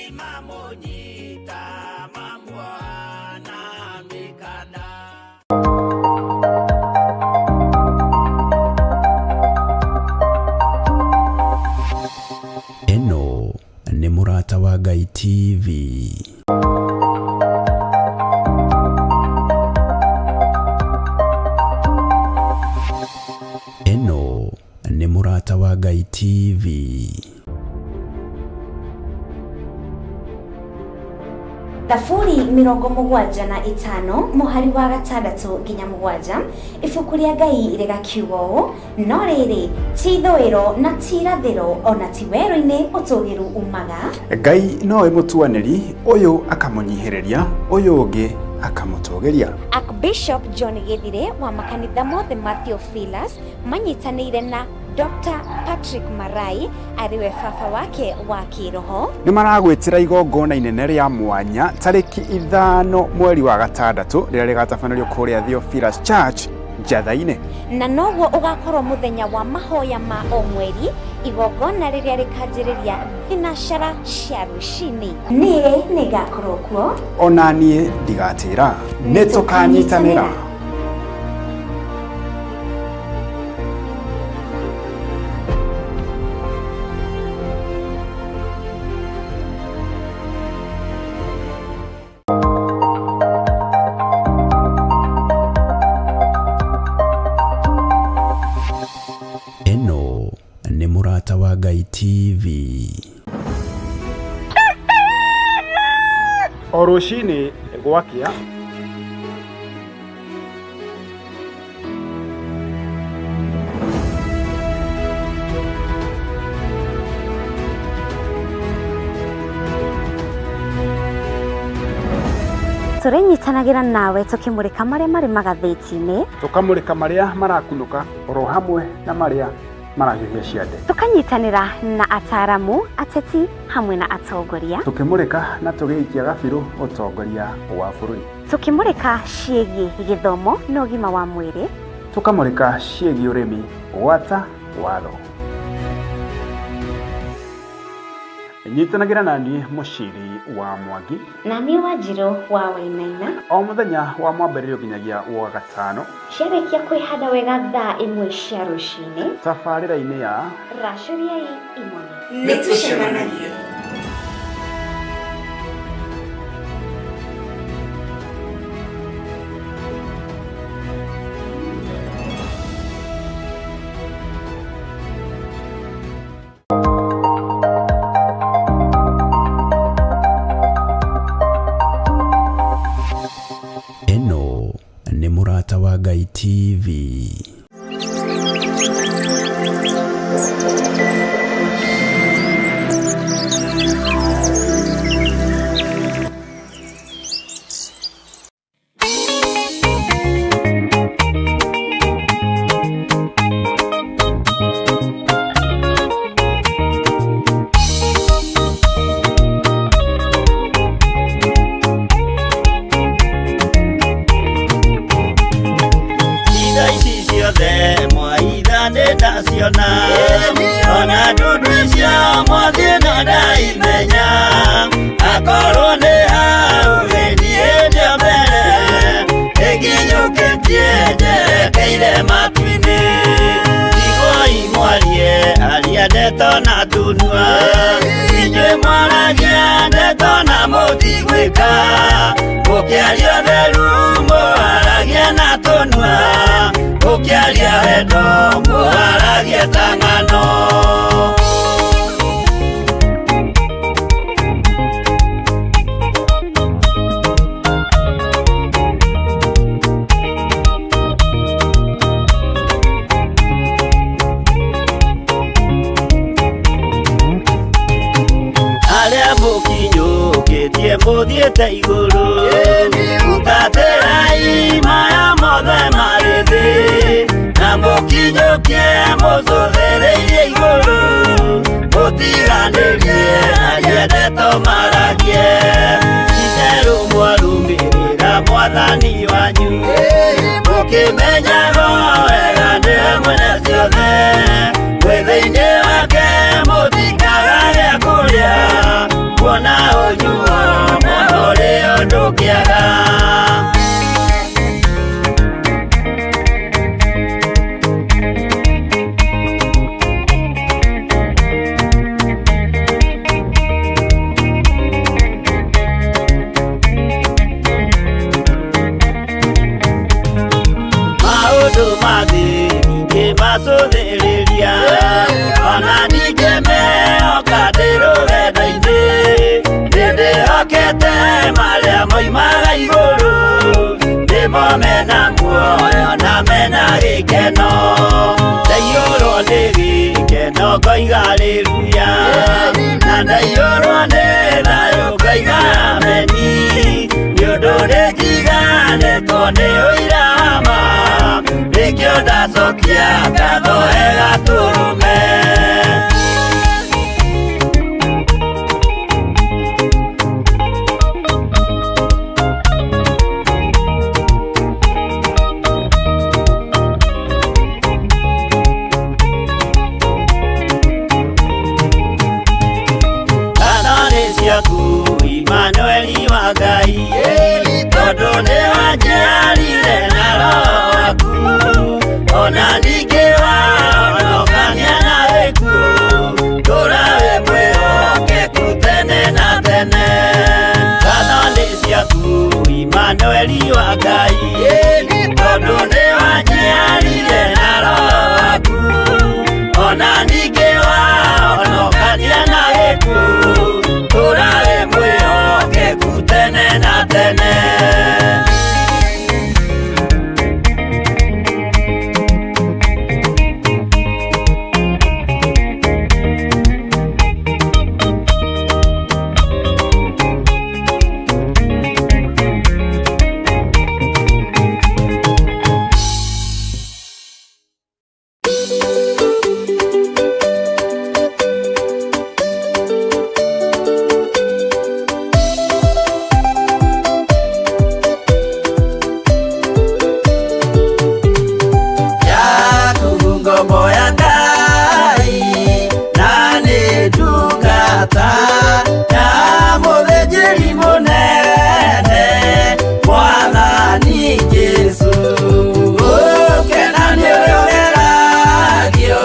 Mamũnyita mamuoha na mĩkanda. Ĩno nĩ Mũrata wa Ngai TV. Ĩno nĩ Mũrata wa Ngai TV. Thaburi 75 mũhari wa 6 nginya 7, ibuku rĩa Ngai rĩgakiuga ũũ: no rĩrĩ, ti ithũĩro na ti irathĩro, ona ti werũ-inĩ ũtũgĩru umaga. Ngai nowe mũtuanĩri, ũyũ akamũnyihĩrĩria, ũyũ ũngĩ akamũtũgĩria. Archbishop John Gĩthirĩ wa makanitha mothe ma Theophilus manyitanĩire na Dr. Patrick Marai arĩ we baba wake wa kĩroho. Nĩ maragwĩtĩra igongona inene rĩa mwanya tarĩki 5 mweri wa 6 rĩrĩa rĩgatabanĩrio kũrĩa Theophilus Church Njatha-inĩ. Na noguo ũgakorwo mũthenya wa mahoya ma o mweri, igongona rĩrĩa rĩkanjĩrĩria thinacara cia rũcinĩ. Niĩ nĩngakorwo kuo. Ona niĩ ndigatĩra. Nĩ tũkanyitanĩra. Ĩno nĩ Mũrata wa Ngai TV. O rũcinĩ gwakĩa, Tũrĩnyitanagĩra nawe tũkĩmũrĩka marĩa marĩ magathĩti-inĩ, tũkamũrĩka marĩa marakunũka oro hamwe na marĩa marahiũhia ciande, tũkanyitanĩra na ataramu, ateti hamwe na atongoria, tũkĩmũrĩka na tũgĩikia gabirũ ũtongoria wa bũrũri, tũkĩmũrĩka ciĩgiĩ gĩthomo na ũgima wa mwĩrĩ, tũkamũrĩka ciĩgiĩ ũrĩmi gwata watho. Nyitanagĩra na niĩ Mũciri wa Mwangi na niĩ Wanjirũ wa Wainaina, o mũthenya wa mwambĩrĩrio nginyagia wa gatano, ciarĩkia kwĩhanda wega thaa 1 cia rũcinĩ, tabarĩra-inĩ ya Racũriai Imone. Nĩ tũcemanagie. Ĩno nĩ Mũrata wa Ngai TV. Itha ici ciothe mwaitha nĩ ndaciona, ona ndundu icio mwathiĩ no ndaimenya, akorwo nĩ hau niĩ ndĩ mbere ĩnginyũkĩtie njerekeire matu-inĩ. Iguai mwarie aria ndeto na tunua, inyuĩ mwaragia ndeto na mũtigwĩka, mũkĩaria ũtheru mũharagia na tũnua, mũkĩaria wendo mũharagia ta ng'ano. Arĩa mũkinyũkĩtie mũthiĩte igũrũ, hutatĩrai maya mothe marĩ thĩ, na mũkinyũkie mũcũthĩrĩirie igũrũ, mũtiganĩrie aria ndeto maragie, itherũ mwarũmĩrĩra mwathani wanyu, mũkĩmenyaga wega nĩwe mwene ciothe, mwĩ thĩinĩ wake mũtikaga gĩa kũrĩa, kuona kĩaga. Maũndũ ma thĩ ndingĩmacũthĩrĩria, ona ndingĩmehoka ndĩ rũgendo-inĩ. Nĩndĩhokete marĩa moimaga igũrũ, nĩmo mena muoyo na mena gĩkeno. Ndaiyũrwo nĩ gĩkeno ngoiga haleluya, na ndaiyũrwo nĩ thayũ ngoiga ameni. Nĩ ũndũ nĩnjiganĩtwo nĩ ũira wa ma, nĩkĩo ndacokia ngatho he Gatũrũme. Ngatho nĩ ciaku Imanueli wa Ngai, tondũ nĩwanjiarire na Roho waku. Ona ningĩ wahonokania na gĩkuũ, tũũra wĩ mwĩhokeku tene na tene. Ngatho nĩ ciaku Imanueli wa Ngai, tondũ nĩwanjiarire na Roho waku. Ona ningĩ wahonokania na gĩkuũ, tũũra wĩ mwĩhokeku tene na tene. Yakubu ngombo ya Ngai, na nĩ ndungata ya mũthĩnjĩri mũnene Mwathani Jesũ. Ũkena nĩ ũrĩa ũgeragio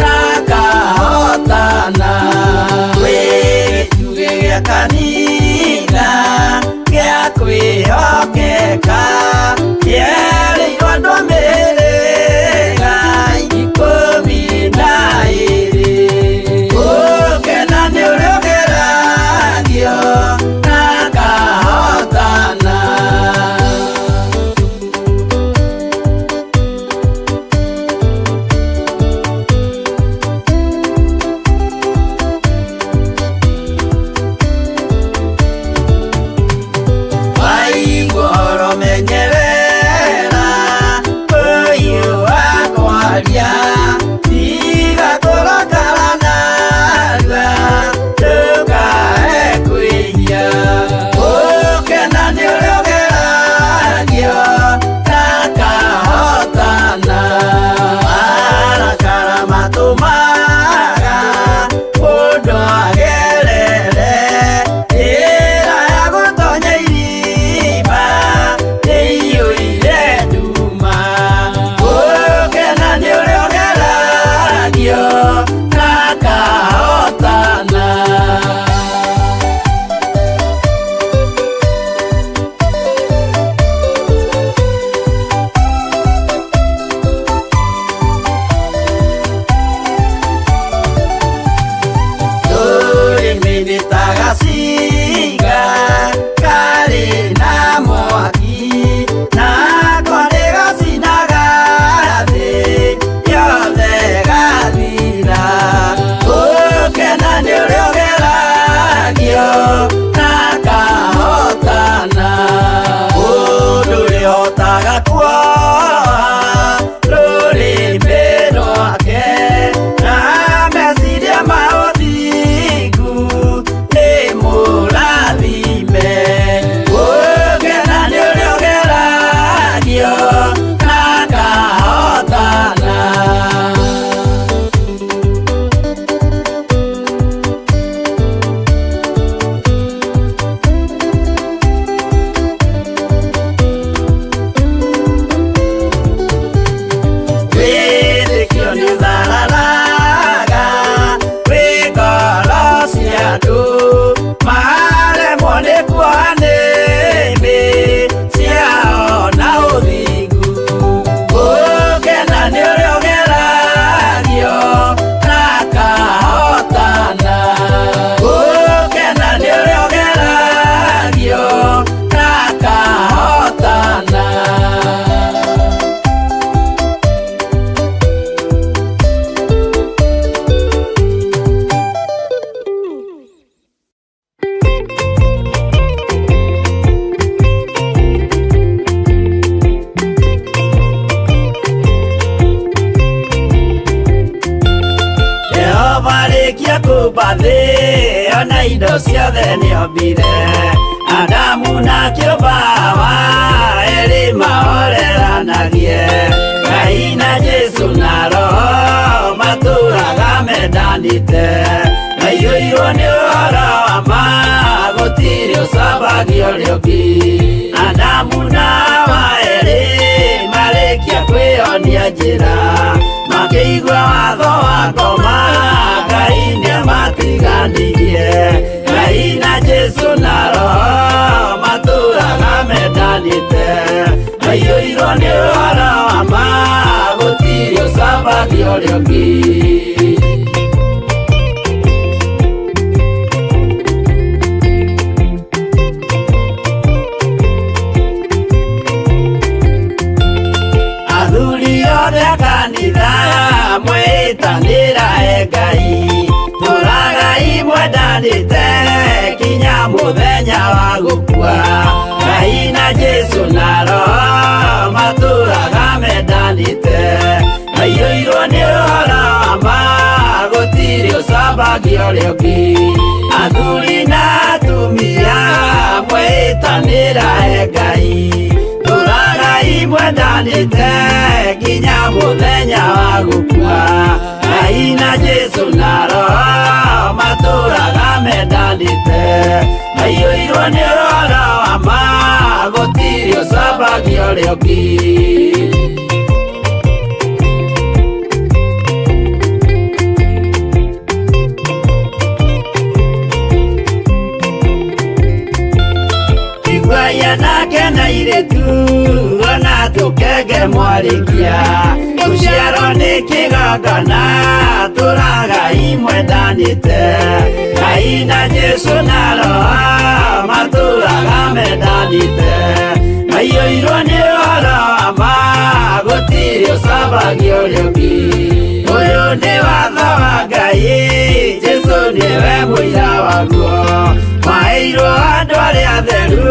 na akahotana, wĩ gĩtugĩ gĩa kanitha gĩa kwĩhokeka, kĩerĩirwo andũ a mĩhĩrĩga 12. Ũkena nĩ ũrĩa ũgeragio na akahotana. indo ciothe nĩombire Adamu na kĩũmba Hawa erĩ mahoreranagie Ngai na Jesu na Roho matũraga mendanĩte maiyũirwo nĩ ũhoro wa ma gũtirĩ ũcambagia ũrĩa ũngĩ Adamu na Hawa erĩ marĩkia kwĩyonia njĩra makĩigua watho wa ngoma Ngai nĩamatiganirie Ngai na Jesu na Roho matũraga mendanĩte maiyũirwo nĩ ũhoro wa ma gũtirĩ ũcambagia ũrĩa ũngĩ. Athuri othe a kanitha mwĩtanĩra e Ngai tũragai mwendanĩte kinya mũthenya wa gũkua Ngai na Jesu na Roho matũraga mendanĩte maiyũirwo nĩ ũhoro wa ma gũtirĩ ũcambagia ũrĩa ũngĩ Athuri na atumia mwĩtanĩra e Ngai tũragai mwendanĩte nginya mũthenya wa gũkua Ngai na Jesu na Roho matũraga mendanĩte maiyũirwo nĩ ũhoro wa ma gũtirĩ ũcambagia ũrĩa ũngĩ. Iguai anake na airĩtu ona tũkenge mwarĩkia gũciarwo nĩ kĩgongona tũragai mwendanĩte Ngai na Jesu na Roho matũraga mendanĩte maiyũirwo nĩ ũhoro wa ma gũtirĩ ũcambagia ũrĩa ũngĩ Ũyũ nĩ watho wa Ngai Jesu nĩwe mũira waguo maheirwo andũ arĩa atheru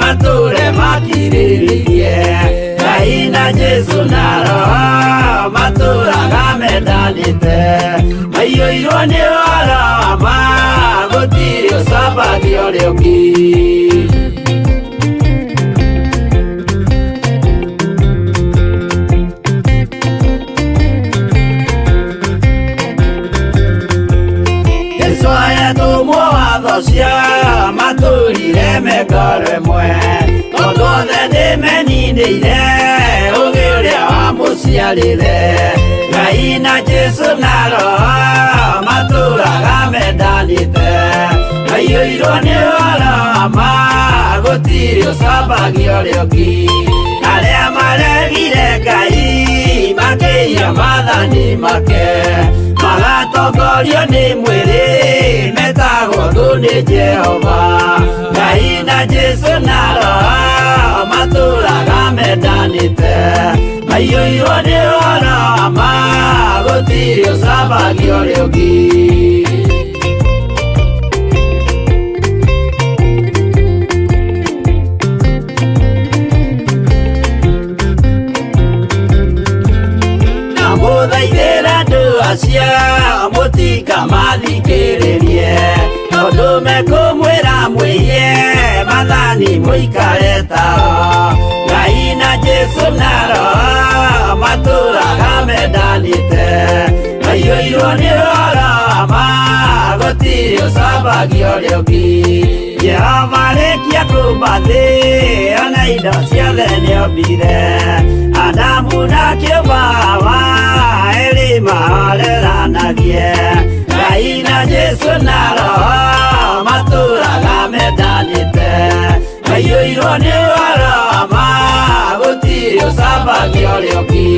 matũre makirĩrĩirie Ngai na Jesu na Roho matũraga mendanĩte maiyũirwo nĩ ũhoro wa ma gũtirĩ ũcambagia ũrĩa ũngĩ. Jesu ayatũmwo watho cia matũrire mengoro ĩmwe tondũ othe nĩmeninĩire ũgĩ ũrĩa wamũciarire Ngai na Jesu na Roho matũraga mendanĩte maiyũirwo nĩ ũhoro wa ma gũtirĩ ũcambagia ũrĩa ũngĩ Arĩa maregire Ngai makĩiya maathani make magatongorio nĩ mwĩrĩ metagwo thũ nĩ Jehova Ngai na Jesu na Roho matũraga mendanĩte maiyũirwo nĩ ũhoro wa ma gũtirĩ ũcambagia ũrĩa ũngĩ. Ndamũthaithĩra andũ acio mũtikamathikĩrĩrie tondũ mekũmwĩra mwĩiye maathani mũikare tao Ngai na Jesu na Roho matũraga mendanĩte maiyũirwo nĩ ũhoro wa ma gũtirĩ ũcambagia ũrĩa ũngĩ Jehova arĩkia kũmba thĩ ona indo ciothe nĩombire Adamu na kĩũmba Hawa erĩ mahoreranagie Ngai na Jesu na Roho matũraga mendanĩte maiyũirwo nĩ ũhoro wa ma gũtirĩ ũcambagia ũrĩa ũngĩ.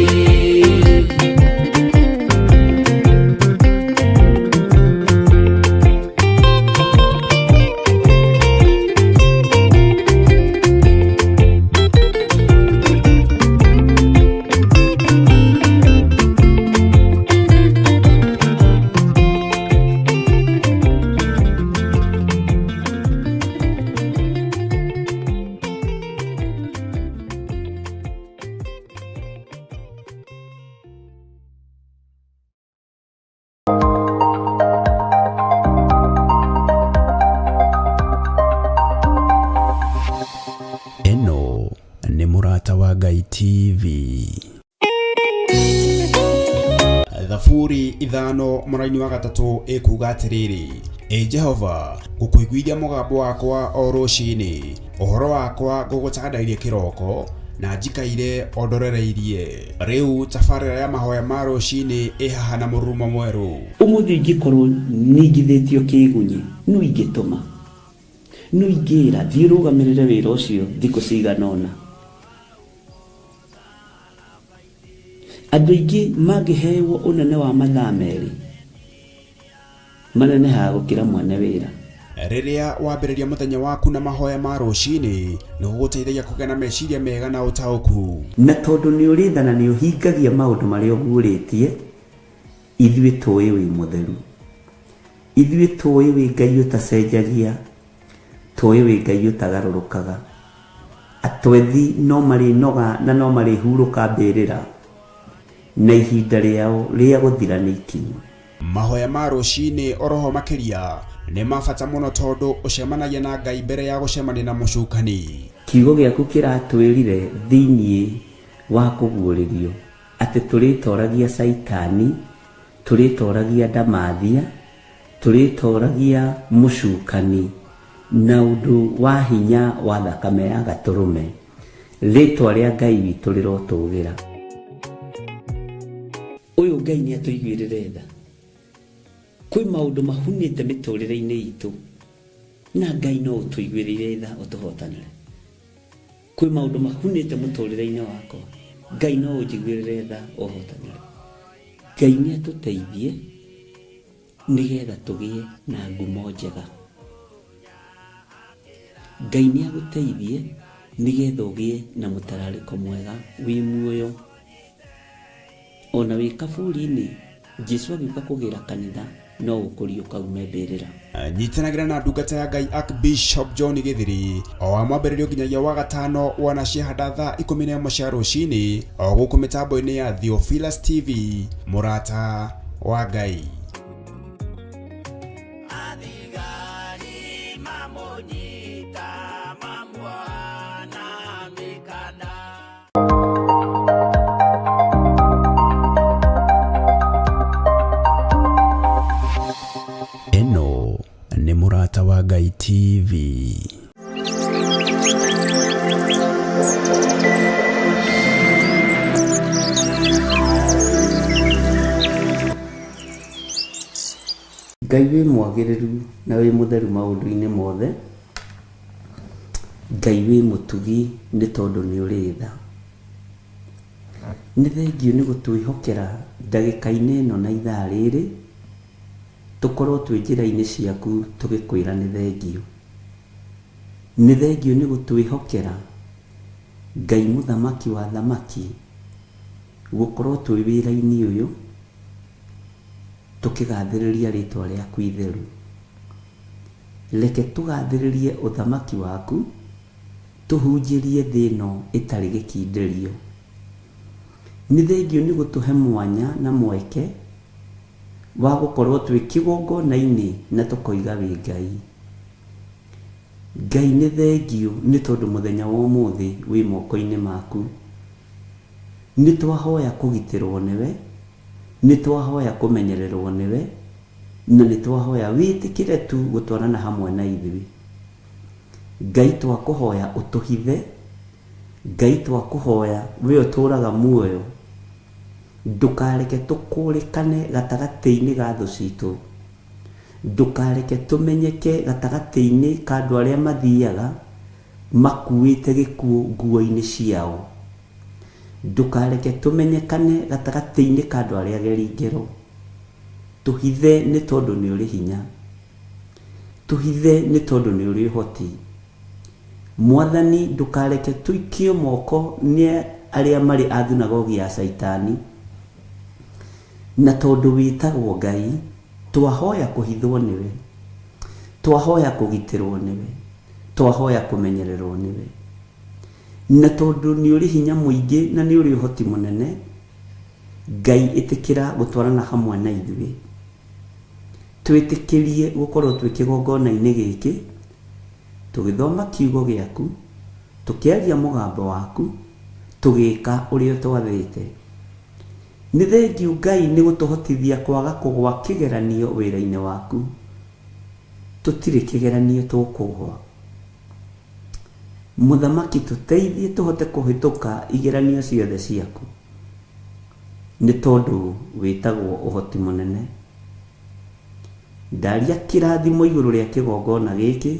Thaburi 5 mũraini wa 3 ĩkuga atĩrĩrĩ, Ĩ Jehova, ngũkũiguithia mũgambo wakwa o rũcinĩ, ũhoro wakwa ngũgũtandairie kĩroko, na njikaire o ndorereirie. Rĩu tabarĩra ya mahoya ma rũcinĩ ĩ haha na mũrurumo mwerũ. Ũmũthĩ ingĩkorwo ningithĩtio kĩgunyĩ, nũ ingĩtũma? Nũ ingĩra thiĩ ũrũgamĩrĩre wĩra ũcio thikũ cigana ũna? Andũ aingĩ mangĩhewo ũnene wa mathaa 2, manenehaga gũkĩra mwene wĩra. Rĩrĩa wambĩrĩria mũthenya waku na mahoya ma rũcinĩ, nĩ gũgũteithagia kũgĩa na meciria mega na ũtaũku. Na tondũ nĩ ũrĩ tha na nĩ ũhingagia maũndũ marĩa ũguũrĩtie, ithuĩ tũĩ wĩ mũtheru. Ithuĩ tũĩ wĩ Ngai ũtacenjagia, tũĩ wĩ Ngai ũtagarũrũkaga. Atwethi no marĩnoga na no marĩhurũka mbĩrĩra, na ihinda rĩao rĩa gũthira nĩ ikinyu. Mahoya ma rũcinĩ oroho makĩria nĩ ma bata mũno tondũ ũcemanagia na Ngai mbere ya gũcemania na mũcukani. Kiugo gĩaku kĩratwĩrire thĩinĩ wa kũguũrĩrio atĩ tũrĩtoragia Caitani, tũrĩtoragia ndamathia, tũrĩtoragia mũcukani na ũndũ wa hinya wa thakame ya gatũrũme. Rĩtwa rĩa Ngai witũ rĩrotũgĩra. Ũyũ Ngai nĩ atũiguĩrĩre tha. Kwĩ maũndũ mahunĩte mĩtũrĩre-inĩ itũ na Ngai no ũtũiguĩrĩire tha ũtũhotanĩre. Kwĩ maũndũ mahunĩte mũtũrĩre-inĩ wakwa, Ngai no ũnjiguĩrĩre tha ũhotanĩre. Ngai nĩ atũteithie nĩgetha tũgĩe na ngumo njega. Ngai nĩ agũteithie nĩgetha ũgĩe na mũtararĩko mwega wĩ muoyo. Ona wĩ kaburi-inĩ, Jesu agĩũka kũgĩra kanitha no ũkũriũka ume mbĩrĩra. Nyitanagĩra na ndungata ya Ngai Archbishop John Gĩthiri o wa mwambĩrĩrio nginyagia wa gatano wona ciahanda thaa 11 cia rũcinĩ o gũkũ mĩtambo-inĩ ya Theophilus TV, mũrata wa Ngai. Athigari mamũnyita mamuoha na mĩkanda. Ĩno nĩ Mũrata wa Ngai TV. Ngai wĩ mwagĩrĩru na wĩ mũtheru maũndũ-inĩ mothe. Ngai wĩ mũtugi nĩ tondũ nĩ ũrĩ tha. Nĩ thengiũ nĩ gũtwĩhokera ndagĩka-inĩ ĩno na ithaa rĩrĩ, tũkorwo twĩ njĩra-inĩ ciaku tũgĩkwĩra nĩ thengiũ. Nĩ thengiũ nĩ gũtwĩhokera Ngai mũthamaki wa thamaki, gũkorwo twĩ wĩra-inĩ ũyũ, tũkĩgathĩrĩria rĩtwa rĩaku itheru. Reke tũgathĩrĩrie ũthamaki waku, tũhunjĩrie thĩ ĩno ĩtarĩ gĩkindĩrio. Nĩ thengiũ nĩ gũtũhe mwanya na mweke wa gũkorwo twĩ kĩgongona-inĩ na tũkoiga wĩ Ngai. Ngai nĩ thengiũ nĩ tondũ mũthenya wa ũmũthĩ wĩ moko-inĩ maku. Nĩ twahoya kũgitĩrwo nĩwe, nĩ twahoya kũmenyererwo nĩwe, na nĩ twahoya wĩtĩkĩre tu gũtwarana hamwe na ithuĩ. Ngai twakũhoya ũtũhithe, Ngai twakũhoya we ũtũraga muoyo, ndũkareke tũkũrĩkane gatagatĩ-inĩ ga thũ citũ. Ndũkareke tũmenyeke gatagatĩ-inĩ ka andũ arĩa mathiaga makuĩte gĩkuũ nguo-inĩ ciao. Ndũkareke tũmenyekane gatagatĩ-inĩ ka andũ arĩa ageri ngero. Tũhithe nĩ tondũ nĩ ũrĩ hinya. Tũhithe nĩ tondũ nĩ ũrĩ ũhoti. Mwathani ndũkareke tũikio moko nĩ arĩa marĩ a thunagogi ya Caitani. Na tondũ wĩtagwo Ngai, twahoya kũhithwo nĩwe, twahoya kũgitĩrwo nĩwe, twahoya kũmenyererwo nĩwe. Na tondũ nĩ ũrĩ hinya mũingĩ na nĩ ũrĩ ũhoti mũnene, Ngai ĩtĩkĩra gũtwarana hamwe na ithuĩ. Twĩtĩkĩrie gũkorwo twĩ kĩgongona-inĩ gĩkĩ, tũgĩthoma kiugo gĩaku, tũkĩaria mũgambo waku, tũgĩka ũrĩa ũtwathĩte. Nĩ thengiũ Ngai nĩ gũtũhotithia kwaga kũgwa kĩgeranio wĩra-inĩ waku. Tũtirĩ kĩgeranio tũkũgwa. Mũthamaki tũteithie tũhote kũhĩtũka igeranio ciothe ciaku. Nĩ tondũ wĩtagwo ũhoti mũnene. Ndaria kĩrathimo igũrũ rĩa kĩgongona gĩkĩ,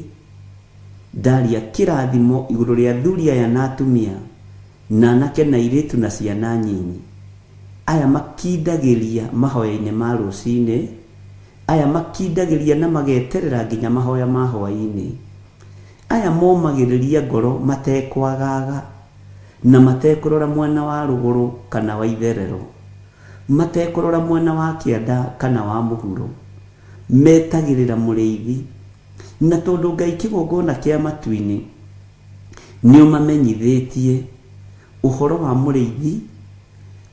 ndaria kĩrathimo igũrũ rĩa athuri aya na atumia, na anake na airĩtu na ciana nyinyi, aya makindagĩria mahoya-inĩ ma rũcinĩ, aya makindagĩria na mageterera nginya mahoya ma hwaĩ-inĩ, aya momagĩrĩria ngoro matekwagaga na matekũrora mwena wa rũgũrũ kana wa itherero, matekũrora mwena wa kĩanda kana wa mũhuro, metagĩrĩra mũrĩithi. Na tondũ Ngai kĩgongona kĩa matu-inĩ nĩũmamenyithĩtie ũhoro wa mũrĩithi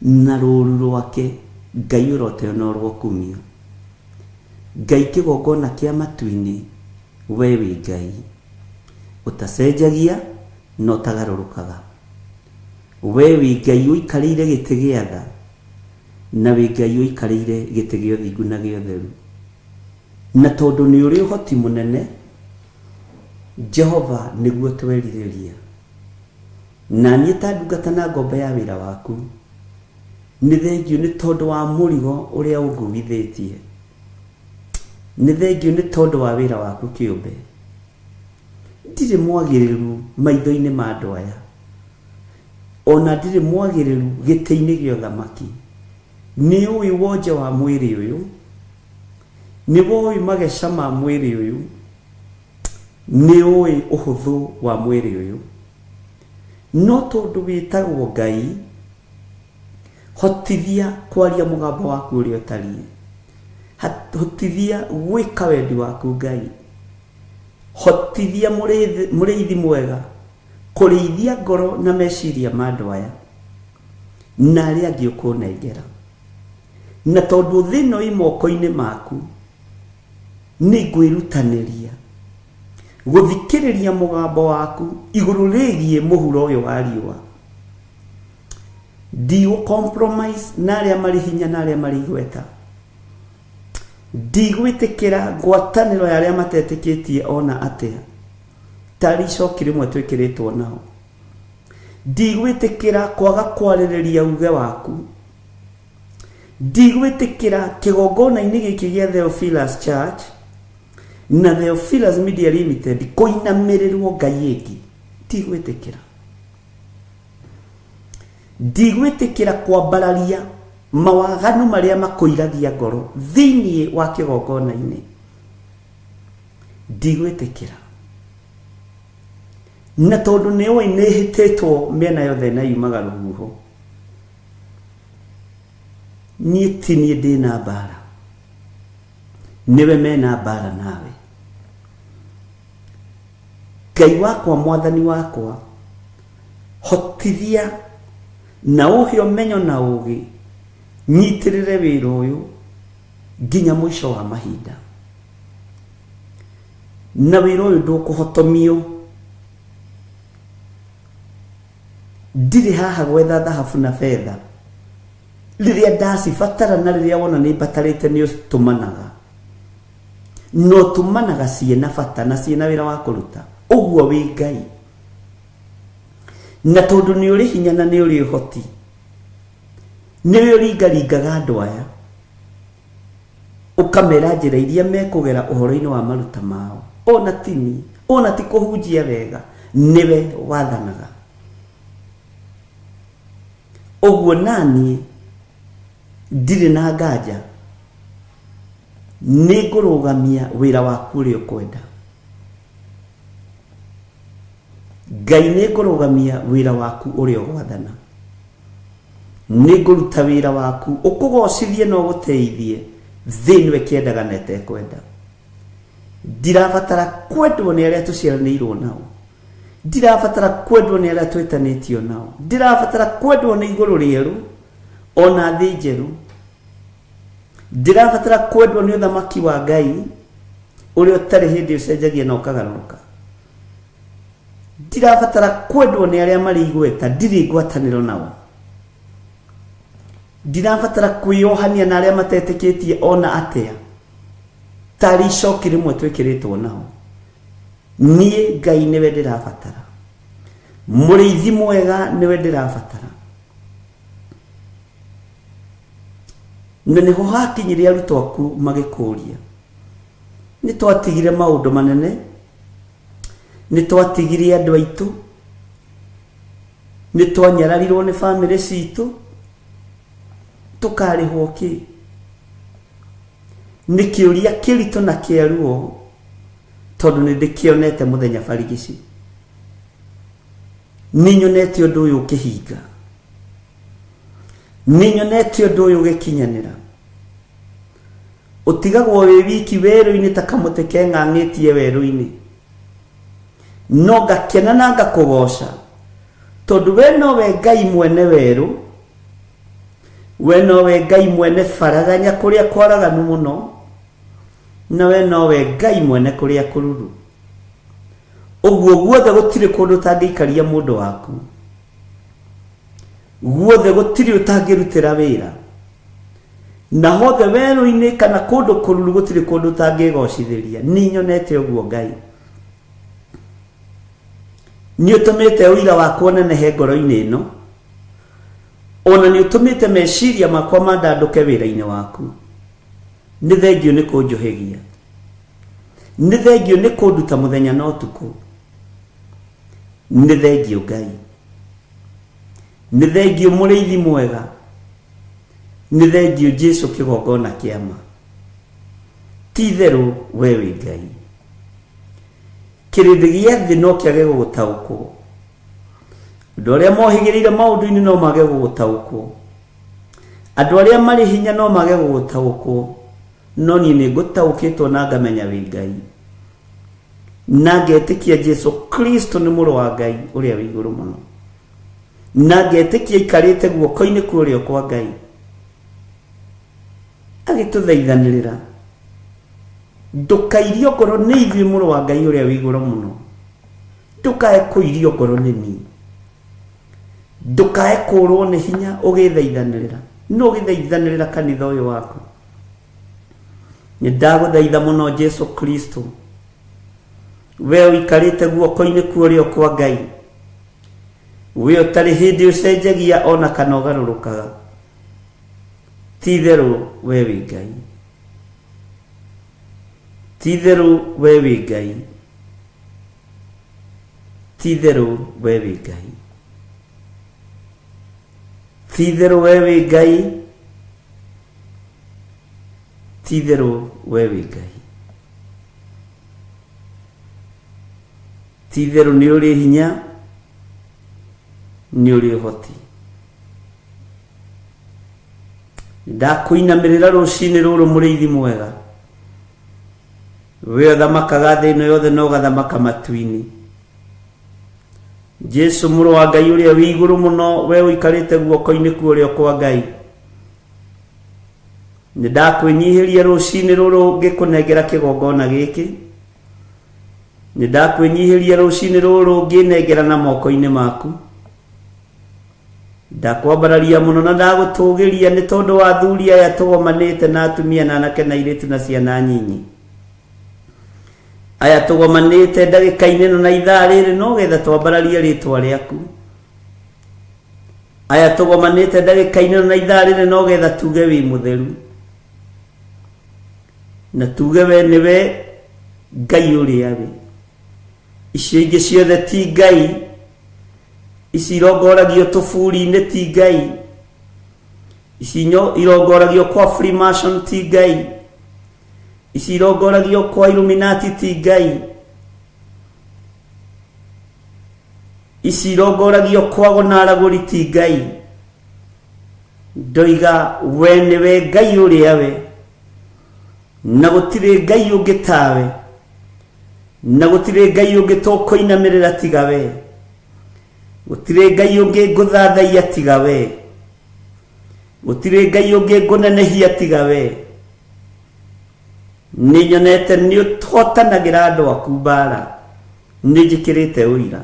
na rũũru rwake, Ngai ũroteo na ũrokumio. Ngai kĩgongona kĩa matu-inĩ, we wĩ Ngai ũtacenjagia na ũtagarũrũkaga. We wĩ Ngai ũikarĩire gĩtĩ gĩa tha, na wĩ Ngai ũikarĩire gĩtĩ gĩa ũthingu na gĩa ũtheru. Na tondũ nĩ ũrĩ ũhoti mũnene, Jehova nĩguo twerirĩria. Na niĩ ta ndungata na ngombo ya wĩra waku, nĩ thengiũ nĩ tondũ wa mũrigo ũrĩa ũnguithĩtie. Nĩ thengiũ nĩ tondũ wa wĩra waku kĩũmbe. Ndirĩ mwagĩrĩru maitho-inĩ ma andũ aya, o na ndirĩ mwagĩrĩru gĩtĩ-inĩ gĩa ũthamaki. Nĩ ũĩ wonje wa mwĩrĩ ũyũ, nĩ woĩ mageca ma mwĩrĩ ũyũ, nĩ ũĩ ũhũthũ wa mwĩrĩ ũyũ. No tondũ wĩtagwo Ngai, hotithia kwaria mũgambo waku ũrĩa ũtariĩ. Hotithia gwĩka wendi waku Ngai. Hotithia mũrĩithi mwega kũrĩithia ngoro na meciria ma andũ aya na arĩa angĩ ũkũnengera. Na tondũ thĩ ĩno ĩ moko-inĩ maku, nĩ ngwĩrutanĩria gũthikĩrĩria mũgambo waku igũrũ rĩgiĩ mũhuro ũyũ wa riũa. Ndigũ compromise na arĩa marĩ hinya na arĩa marĩ igweta. Ndigwĩtĩkĩra ngwatanĩro ya arĩa matetĩkĩtie ona atĩa, tarĩ icoki rĩmwe twĩkĩrĩtwo nao. Ndigwĩtĩkĩra kwaga kwarĩrĩria uge waku. Ndigwĩtĩkĩra kĩgongona-inĩ gĩkĩ gĩa Theophilus Church na Theophilus Media Limited kũinamĩrĩrwo ngai ĩngĩ. Ndigwĩtĩkĩra. Ndigwĩtĩkĩra kwambararia mawaganu marĩa makũiragia ngoro thĩinĩ wa kĩgongona-inĩ. Ndigwĩtĩkĩra. Na tondũ nĩ ũĩ nĩ hĩtĩtwo mĩena yothe na yumaga rũhuho, niĩ ti niĩ ndĩna mbara, nĩwe mena mbara nawe. Ngai wakwa, mwathani wakwa, hotithia na ũhe ũmenyo na ũgĩ, nyitĩrĩre wĩra ũyũ nginya mũico wa mahinda. Na wĩra ũyũ ndũkũhotomio. Ndirĩ haha gwetha thahabu na betha, rĩrĩa ndacibatara na rĩrĩa wona nĩ mbatarĩte nĩ ũtũmanaga. Na ũtũmanaga ciĩna bata na ciĩna wĩra wa kũruta. Ũguo wĩ Ngai. Na tondũ nĩ ũrĩ hinya na nĩ ũrĩ ũhoti, nĩwe ũringaringaga andũ aya, ũkamera njĩra iria mekũgera ũhoro-inĩ wa maruta mao. Ona ti niĩ, ona ti kũhunjia wega, nĩwe wathanaga. Ũguo naniĩ ndirĩ na nganja, nĩ ngũrũgamia wĩra waku ũrĩa ũkwenda. Ngai nĩ ngũrũgamia wĩra waku ũrĩa ũgwathana. Nĩ ngũruta wĩra waku ũkũgocithie na ũgũteithie thĩ ĩno ĩkĩendaga na ĩtekwenda. Ndirabatara kwendwo nĩ arĩa tũciaranĩirwo nao. Ndirabatara kwendwo nĩ arĩa twĩtanĩtio nao. Ndirabatara kwendwo nĩ igũrũ rĩerũ ona thĩ njerũ. Ndirabatara kwendwo nĩ ũthamaki wa Ngai ũrĩa ũtarĩ hĩndĩ ũcenjagia na ũkagarũrũka. Ndirabatara kwendwo nĩ arĩa marĩ igweta, ndirĩ ngwatanĩro nao. Ndirabatara kwĩyohania na arĩa matetĩkĩtie ona atĩa. Tarĩ icoki rĩmwe twĩkĩrĩtwo naho. Niĩ Ngai nĩwe ndĩrabatara. Mũrĩithi mwega nĩwe ndĩrabatara. Na nĩho hakinyire arutwo aku magĩkũria. Nĩ twatigire maũndũ manene, nĩ twatigire andũ aitũ, nĩ twanyararirwo nĩ bamĩrĩ citũ, tũkarĩhwo kĩ? Nĩ kĩũria kĩritũ na kĩa ruo, tondũ nĩ ndĩkĩonete mũthenya barigici. Nĩ nyonete ũndũ ũyũ ũkĩhinga. Nĩ nyonete ũndũ ũyũ ũgĩkinyanĩra. Ũtigagwo wĩ wiki werũ-inĩ ta kamũtĩ keng'ang'ĩtie werũ-inĩ. No ngakena na ngakũgoca, tondũ we nowe Ngai mwene werũ, we nowe Ngai mwene baraganya kũrĩa kwaraganu mũno, na we nowe Ngai mwene kũrĩa kũruru. Ũguo guothe gũtirĩ kũndũ ũtangĩikaria mũndũ waku. Guothe gũtirĩ ũtangĩrutĩra wĩra. Na hothe werũ-inĩ kana kũndũ kũruru gũtirĩ kũndũ ũtangĩgocithĩria. Nĩ nyonete ũguo Ngai. Nĩ ũtũmĩte ũira wakwa ũnenehe ngoro-inĩ ĩno. Ona nĩ ũtũmĩte meciria makwa mandandũke wĩra-inĩ waku. Nĩ thengiũ nĩ kũnjũhĩgia. Nĩ thengiũ nĩ kũnduta mũthenya na ũtukũ. Nĩ thengiũ Ngai. Nĩ thengiũ mũrĩithi mwega. Nĩ thengiũ Jesu kĩgongona kĩa ma. Ti itherũ we wĩ Ngai. Kĩrĩndĩ gĩa thĩ no kĩage gũgũtaũkwo. Andũ arĩa mohĩgĩrĩire maũndũ-inĩ no mage gũgũtaũkwo. Andũ arĩa marĩ hinya no mage gũgũtaũkwo. No niĩ nĩ ngũtaũkĩtwo na ngamenya wĩ Ngai. Na ngetĩkia Jesu Kristo nĩ mũrũ wa Ngai ũrĩa wĩ igũrũ mũno. Na ngetĩkia aikarĩte guoko-inĩ kwa ũrĩo kwa Ngai. Agĩtũthaithanĩrĩra. Ndũkairio ngoro nĩ ithuĩ mũrũ wa Ngai ũrĩa wĩ igũrũ mũno. Ndũkae kũirio ngoro nĩ niĩ. Ndũkae kũrwo nĩ hinya ũgĩthaithanĩrĩra. Nũ ũgĩthaithanĩrĩra kanitha ũyũ waku? Nĩ ndagũthaitha mũno Jesu Kristo. We ũikarĩte guoko-inĩ kwa ũrĩo kwa Ngai. We ũtarĩ hĩndĩ ũcenjagia ona kana ũgarũrũkaga. Ti itherũ we wĩ Ngai. Ti itherũ we wĩ Ngai. Ti itherũ we wĩ Ngai. Ti itherũ we wĩ Ngai. Ti itherũ we wĩ Ngai. Ti itherũ nĩ ũrĩ hinya, nĩ ũrĩ ũhoti. Ndakũinamĩrĩra rũcinĩ rũrũ mũrĩithi mwega. We ũthamakaga thĩ ĩno yothe na ũgathamaka matu-inĩ. Jesu mũrũ wa Ngai ũrĩa wĩ igũrũ mũno, we ũikarĩte guoko-inĩ kwa ũrĩo kwa Ngai. Nĩ ndakwĩnyihĩria rũcinĩ rũrũ ngĩkũnengera kĩgongona gĩkĩ. Nĩ ndakwĩnyihĩria rũcinĩ rũrũ ngĩnengerana moko-inĩ maku. Ndakwambararia mũno na ndagũtũgĩria nĩ tondũ wa athuri aya tũgomanĩte na atumia na anake na airĩtu na ciana nyinyi. Aya tũgomanĩte ndagĩka-inĩ ĩno na ithaa rĩrĩ no getha twambararie rĩtwa rĩaku. Aya tũgomanĩte ndagĩka-inĩ ĩno na ithaa rĩrĩ no getha tuge wĩ mũtheru. Na tuge we nĩwe Ngai ũrĩa wĩ. Icio ingĩ ciothe ti Ngai. Ici irongoragio tũburi-inĩ ti Ngai. Ici irongoragio kwa Freemason ti Ngai. Ici irongoragio kwa Illuminati ti Ngai. Ici irongoragio kwa ago na aragũri ti Ngai. Ndoiga we nĩwe Ngai ũrĩa we, na gũtirĩ Ngai ũngĩ tawe, na gũtirĩ Ngai ũngĩ tũkũinamĩrĩra tiga we, gũtirĩ Ngai ũngĩ ngũthathaiya tiga we, gũtirĩ Ngai ũngĩ ngũnenehia tiga we. Nĩ nyonete nĩ ũhotanagĩra andũ aku mbara, nĩ njĩkĩrĩte ũira.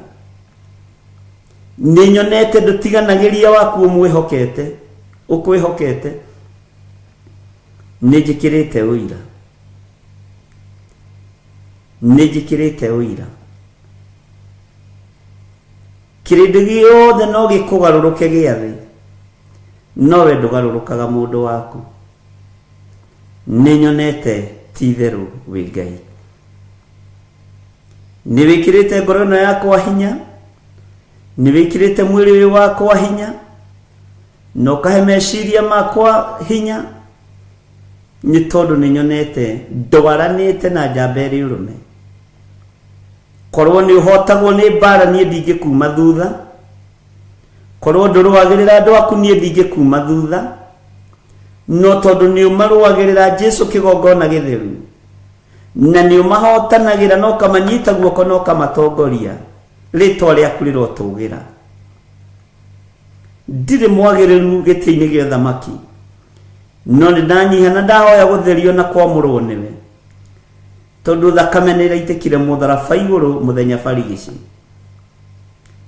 Nĩ nyonete ndũtiganagĩria waku ũmwĩhokete, Ũkwĩhokete. Nĩ njĩkĩrĩte ũira. Nĩ njĩkĩrĩte ũira. Kĩrĩndĩ gĩothe no gĩkũgarũrũke gĩa thĩ, no we ndũgarũrũkaga mũndũ waku. Nĩ nyonete ti itherũ wĩ Ngai. Nĩ wĩkĩrĩte ngoro ĩno yakwa hinya, nĩ wĩkĩrĩte mwĩrĩ ũyũ wakwa hinya, na ũkahe meciria makwa hinya, nĩ tondũ nĩ nyonete ndwaranĩte na njamba ĩrĩ ũrũme. Korwo nĩ ũhotagwo nĩ mbara niĩ ndingĩkuma thutha, korwo ndũrũagĩrĩra andũ aku niĩ ndingĩkuma thutha, no tondũ nĩ ũmarũagĩrĩra Jesu kĩgongona gĩtheru, na nĩ ũmahotanagĩra na ũkamanyita guoko na ũkamatongoria, rĩtwa rĩaku rĩrotũgĩra. Ndirĩ mwagĩrĩru gĩtĩ-inĩ gĩa ũthamaki, no nĩ ndanyiha na ndahoya gũtherio na kwamũrwo nĩwe, tondũ thakame nĩ ĩraitĩkire mũtharaba igũrũ mũthenya barigici.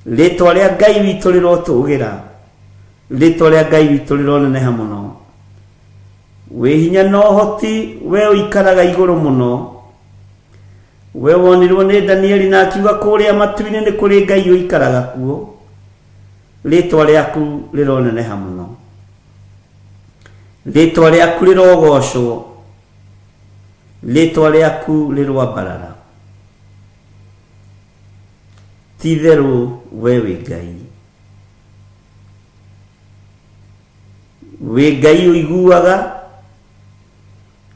Rĩtwa rĩa Ngai witũ rĩrotũgĩra, rĩtwa rĩa Ngai witũ rĩroneneha mũno. Wĩ hinya na ũhoti, we ũikaraga igũrũ mũno. We wonirwo nĩ Danieli na akiuga kũrĩa matu-inĩ nĩ kũrĩ Ngai ũikaraga kuo. Rĩtwa rĩaku rĩroneneha mũno. Rĩtwa rĩaku rĩrogocwo. Rĩtwa rĩaku rĩroambarara. Ti-itherũ we wĩ Ngai. Wĩ Ngai ũiguaga,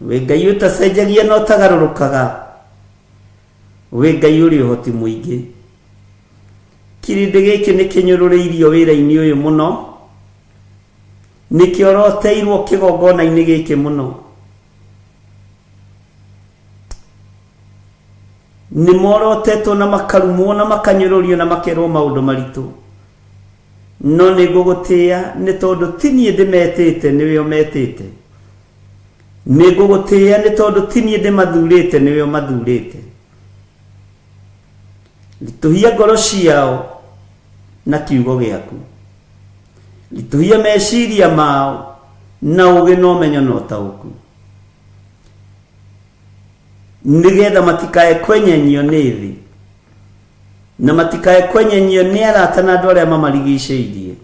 wĩ Ngai ũtacenjagia na ũtagarũrũkaga, wĩ Ngai ũrĩ ũhoti mũingĩ. Kĩrĩndĩ gĩkĩ nĩ kĩnyũrũrĩirio wĩra-inĩ ũyũ mũno, nĩ kĩoroteirwo kĩgongona-inĩ gĩkĩ mũno. Nĩ morotetwo na makarumwo na makanyũrũrio na makerwo maũndũ maritũ. No nĩ ngũgũtĩĩa nĩ tondũ ti niĩ ndĩmetĩte, nĩwe ũmetĩte. Nĩ ngũgũtĩĩa nĩ tondũ ti niĩ ndĩmathurĩte, nĩwe ũmathurĩte. Ritũhia ngoro ciao na kiugo gĩaku. Ritũhia meciria mao na ũũgĩ na ũmenyo na ũtaũku. Nĩgetha matikae kwenyenyio nĩ thĩ na matikae kwenyenyio nĩ arata na andũ arĩa mamarigicĩirie.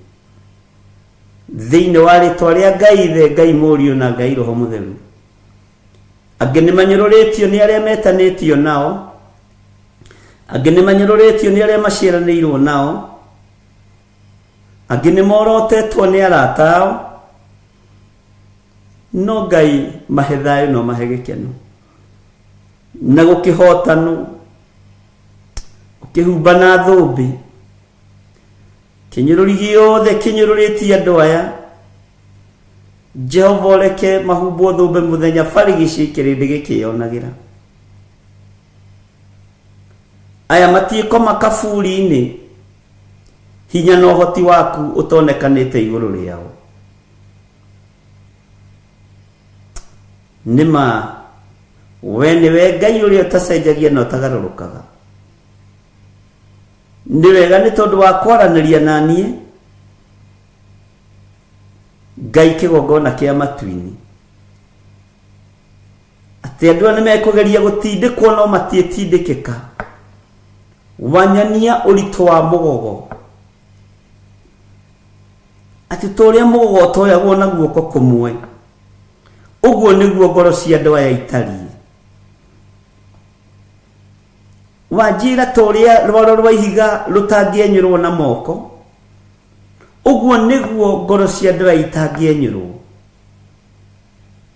Thĩinĩ wa rĩtwa rĩa Ngai Ithe, Ngai Mũriũ na Ngai Roho Mũtheru. Angĩ nĩ manyũrũrĩtio nĩ arĩa metanĩtio nao, angĩ nĩ manyũrũrĩtio nĩ arĩa maciaranĩirwo nao, angĩ nĩ morotetwo nĩ arata ao, no Ngai mahe thayũ no mahe gĩkeno na gũkĩhotanwo ũkĩhumba na thũmbĩ kĩnyũrũri gĩothe kĩnyũrũrĩtie andũ aya. Jehova ũreke mahumbwo thũmbĩ mũthenya barigici kĩrĩndĩ gĩkĩyonagĩra. Aya matiĩkoma kaburi-inĩ, hinya na ũhoti waku ũtonekanĩte igũrũ rĩao. Nĩ ma we nĩwe Ngai ũrĩa ũtacenjagia na ũtagarũrũkaga. Nĩ wega nĩ tondũ wa kwaranĩria na niĩ, Ngai kĩgongona kĩa matu-inĩ. Atĩ andũ aya nĩ mekũgeria gũtindĩkwo no matiĩtindĩkĩka. Wanyonia ũritũ wa mũgogo. Atĩ ta ũrĩa mũgogo ũtoyagwo na guoko kũmwe, ũguo nĩguo ngoro cia andũ aya itariĩ. Wanjĩra ta ũrĩa rwaro rwa ihiga rũtangĩenyũrwo na moko, ũguo nĩguo ngoro cia andũ aya itangĩenyũrwo.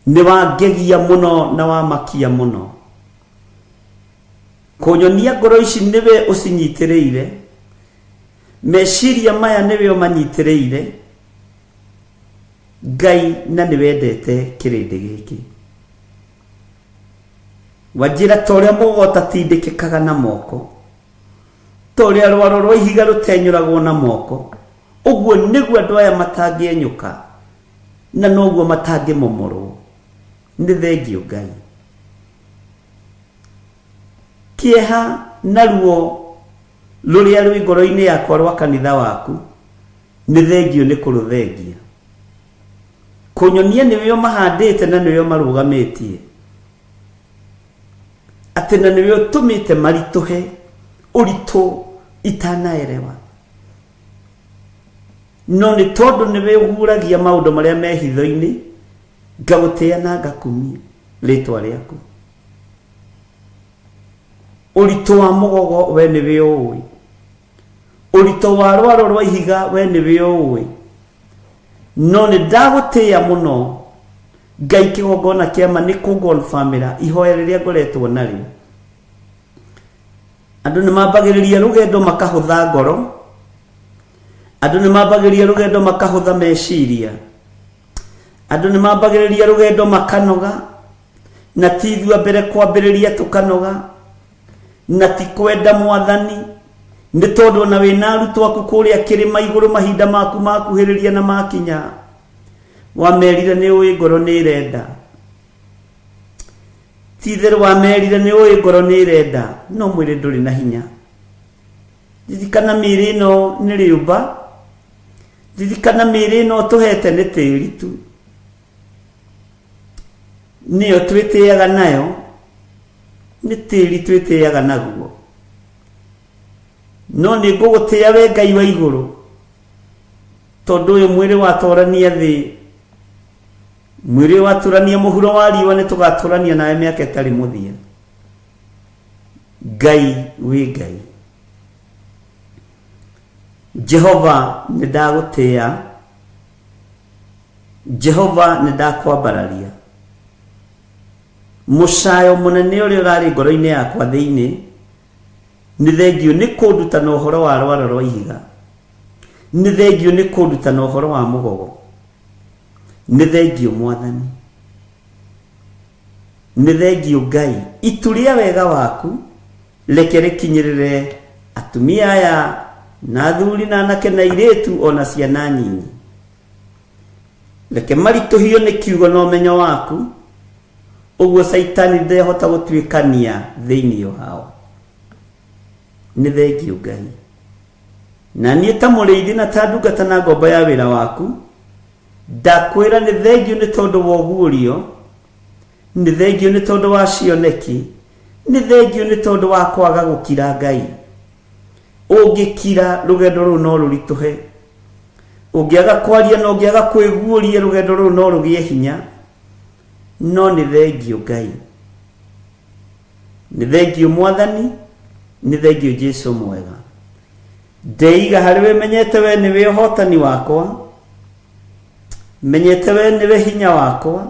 Nĩ wangegia mũno na wamakia mũno. Kũnyonia ngoro ici nĩwe ũcinyitĩrĩire, meciria maya nĩwe ũmanyitĩrĩire, Ngai, na nĩ wendete kĩrĩndĩ gĩkĩ. Wanjĩra ta ũrĩa mũgogo ũtatindĩkĩkaga na moko, ta ũrĩa rwaro rwa ihiga rũtenyũragwo na moko, ũguo nĩguo andũ aya matangĩenyũka, na noguo matangĩmomorwo. Nĩ thengiũ Ngai. Kĩeha na ruo rũrĩa rwĩ ngoro-inĩ yakwa rwa kanitha waku, nĩ thengiũ nĩ kũrũthengia. Kũnyonia nĩwe ũmahandĩte na nĩwe ũmarũgamĩtie, atĩ na nĩwe ũtũmĩte maritũhe ũritũ itanaerewa. No nĩ tondũ nĩwe ũguũragia maũndũ marĩa me hitho-inĩ, ngagũtĩĩa na ngakumia rĩtwa rĩaku. Ũritũ wa mũgogo we nĩwe ũũĩ, ũritũ wa rwaro rwa ihiga we nĩwe ũũĩ. No nĩ ndagũtĩĩa mũno Ngai, kĩgongona kĩa ma nĩ kũngonbamĩra ihoya rĩrĩa ngoretwo narĩo. Andũ nĩ mambagĩrĩria rũgendo makahũtha ngoro, andũ nĩ mambagĩrĩria rũgendo makahũtha meciria, andũ nĩ mambagĩrĩria rũgendo makanoga, na ti ithuĩ a mbere kwambĩrĩria tũkanoga, na ti kwenda Mwathani, nĩ tondũ ona wĩna arutwo aku kũrĩa kĩrĩma igũrũ mahinda maku makuhĩrĩria na makinya, wamerire nĩ ũĩ ngoro nĩ ĩrenda. Ti itherũ wamerire nĩ ũĩ ngoro nĩ ĩrenda, no mwĩrĩ ndũrĩ na hinya. Ririkana mĩĩrĩ ĩno nĩ rĩũmba, ririkana mĩĩrĩ ĩno ũtũhete nĩ tĩri tu, nĩyo twĩtĩaga nayo, nĩ tĩri twĩtĩaga naguo. No nĩ ngũgũtĩa we Ngai wa igũrũ, tondũ ũyũ mwĩrĩ watũrania thĩ, mwĩrĩ watũrania mũhuro wa riũa, nĩ tũgatũrania nawe mĩaka ĩtarĩ mũthia. Ngai wĩ Ngai. Jehova nĩ ndagũtĩa, Jehova nĩ ndakwambararia. Mũcayo mũnene ũrĩa ũrarĩ ngoro-inĩ yakwa thĩinĩ, nĩ thengiũ nĩ kũndutana ũhoro wa rwaro rwa ihiga, nĩ thengiũ nĩ kũndutana ũhoro wa mũgogo, nĩ thengiũ Mwathani, nĩ thengiũ Ngai. Itu rĩa wega waku reke rĩkinyĩrĩre atumia aya na athuri na anake na airĩtu o na ciana nyinyi. Reke maritũhio nĩ kiugo na ũmenyo waku, ũguo Caitani ndehota gũtuĩkania thĩinĩ wao. Nĩ thengiũ Ngai. Na niĩ ta mũrĩithi na ta ndungata na ngombo ya wĩra waku, ndakwĩra nĩ thengiũ nĩ tondũ wa ũguũrio, nĩ thengiũ nĩ tondũ wa cioneki, nĩ thengiũ nĩ tondũ wa kwaga gũkira Ngai. Ũngĩkira rũgendo rũu no rũritũhe, ũngĩaga kwaria na ũngĩaga kwĩguũria rũgendo rũu no rũgĩe hinya. No nĩ thengiũ Ngai, nĩ thengiũ Mwathani, nĩ thengiũ Jesu mwega. Ndeiga harĩ we, menyete we nĩwe ũhotani wakwa, menyete we nĩwe hinya wakwa,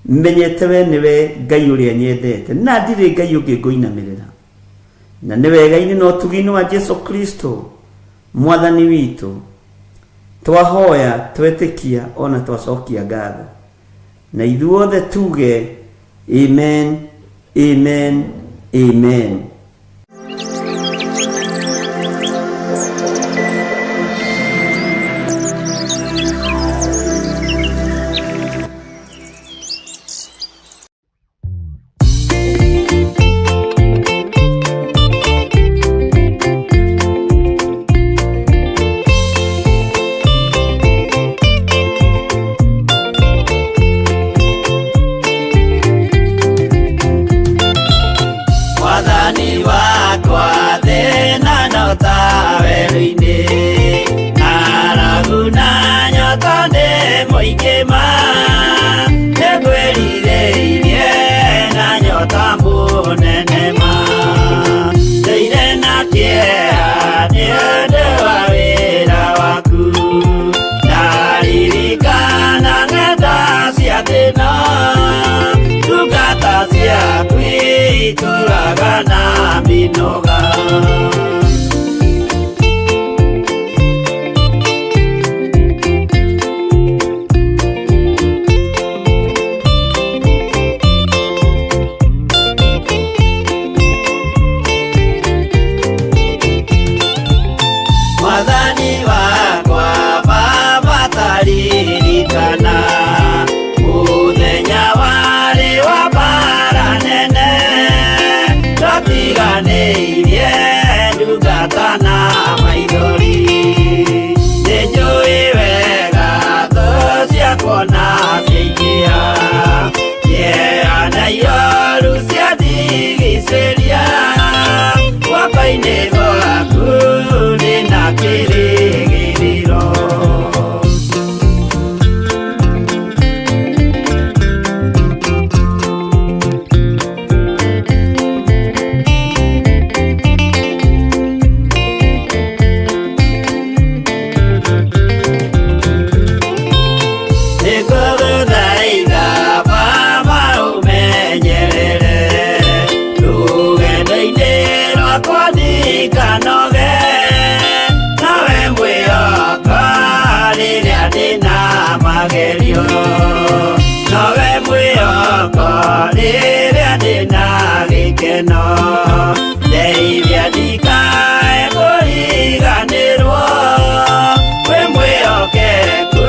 menyete we nĩwe Ngai ũrĩa nyendete, na ndirĩ Ngai ũngĩ ngũinamĩrĩra. Na nĩ wega-inĩ na ũtugi-inĩ wa Jesu Kristo Mwathani witũ, twahoya, twetĩkia, ona twacokia ngatho. Na ithuothe tuge amen, amen, amen. Mwathani wakwa thĩna no ta werũ-inĩ, ng'aragu na nyota nĩ mũingĩ ma, nĩngwĩrirĩirie na nyota mũnene ma. Ndũire na kĩeha nĩ ũndũ wa wĩra waku, ndaririkana ng'enda cia thĩna, ndungata ciaku itũraga na mĩnoga. Mwathani wakwa Baba taririkana mũthenya warĩ wa mbara nene, twatiganĩirie Guoko-inĩ gwaku ndĩna kĩrĩgĩrĩro. Nĩngũgũthaitha Baba ũmenyerere rũgendo-inĩ rwakwa ndikanoge, nawe mwĩhoka rĩrĩa ndĩna magerio, nowe mwĩhoko rĩrĩa ndĩna gĩkeno, ndeithia ndikae kũriganĩrwo, wĩ mwĩhokeku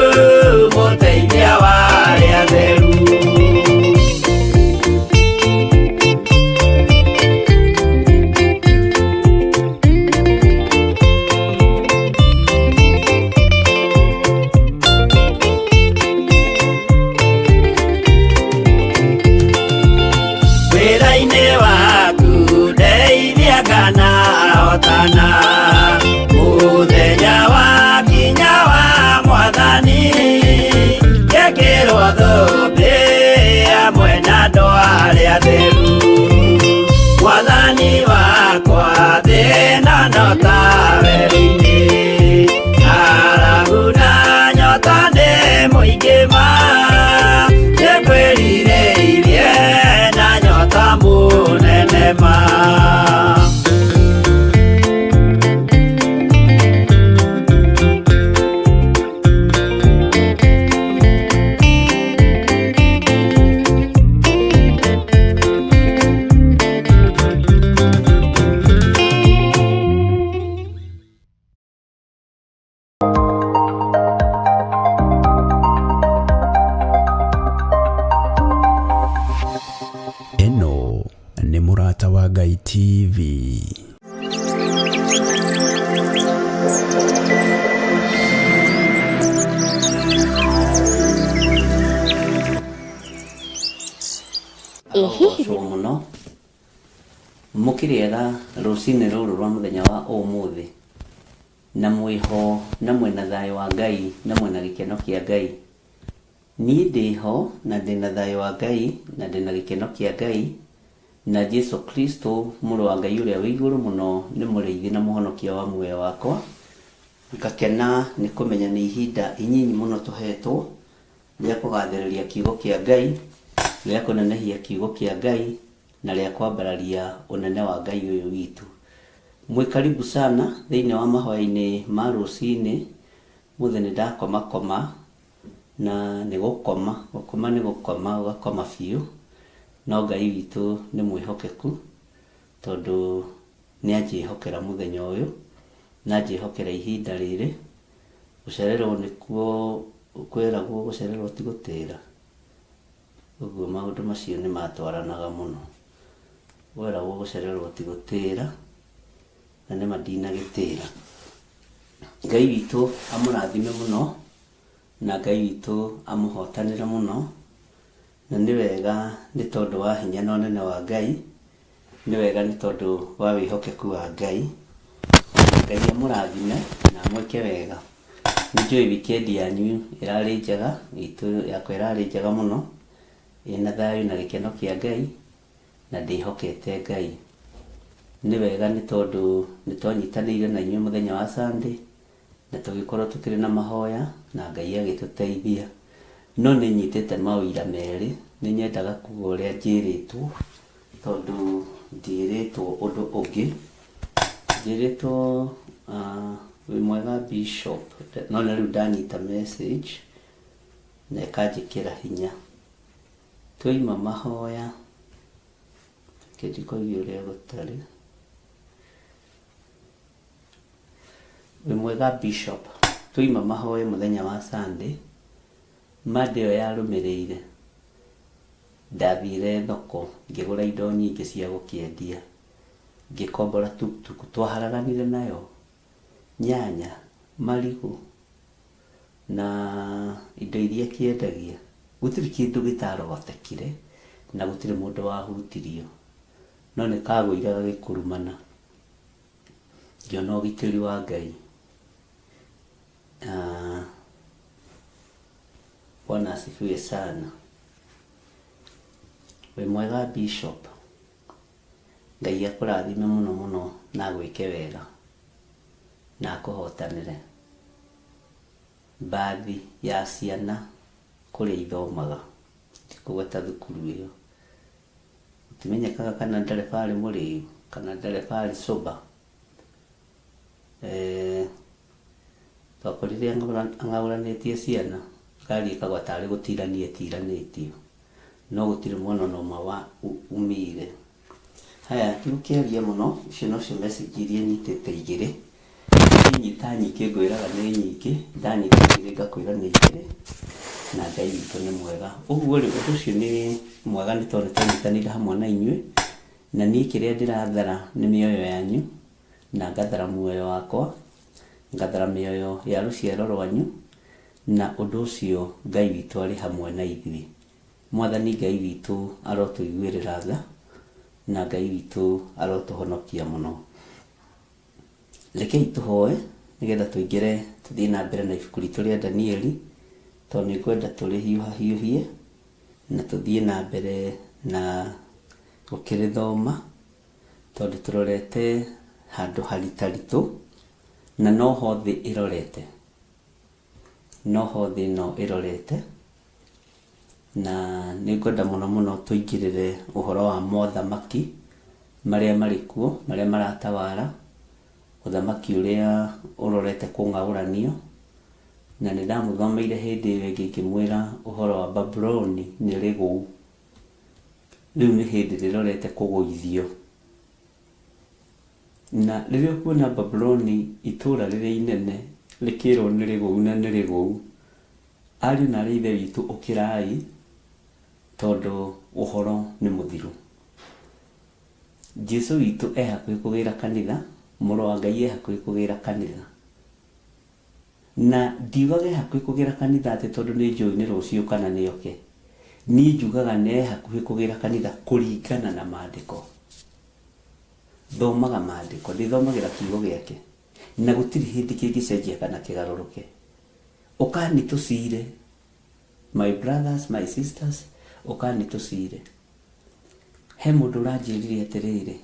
mũteithia wa arĩa atheru. Wĩra-inĩ waku ndeithia kana hotana, mũthenya wakinya wa mwathani, ngekĩrwo thũmbĩ hamwe na andũ arĩa atheru. Mwathani wakwa thĩna no ta werũ-inĩ, ng'aragu na nyota nĩ mũingĩ ma, nĩngwĩrirĩirie na nyota mũnene ma. Ĩno nĩ Mũrata wa Ngai TV. Ĩ hihi Arogocwo mũno. Mũkĩrĩega rũcinĩ rũrũ rwa mũthenya wa ũmũthĩ, na mwĩho na mwĩna thayũ wa Ngai na mwĩna gĩkeno kĩa Ngai. Niĩ ndĩho na ndĩna thayũ wa Ngai na ndĩna gĩkeno kĩa Ngai, na Jesu Kristo mũrũ wa Ngai ũrĩa wĩ igũrũ mũno nĩ mũrĩithi na mũhonokia wa muoyo wakwa. Ngakena nĩ kũmenya nĩ ihinda inyinyi mũno tũhetwo rĩa kũgathĩrĩria kiugo kĩa Ngai, rĩa kũnenehia kiugo kĩa Ngai, na rĩa kwambararia ũnene wa Ngai ũyũ witũ. Mwĩ karibu sana thĩinĩ wa mahoya-inĩ ma rũcinĩ. Mũthĩ nĩ ndakomakoma, na nĩ gũkoma, gũkoma nĩ gũkoma, ũgakoma biũ, no Ngai witũ nĩ mwĩhokeku, tondũ nĩ anjĩhokera mũthenya ũyũ, na anjĩhokera ihinda rĩrĩ. Gũcererwo nĩkuo kwĩragwo gũcererwo ti gũtĩra, ũguo maũndũ macio nĩ matwaranaga mũno. Weragwo gũcererwo ti gũtĩra, na nĩma ndinagĩtĩra. Ngai witũ amũrathime mũno, na Ngai witũ amũhotanĩre mũno, na nĩ wega nĩ tondũ wa hinya na ũnene wa Ngai, nĩ wega nĩ tondũ wa wĩhokeku wa Ngai. Ngai amũrathime na amwĩke wega. Nĩ njũĩ weekend yanyu ĩrarĩ njega, itũ yakwa ĩrarĩ njega mũno, ĩna thayũ na gĩkeno kĩa Ngai, na ndĩhokete Ngai. Nĩ wega nĩ tondũ nĩ twanyitanĩire na inyuĩ mũthenya wa Sunday, na tũgĩkorwo tũkĩrĩ na mahoya, na Ngai agĩtũteithia. No nĩ nyitĩte maũira merĩ, nĩ nyendaga kuga ũrĩa njĩrĩtwo, tondũ ndiĩrĩtwo ũndũ ũngĩ. Njĩrĩtwo wĩ mwega Bishop, no nĩ rĩu ndanyita message na ĩkanjĩkĩra hinya. Twaima mahoya, reke ndikoige ũrĩa gũtarĩ. Wĩ mwega Bishop, twaima mahoya mũthenya wa Sunday, Monday ĩyo yarũmĩrĩire, ndathire thoko ngĩgũra indo nyingĩ cia gũkĩendia, ngĩkombora tuktuk, twaharaganire nayo, nyanya, marigũ, na indo iria kĩendagia. Gũtirĩ kĩndũ gĩtarogotekire, na gũtirĩ mũndũ wahutirio, no nĩ kagũire gagĩkurumana. Ngĩona ũgitĩri wa Ngai. Bwana asifiwe sana. Wĩ mwega Bishop. Ngai akũrathime mũno mũno na agwĩke wega na akũhotanĩre. Mbathi ya ciana kũrĩa ithomaga, ndikũgweta thukuru ĩyo, gũtimenyekaga kana ndereba arĩ mũrĩu kana ndereba arĩ sober. Twakorire ang'aũranĩtie ciana, ngari ĩkagwa tarĩ gũtirania ĩtiranĩtio, no gũtirĩ mwana ona ũmwe wa umire. Haya, ndigũkĩaria mũno, icio nocio message iria nyitĩte igĩrĩ. Nyita nyingĩ ngwĩraga nĩ nyingĩ, ndanyita igĩrĩ ngakwĩra nĩ igĩrĩ, na Ngai witũ nĩ mwega. Ũguo rĩ, ũndũ ũcio nĩ mwega nĩ tondũ nĩtwanyitanĩire hamwe na inyuĩ, na niĩ kĩrĩa ndĩrathara nĩ mĩoyo yanyu, na ngathara muoyo wakwa, ngathara mĩoyo ya rũciaro rwanyu, na ũndũ ũcio Ngai witũ arĩ hamwe na ithuĩ. Mwathani Ngai witũ arotũiguĩrĩra tha, na Ngai witũ arotũhonokia mũno. Rekei tũhoe nĩgetha tũingĩre tũthiĩ na mbere na ibuku ritũ rĩa Danieli, tondũ nĩ ngwenda tũrĩhiũhahiũhie na tũthiĩ na mbere na gũkĩrĩthoma, tondũ tũrorete handũ haritaritũ na noho thĩ ĩrorete, noho thĩ ĩno ĩrorete, na nĩ ngwenda mũno mũno tũingĩrĩre ũhoro wa mothamaki marĩa marĩ kuo, marĩa maratawara, ũthamaki ũrĩa ũrorete kũng'aũranio, na nĩ ndamũthomeire hĩndĩ ĩyo ĩngĩ ngĩmwĩra ũhoro wa Babuloni nĩ rĩgũu, rĩu nĩ hĩndĩ rĩrorete kũgũithio. Na rĩrĩa ũkuona Babuloni itũũra rĩrĩa inene rĩkĩrwo nĩ rĩgũu na nĩ rĩgũu, ariũ na aarĩ a Ithe witũ ũkĩrai, tondũ ũhoro nĩ mũthiru. Jesu witũ e hakuhĩ kũgĩra kanitha, mũrũ wa Ngai e hakuhĩ kũgĩra kanitha. Na ndiugaga e hakuhĩ kũgĩra kanitha atĩ tondũ nĩ njũĩ nĩ rũciũ kana nĩ oke. Niĩ njugaga nĩ e hakuhĩ kũgĩra kanitha kũringana na maandĩko. Thomaga maandĩko, ndĩthomagĩra kiugo gĩake, na gũtirĩ hĩndĩ kĩngĩcenjia kana kĩgarũrũke. Ũkani tũcire, my brothers, my sisters, ũkani tũcire. He mũndũ ũranjĩrire atĩrĩrĩ,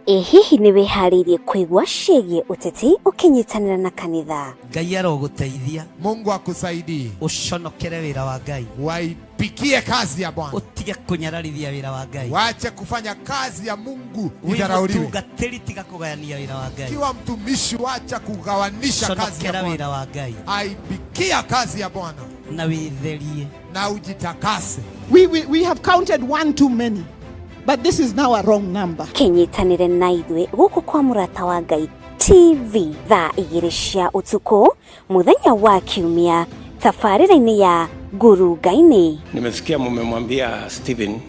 Ĩ hihi nĩ wĩharĩirie kũigua ciĩgiĩ ũteti ũkĩnyitanĩra na kanitha? Ngai arogũteithia. Mungu akusaidie. Ũconokere wĩra wa Ngai. Waipikie kazi ya Bwana. Ũtige kũnyararithia wĩra wa Ngai. Wache kufanya kazi ya Mungu Wĩ idharauliwe. mũtungatĩri tiga kũgayania wĩra wa Ngai. Kiwa mtumishi, wacha kugawanisha kazi ya Conokera Bwana. wĩra wa Ngai. Aipikia kazi ya Bwana Na wĩtherie. na ujitakase. We have counted one too many, but this is now a wrong number. Kĩnyitanĩre na ithuĩ gũkũ kwa Mũrata wa Ngai TV thaa igĩrĩ cia ũtukũ mũthenya wa Kiumia tabarĩra-inĩ ya Ngurunga-inĩ. Nimesikia mumemwambia Stephen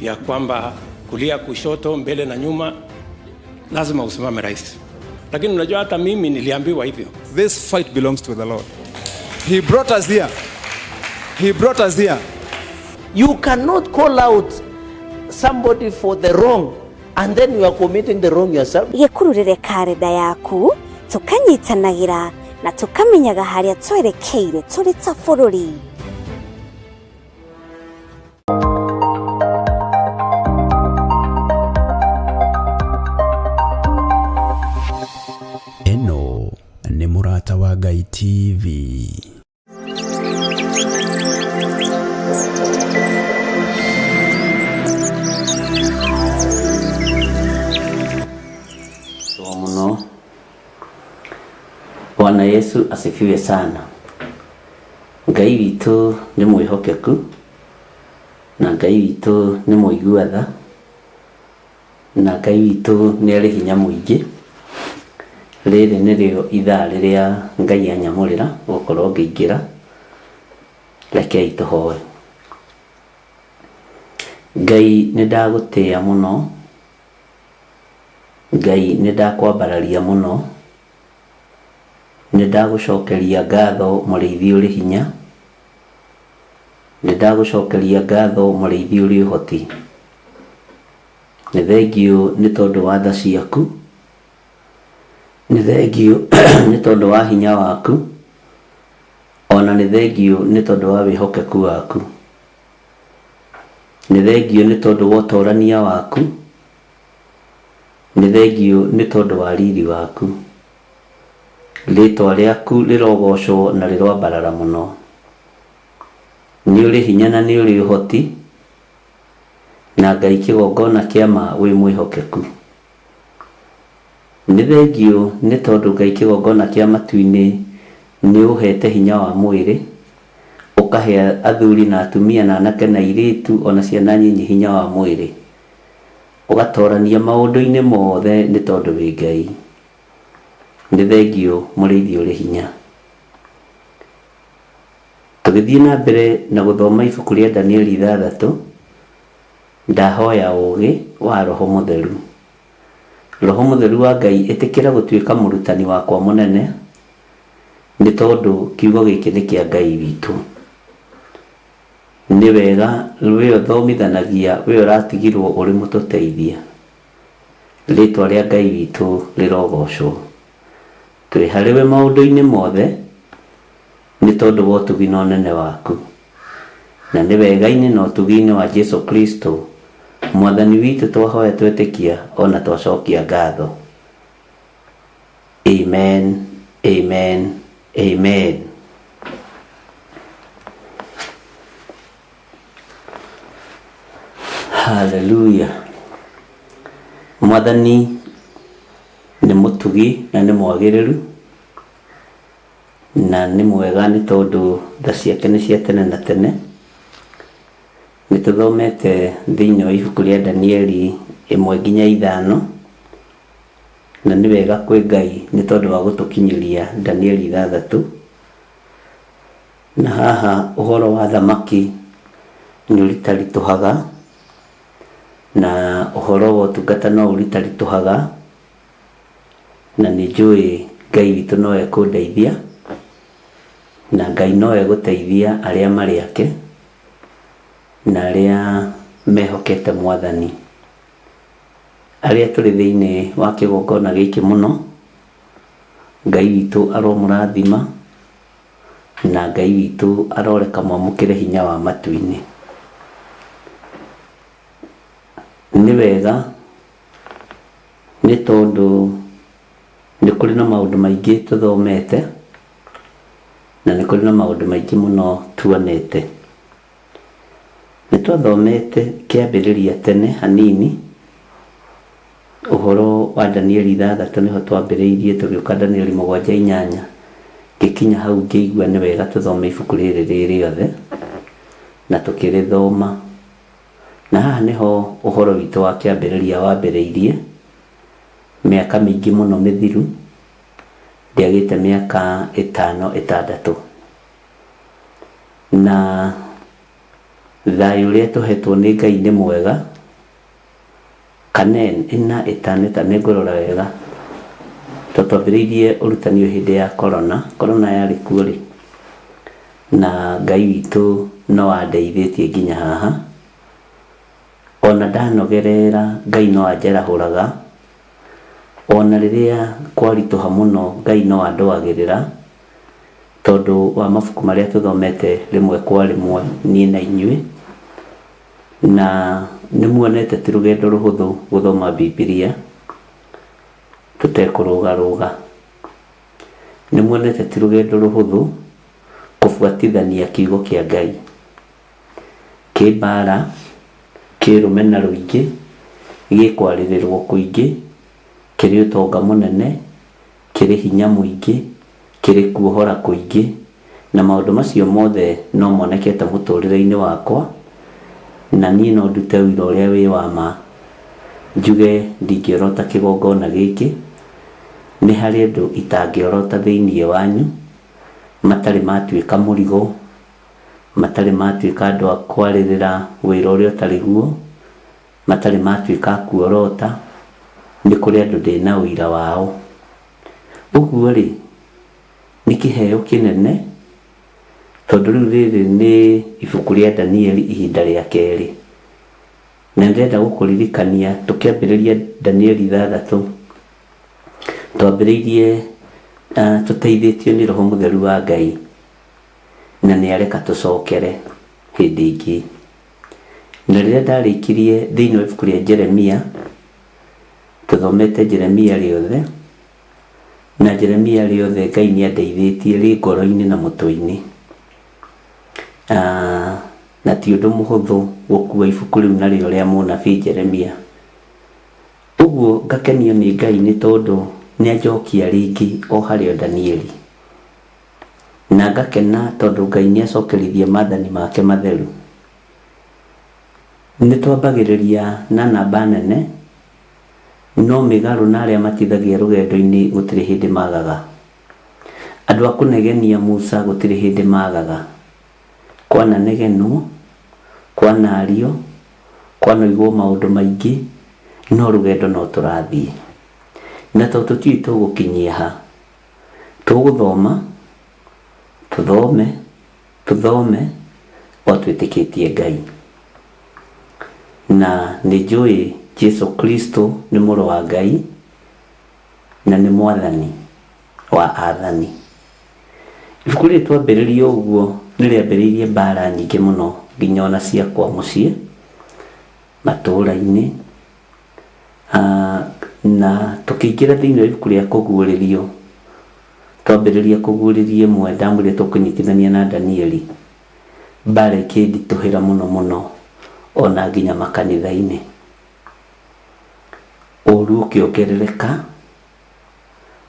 ya kwamba kulia, kushoto, mbele na nyuma lazima usimame rais, lakini unajua hata mimi niliambiwa hivyo. This fight belongs to the Lord. He brought us here. He brought us here. You cannot call out somebody for the wrong and then you are committing the wrong yourself. Gĩkururĩre karenda yaku tũkanyitanagĩra na tũkamenyaga harĩa twerekeire tũrĩ ta bũrũri. Ĩno nĩ Mũrata wa Ngai TV. Mũno. Bwana Yesu asifiwe sana. Ngai witũ nĩ mwĩhokeku na Ngai witũ nĩ mũigua tha na Ngai witũ nĩ arĩ hinya mũingĩ. Rĩrĩ nĩrĩo ithaa rĩrĩa Ngai anyamũrĩra gũkorwo ngĩingĩra. Rekei tũhoe. Ngai nĩ ndagũtĩĩa mũno, Ngai nĩ ndakwambararia mũno, Nĩ ndagũcokeria ngatho mũrĩithi ũrĩ hinya, nĩ ndagũcokeria ngatho mũrĩithi ũrĩ ũhoti. Nĩ thengiũ nĩ tondũ wa tha ciaku, nĩ thengiũ nĩ tondũ wa hinya waku, ona nĩ thengiũ nĩ tondũ wa wĩhokeku waku. Nĩ thengiũ nĩ tondũ wa ũtorania waku, nĩ thengiũ nĩ tondũ wa riri waku. Rĩtwa rĩaku rĩrogocwo na rĩroambarara mũno. Nĩ ũrĩ hinya na nĩ ũrĩ ũhoti, na Ngai kĩgongona kĩa ma wĩ mwĩhokeku. Nĩ thengiũ nĩ tondũ Ngai kĩgongona kĩa matu-inĩ nĩ ũhete hinya wa mwĩrĩ, ũkahe athuri na atumia na anake na airĩtu ona ciana nyinyi hinya wa mwĩrĩ. Ũgatorania maũndũ-inĩ mothe nĩ tondũ wĩ Ngai. Nĩ thengiũ mũrĩithi ũrĩ hinya. Tũgĩthiĩ na mbere na gũthoma ibuku rĩa Danieli ithathatũ, ndahoya ũũgĩ wa Roho Mũtheru. Roho Mũtheru wa Ngai ĩtĩkĩra gũtuĩka mũrutani wakwa mũnene, nĩ tondũ kiugo gĩkĩ nĩ kĩa Ngai witũ. Nĩ wega we ũthomithanagia, we ũratigirwo ũrĩ mũtũteithia. Rĩtwa rĩa Ngai witũ rĩrogocwo. Twĩ harĩ we maũndũ-inĩ mothe, nĩ tondũ wa ũtugi na ũnene waku. Na nĩ wega-inĩ na ũtugi-inĩ wa Jesu Kristo, Mwathani witũ twahoya twetĩkia o na twacokia ngatho. Amen, amen, amen. Hallelujah. Mwathani nĩ mũtugi na nĩ mwagĩrĩru na nĩ mwega nĩ tondũ tha ciake nĩ cia tene na tene. Nĩ tũthomete thĩinĩ wa ibuku rĩa Danieli ĩmwe nginya ithano, na nĩ wega kwĩ Ngai nĩ tondũ wa gũtũkinyĩria Danieli ithathatũ. Na haha ũhoro wa thamaki nĩ ũritaritũhaga, na ũhoro wa ũtungata no ũritaritũhaga, na nĩ njũĩ Ngai witũ no ekũndeithia, na Ngai no egũteithia arĩa marĩ ake, na arĩa mehokete Mwathani. Arĩa tũrĩ thĩinĩ wa kĩgongona gĩkĩ mũno, Ngai witũ aromũrathima, na Ngai witũ aroreka mwamũkĩre hinya wa matu-inĩ. Nĩ wega nĩ tondũ nĩ kũrĩ na maũndũ maingĩ tũthomete, na nĩ kũrĩ na maũndũ maingĩ mũno tuonete. Nĩ twathomete kĩambĩrĩria tene hanini, ũhoro wa Danieli ithathatũ nĩho twambĩrĩirie tũgĩũka Danieli mũgwanja inyanya, ngĩkinya hau ngĩigua nĩ wega tũthome ibuku rĩrĩ rĩ rĩothe, na tũkĩrĩthoma. Na haha nĩho ũhoro witũ wa kĩambĩrĩria wambĩrĩirie, mĩaka mĩingĩ mũno mĩthiru, ndĩagĩte mĩaka ĩtano ĩtandatũ. Na thayũ ũrĩa tũhetwo nĩ Ngai nĩ mwega, kana ĩna ĩtano ĩtano nĩngũrora wega, tondũ twambĩrĩirie ũrutani ũyũ hĩndĩ ya corona, corona yarĩ kuo rĩ, na Ngai witũ no andeithĩtie nginya haha, ona ndanogerera Ngai no anjarahũraga, ona rĩrĩa kwaritũha mũno Ngai no andũagĩrĩra, tondũ wa mabuku marĩa tũthomete rĩmwe kwa rĩmwe niĩ na inyuĩ, na nĩ muonete ti rũgendo rũhũthũ gũthoma Bibilia tũtekũrũgarũga. Nĩ muonete ti rũgendo rũhũthũ kũbuatithania kiugo kĩa Ngai. Kĩ mbara, kĩ rũmena rũingĩ, gĩ kwarĩrĩrwo kũingĩ, kĩrĩ ũtonga mũnene, kĩrĩ hinya mũingĩ, kĩrĩ kuohora kũingĩ, na maũndũ macio mothe no monekete mũtũrĩre-inĩ wakwa, na niĩ no ndute ũira ũrĩa wĩ wa ma, njuge ndingĩorota kĩgongona gĩkĩ, nĩ harĩ andũ itangĩorota thĩinĩ wanyu, matarĩ matuĩka mũrigo, matarĩ matuĩka andũ a kwarĩrĩra wĩra ũrĩa ũtarĩ guo, matarĩ matuĩka a kuorota, nĩ kũrĩ andũ ndĩna ũira wao. Ũguo-rĩ, Nĩ kĩheo kĩnene tondũ rĩu rĩrĩ nĩ ibuku rĩa Danieli ihinda rĩa kerĩ. Na ndĩrenda gũkũririkania tũkĩambĩrĩria Danieli 6 twambĩrĩirie tũteithĩtio nĩ Roho Mũtheru wa Ngai na nĩ areka tũcokere hĩndĩ ĩngĩ. Na rĩrĩa ndarĩkirie thĩinĩ wa ibuku rĩa Jeremia, tũthomete Jeremia rĩothe, na Jeremia rĩothe Ngai nĩ andeithĩtie rĩ ngoro-inĩ na mũtwe-inĩ. Na ti ũndũ mũhũthũ gũkua ibuku rĩu narĩo rĩa mũnabii Jeremia. Ũguo ngakenio nĩ Ngai nĩ tondũ nĩ anjokia rĩngĩ o harĩ o Danieli. Na ngakena tondũ Ngai nĩ acokerithia maathani make matheru. Nĩ twambagĩrĩria na namba nene, no mĩgarũ na arĩa matithagia rũgendo-inĩ gũtirĩ hĩndĩ magaga. Andũ a kũnegenia Musa gũtirĩ hĩndĩ magaga. Kwananegenwo, kwanaario, kwanoigwo maũndũ maingĩ, no rũgendo no tũrathiĩ. Na tondũ tũtiũĩ tũgũkinyia ha, tũgũthoma, tũthome, tũthome, o twĩtĩkĩtie Ngai. Na nĩ njũĩ Jesu Kristo nĩ mũrũ wa Ngai na nĩ mwathani wa athani. Ibuku rĩrĩ twambĩrĩria ũguo nĩ rĩambĩrĩirie mbara nyingĩ mũno nginya ona ciakwa mũciĩ, matũũra-inĩ, na tũkĩingĩra thĩinĩ wa ibuku rĩa kũguũrĩrio, twambĩrĩria kũguũrĩrio ĩmwe ndamwĩrire tũkũnyitithania na Danieli, mbara ĩkĩnditũhĩra mũno mũno ona nginya makanitha-inĩ. Ũru ũkĩongerereka,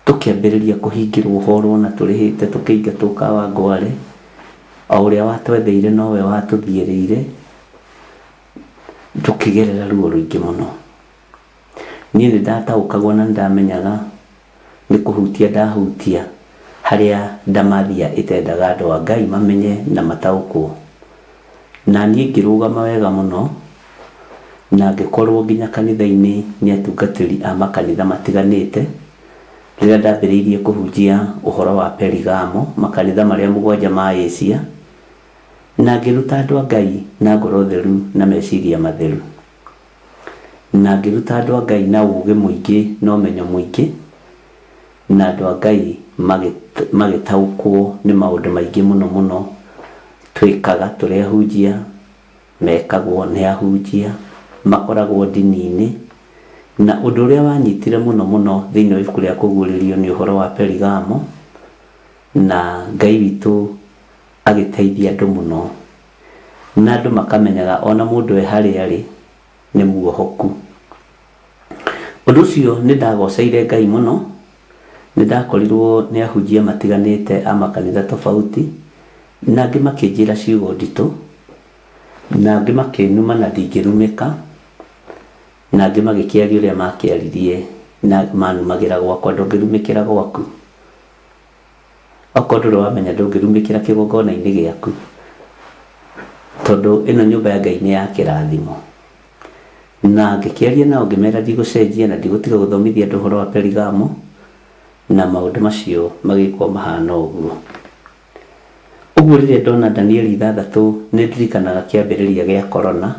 tũkĩambĩrĩria kũhingĩrwo ũhoro ona tũrĩhĩte tũkĩingatwo Kawangware, o ũrĩa watwetheire nowe watũthiĩrĩire, tũkĩgerera ruo rũingĩ mũno. Niĩ nĩ ndataũkagwo na nĩ ndamenyaga nĩ kũhutia ndahutia harĩa ndamathia ĩtendaga andũ a Ngai mamenye na mataũkwo. Na niĩ ngĩrũgama wega mũno na ngĩkorwo nginya kanitha-inĩ nĩ atungatĩri a makanitha matiganĩte, rĩrĩa ndambĩrĩirie kũhunjia ũhoro wa Perigamo, makanitha marĩa 7 ma Asia, na ngĩruta andũ a Ngai na ngoro theru na meciria matheru. Na ngĩruta andũ a Ngai na ũũgĩ mũingĩ na ũmenyo mũingĩ, na andũ a Ngai magĩtaũkwo nĩ maũndũ maingĩ mũno mũno twĩkaga tũrĩ ahunjia, mekagwo nĩ ahunjia, makoragwo ndini-inĩ. Na ũndũ ũrĩa wanyitire mũno mũno thĩinĩ wa ibuku rĩa Kũguũrĩrio nĩ ũhoro wa Perigamo, na Ngai witũ agĩteithia andũ mũno. Na andũ makamenyaga ona mũndũ e harĩa arĩ nĩ muohoku. Ũndũ ũcio nĩ ndagoceire Ngai mũno, nĩ ndakorirwo nĩ ahunjia matiganĩte a makanitha tofauti, na angĩ makĩnjĩra ciugo nditũ, na angĩ makĩnuma na ndingĩrumĩka, na angĩ magĩkĩaria ũrĩa makĩaririe na manumagĩra gwakwa, ndũngĩrumĩkĩra gwaku. Okorwo ndũrĩ wamenya ndũngĩrumĩkĩra kĩgongona-inĩ gĩaku, tondũ ĩno nyũmba ya Ngai nĩ ya kĩrathimo. Na ngĩkĩaria nao ngĩmera ndigũcenjia na ndigũtiga gũthomithia andũ ũhoro wa Perigamo, na maũndũ macio magĩkorwo mahana ũguo. Ũguo rĩrĩa ndona Danieli 6 nĩ ndirikanaga kĩambĩrĩria gĩa korona,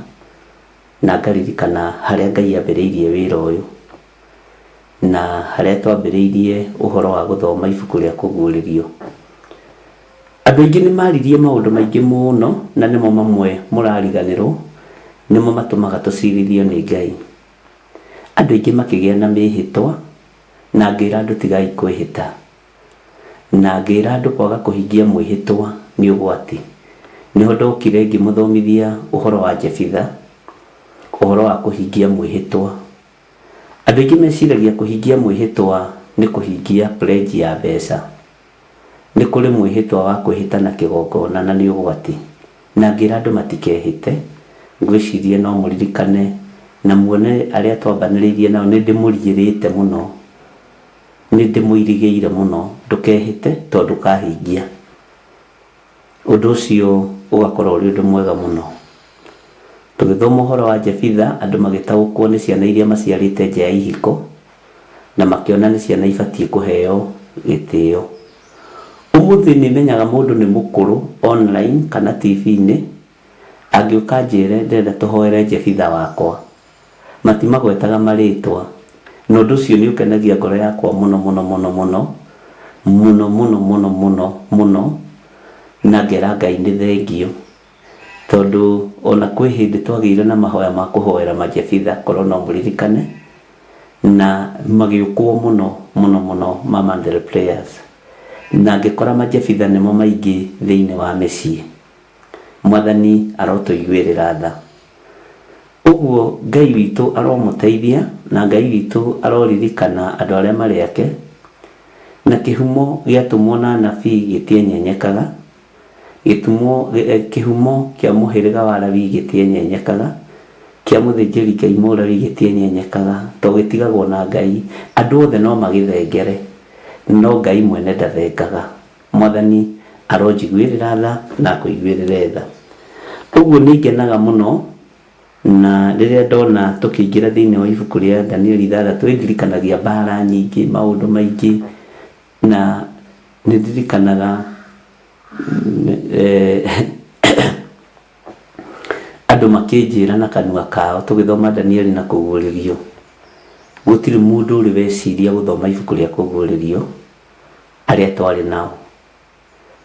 na ngaririkana harĩa Ngai ambĩrĩirie wĩra ũyũ. Na harĩa twambĩrĩirie ũhoro wa gũthoma ibuku rĩa Kũguũrĩrio. Andũ aingĩ nĩ maaririe maũndũ maingĩ mũno na nĩmo mamwe mũrariganĩrwo, nĩmo matũmaga tũcirithio nĩ Ngai. Andũ aingĩ makĩgĩa na mĩhĩtwa na ngĩra andũ tigai kwĩhĩta. Na ngĩra andũ kwaga kũhingia mwĩhĩtwa nĩ ũgwati. Nĩho ndokire ngĩmũthomithia ũhoro wa Jefitha, ũhoro wa kũhingia mwĩhĩtwa. Andũ aingĩ meciragia kũhingia mwĩhĩtwa nĩ kũhingia pledge ya mbeca. Nĩ kũrĩ mwĩhĩtwa wa kwĩhĩta na kĩgongona na nĩ ũgwati. Na ngĩra andũ matikehĩte. Ngwĩciria no mũririkane na muone arĩa twambanĩrĩirie nao nĩ ndĩmũriĩrĩte mũno. Nĩ ndĩmũirigĩire mũno ndũkehĩte tondũ ndũkahingia. Ũndũ ũcio ũgakorwo ũrĩ ũndũ mwega mũno. Tũgĩthoma ũhoro wa Jefitha, andũ magĩtaũkwo nĩ ciana iria maciarĩte nja ya ihiko, na makĩona nĩ ciana ibatiĩ kũheo gĩtĩo. Ũmũthĩ nĩ menyaga mũndũ nĩ mũkũrũ online kana TV-inĩ angĩũka anjĩre ndĩrenda tũhoere Jebitha wakwa. Matimagwetaga marĩtwa. Na ũndũ ũcio nĩ ũkenagia ngoro yakwa mũno mũno mũno mũno, mũno mũno mũno mũno mũno, na ngera Ngai nĩ thengiũ. Tondũ ona kwĩ hĩndĩ twagĩire na mahoya ma kũhoera majebitha korwo no mũririkane, na magĩũkwo mũno mũno mũno ma Mantle Prayers. Na ngĩkora majebitha nĩmo maingĩ thĩinĩ wa mĩciĩ. Mwathani arotũiguĩrĩra tha. Ũguo Ngai witũ aromũteithia na Ngai witũ aroririkana andũ arĩa marĩ ake, na kĩhumo gĩatũmwo na anabii gĩtienyenyekaga, gĩtumwo, kĩhumo kĩa mũhĩrĩga wa Lawi gĩtienyenyekaga, kĩa mũthĩnjĩri Ngai Mũlawi gĩtienyenyekaga, to gĩtigagwo na Ngai. Andũ othe no magĩthengere, no Ngai mwene ndathengaga. Mwathani aronjiguĩrĩra tha na akũiguĩrĩre tha. Ũguo nĩ ngenaga mũno na rĩrĩa ndona tũkĩingĩra thĩinĩ wa ibuku rĩa Danieli ithathatũ ĩndirikanagia mbara nyingĩ, maũndũ maingĩ na nĩ ndirikanaga andũ makĩnjĩra na kanua kao tũgĩthoma Danieli na Kũguũrĩrio, gũtirĩ mũndũ ũrĩ weciria gũthoma ibuku rĩa Kũguũrĩrio arĩa twarĩ nao,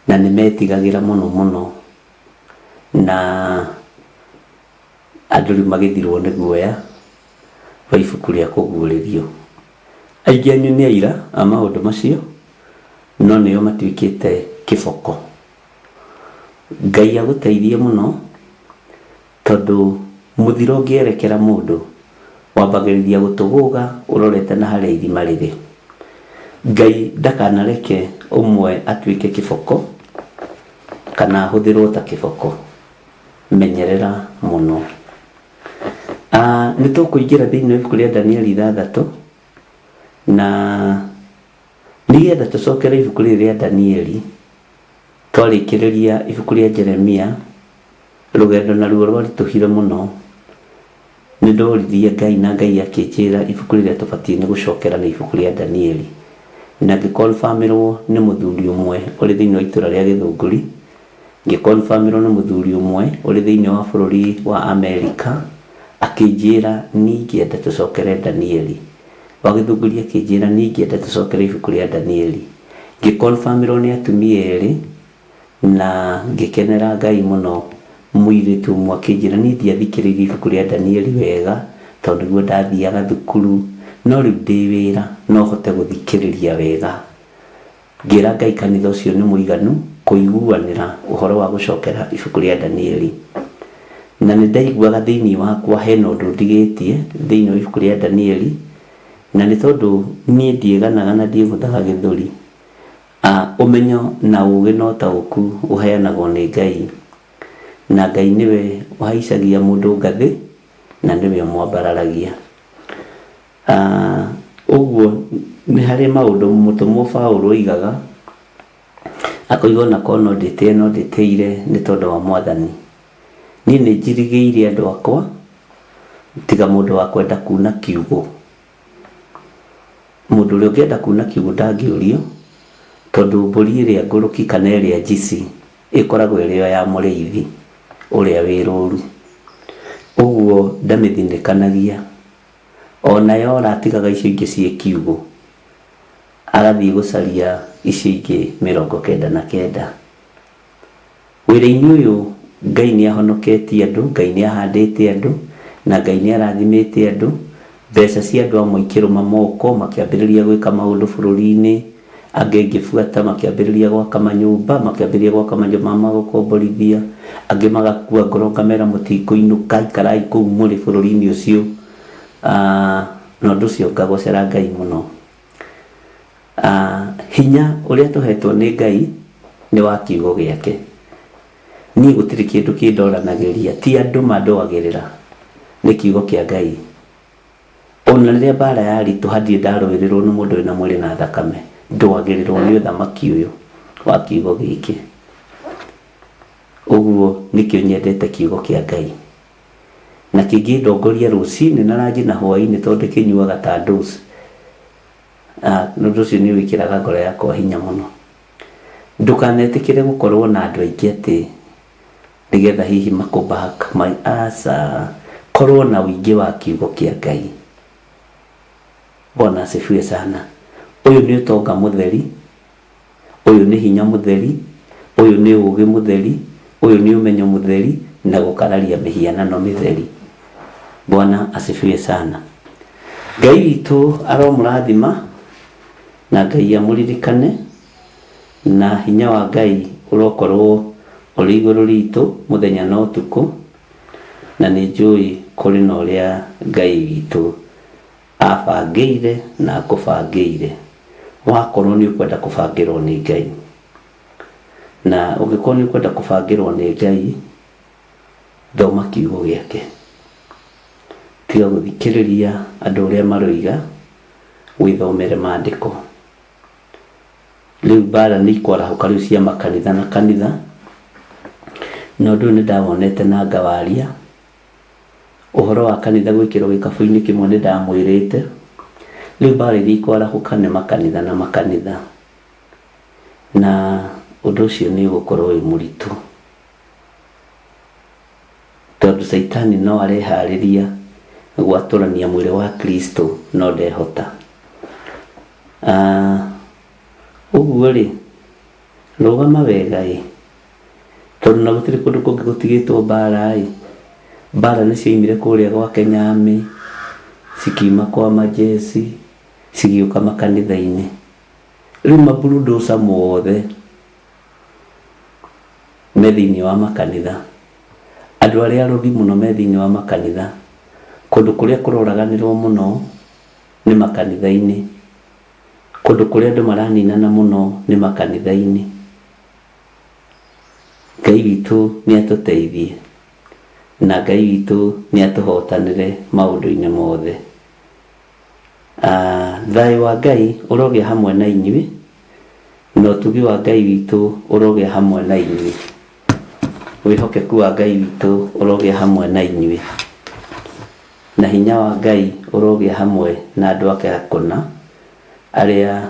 na nĩ metigagĩra mũno mũno, na andũ rĩu magĩthirwo nĩ guoya wa ibuku rĩa Kũguũrĩrio. Aingĩ anyu nĩ aira a maũndũ macio, no nĩo matuĩkĩte kĩboko. Ngai agũteithie mũno. Tondũ mũthiro ũngĩerekera mũndũ, wambagĩrĩria gũtũgũga ũrorete na harĩa irima rĩrĩ. Ngai ndakanareke ũmwe atuĩke kĩboko, kana ahũthĩrwo ta kĩboko. Menyerera mũno. Nĩ tũkũingĩra thĩinĩ wa ibuku rĩa Danieli ithathatũ, na nĩgetha tũcokere ibuku rĩrĩ rĩa Danieli, twarĩkĩrĩria ibuku rĩa Jeremia, Rũgendo naruo rwaritũhire mũno. Nĩ ndoririe Ngai na Ngai akĩnjĩra ibuku rĩrĩa tũbatiĩ nĩ gũcokera nĩ ibuku rĩa Danieli. Na ngĩ confirm ĩrwo nĩ mũthuri ũmwe ũrĩ thĩinĩ wa itũra rĩa Gĩthũngũri, ngĩ confirm ĩrwo nĩ mũthuri ũmwe ũrĩ thĩinĩ wa bũrũri wa Amerika, akĩnjĩra niĩ ingĩenda tũcokere Danieli. Wa Gĩthũngũri akĩnjĩra niĩ ingĩenda tũcokere ibuku rĩa Danieli. Ngĩ confirm ĩrwo nĩ atumia erĩ Na ngĩkenera Ngai mũno. Mũirĩtu ũmwe akĩnjĩra, Niĩ ndiathikĩrĩirie ibuku rĩa Danieli wega tondũ nĩguo ndathiaga thukuru, no rĩu ndĩ wĩra no hote gũthikĩrĩria wega. Ngĩra Ngai kanitha ũcio nĩ mũiganu kũiguanĩra ũhoro wa gũcokera ibuku rĩa Danieli. Na nĩ ndaiguaga thĩinĩ wakwa hena ũndũ ndigĩtie thĩinĩ wa ibuku rĩa Danieli, na nĩ tondũ niĩ ndiĩganaga na ndiĩgũthaga gĩthũri, A Ũmenyo na ũũgĩ na ũtaũku ũheanagwo nĩ Ngai, na Ngai nĩwe ũhaicagia mũndũ ngathĩ na nĩwe ũmwambararagia. A Ũguo nĩ harĩ maũndũ mũtũmwo Paũlũ oigaga, akoiga o na korwo no ndĩtĩe no ndĩtĩire nĩ tondũ wa Mwathani. Niĩ nĩ njirigĩire andũ akwa tiga mũndũ wa kwenda kuuna kiugũ. Mũndũ ũrĩa ũngĩenda kuuna kiugũ ndangĩũrio, tondũ mbũri ĩrĩa ngũrũki kana ĩrĩa njici ĩkoragwo ĩrĩ o ya mũrĩithi ũrĩa wĩ rũru. Ũguo ndamĩthinĩkanagia. O na yora atigaga icio ingĩ ciĩ kiugũ, agathiĩ gũcaria icio ingĩ 99. Wĩra-inĩ ũyũ Ngai nĩ ahonoketie andũ, Ngai nĩ ahandĩte andũ, na Ngai nĩ arathimĩte andũ. Mbeca cia andũ amwe ikĩrũma moko makĩambĩrĩria gwĩka maũndũ bũrũri-inĩ, angĩ ngĩbuata makĩambĩrĩria gwaka manyũmba, makĩambĩrĩria gwaka manyũmba ma gũkomborithia, angĩ magakua ngoro ngamera mũtikũinũka ikarai kũu mũrĩ bũrũri-inĩ ũcio. Na ũndũ ũcio ngagocera Ngai mũno. Hinya ũrĩa tũhetwo nĩ Ngai nĩ wa kiugo gĩake. Niĩ gũtirĩ kĩndũ kĩndoranagĩria, ti andũ mandũagĩrĩra, nĩ kiugo kĩa Ngai. Ona rĩrĩa mbara yaritũha ndirĩ ndarũĩrĩrwo nĩ mũndũ wĩna mwĩrĩ na thakame, ndũagĩrĩrwo nĩ ũthamaki ũyũ wa kiugo gĩkĩ. Ũguo nĩkĩo nyendete kiugo kĩa Ngai. Na kĩngĩndongoria rũcinĩ na ranji na hwainĩ tondũ ndĩkĩnyuaga ta dose. Ũndũ ũcio nĩ wĩkĩraga ngoro yakwa hinya mũno. Ndũkanetĩkĩre gũkorwo na andũ aingĩ atĩ nĩgetha hihi makũ back my aca. Korwo na ũingĩ wa kiugo kĩa Ngai. Bwana asifiwe sana. Ũyũ nĩ ũtonga mũtheri, ũyũ nĩ hinya mũtheri, ũyũ nĩ ũgĩ mũtheri, ũyũ nĩ ũmenyo mũtheri na gũkararia mĩhianano mĩtheri. Bwana asifiwe sana. Ngai witũ aromũrathima na Ngai amũririkane na hinya wa Ngai ũrokorwo ũrĩ igũrũ ritũ mũthenya na ũtukũ, na nĩ njũĩ kũrĩ na ũrĩa Ngai witũ abangĩire na akũbangĩire. Wakorwo nĩ ũkwenda kũbangĩrwo nĩ Ngai, na ũngĩkorwo nĩ ũkwenda kũbangĩrwo nĩ Ngai, thoma kiugo gĩake. Tiga gũthikĩrĩria andũ ũrĩa maroiga, wĩthomere maandĩko. Rĩu mbara nĩ ikwarahũka rĩu cia makanitha na kanitha, na ũndũ ũyũ nĩ ndawonete na ngawaria. Ũhoro wa kanitha gwĩkĩrwo gĩkabũ-inĩ kĩmwe nĩ ndamwĩrĩte. Rĩu mbara iria ikwarahũka nĩ makanitha na makanitha, na ũndũ ũcio nĩ ũgũkorwo wĩ mũritũ, tondũ Caitani no areharĩria gwatũrania mwĩrĩ wa Kristo no ndehota. Ũguo rĩ, rũgama wega ĩ, tondũ na gũtirĩ kũndũ kũngĩ gũtigĩtwo mbara ĩ, mbara nĩ cioimire kũrĩa gwa Kenya Army, cikiuma kwa majeci, cigĩũka makanitha-inĩ. Rĩu maburunduca mothe me thĩinĩ wa makanitha. Andũ arĩa arogi mũno me thĩinĩ wa makanitha. Kũndũ kũrĩa kũroraganĩrwo mũno nĩ makanitha-inĩ. Kũndũ kũrĩa andũ maraninana mũno nĩ makanitha-inĩ. Ngai witũ nĩ atũteithie na Ngai witũ nĩ atũhotanĩre maũndũ-inĩ mothe. Thayũ wa Ngai ũrogĩa hamwe na inyuĩ, na ũtugi wa Ngai witũ ũrogĩa hamwe na inyuĩ. Wĩhokeku wa Ngai witũ ũrogĩa hamwe na inyuĩ, na hinya wa Ngai ũrogĩa hamwe na andũ ake akũna, arĩa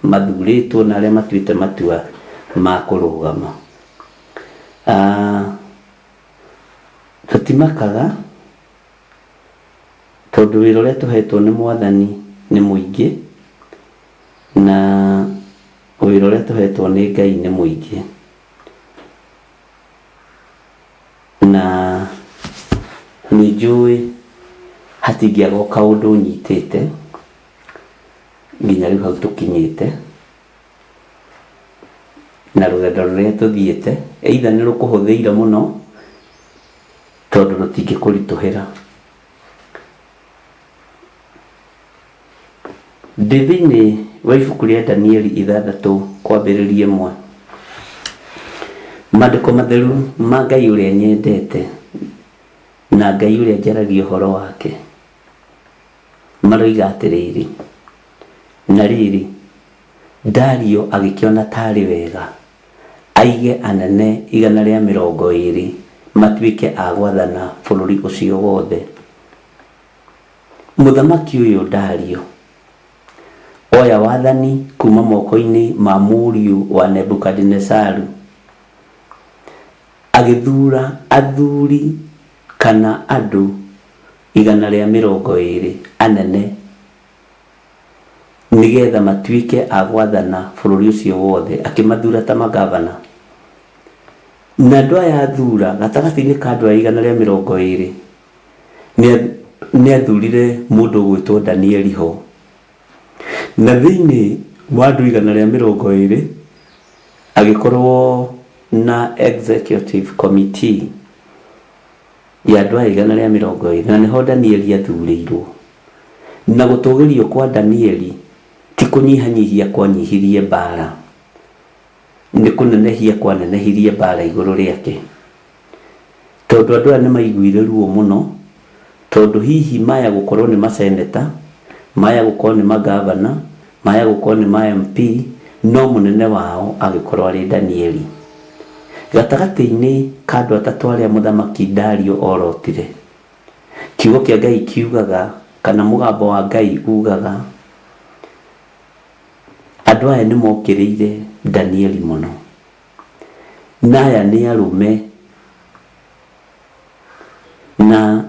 mathurĩtwo na arĩa matuĩte matua ma kũrũgama. Tũtimakaga tondũ wĩra ũrĩa tũhetwo nĩ Mwathani nĩ mũingĩ, na wĩra ũrĩa tũhetwo nĩ Ngai nĩ mũingĩ. Na nĩ njũĩ hatingĩaga o kaũndũ nyitĩte nginya rĩu hau tũkinyĩte, na rũgendo rũrĩa tũthiĩte, either nĩ rũkũhũthĩire mũno tondũ rũtingĩkũritũhĩra. Ndĩ thĩinĩ wa ibuku rĩa Danieli ithathatũ kwambĩrĩria ĩmwe. Maandĩko matheru ma Ngai ũrĩa nyendete na Ngai ũrĩa njaragia ũhoro wake maroiga atĩrĩrĩ, na rĩrĩ, Dario agĩkĩona ta arĩ wega aige anene 120 matuĩke a gwathana bũrũri ũcio wothe. Mũthamaki ũyũ Dario oya wathani kuma moko-inĩ ma mũriũ wa Nebukadinezaru, agĩthura athuri kana andũ 120 anene nĩgetha matuĩke a gwathana bũrũri ũcio wothe, akĩmathura ta magavana. Na andũ aya athura gatagatĩ-inĩ ka andũ aya 120 nĩ athurire mũndũ ũgwĩtwo Danieli ho. Na thĩinĩ wa andũ 120 agĩkorwo na executive committee ya andũ aya 120, na nĩho Danieli athurĩirwo. Na gũtũgĩrio kwa Danieli ti kũnyihanyihia kwanyihirie mbara, nĩ kũnenehia kwanenehirie mbara igũrũ rĩake. Tondũ andũ aya nĩ maiguire ruo mũno, tondũ hihi maya gũkorwo nĩ maseneta, maya gũkorwo nĩ magavana, maya gũkorwo nĩ ma MP, no mũnene wao agĩkorwo arĩ Danieli. Gatagatĩ-inĩ ka andũ atatũ arĩa mũthamaki Dario orotire, kiugo kĩa Ngai kiugaga, kana mũgambo wa Ngai ugaga, andũ aya nĩ mokĩrĩire Danieli mũno. Na aya nĩ arũme na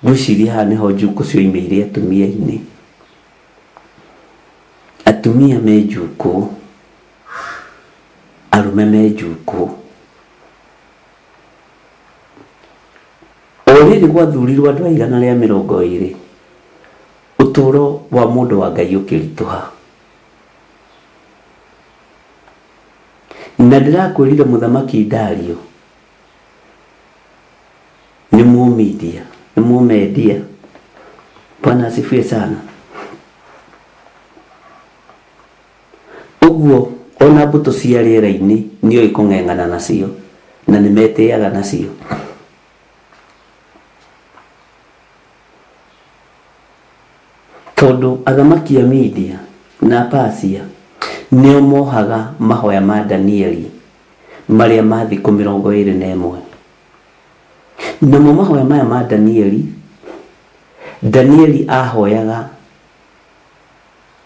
ngwĩciria haha nĩho njukũ cioimĩire atumia-inĩ. Atumia me njukũ, arũme me njukũ. O rĩrĩ gwathurirwo andũ a 120, ũtũũro wa mũndũ wa Ngai ũkĩritũha. Na ndĩrakwĩrire mũthamaki Dario nĩ Mũmedia, nĩ Mũmedia. Bwana asifiwe sana. Ũguo ona mbũtũ cia rĩera-inĩ nĩoĩ kũng'eng'ana nacio na nĩ metĩaga nacio. Tondũ athamaki a Media na a Persia nĩo mohaga mahoya ma Danieli marĩa ma thikũ 21. Namo mahoya maya ma Danieli, Danieli ahoyaga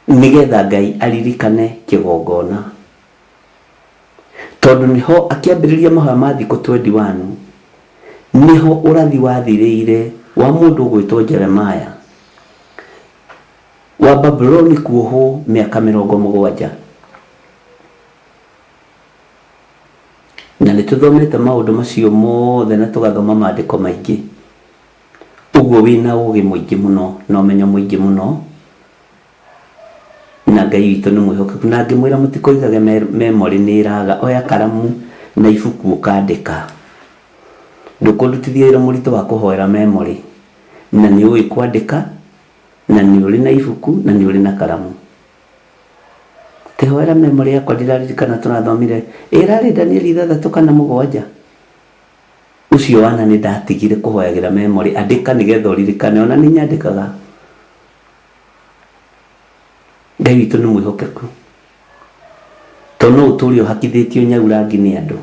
nĩgetha Ngai aririkane kĩgongona. Tondũ nĩho akĩambĩrĩria mahoya ma thikũ 21, nĩho ũrathi wathirĩire wa mũndũ ũgwĩtwo Jeremiah wa Babuloni kuohwo mĩaka 70. Na nĩ tũthomete maũndũ macio mothe na tũgathoma maandĩko maingĩ. Ũguo wĩna ũgĩ mũingĩ mũno na ũmenyo mũingĩ mũno. Na Ngai witũ nĩ mwĩhokeku. Na ngĩmwĩra mũtikoigage memory nĩ ĩraga, oya karamu na ibuku ũkandĩka. Ndũkũndutithia wĩra mũritũ wa kũhoera memory, na nĩ ũĩ kwandĩka, na nĩ ũrĩ na ibuku, na nĩ ũrĩ na karamu. Kĩhoera memory yakwa ndiraririkana tũrathomire, ĩrarĩ Danieli ithathatũ kana mũgwanja? Ũcio wana nĩ ndatigire kũhoyagĩra memory, andĩka nĩgetha ũririkane, ona nĩ nyandĩkaga. Ngai witũ nĩ mwĩhokeku. Tondũ no ũtũre ũhakithĩtio nyau rangi nĩ andũ.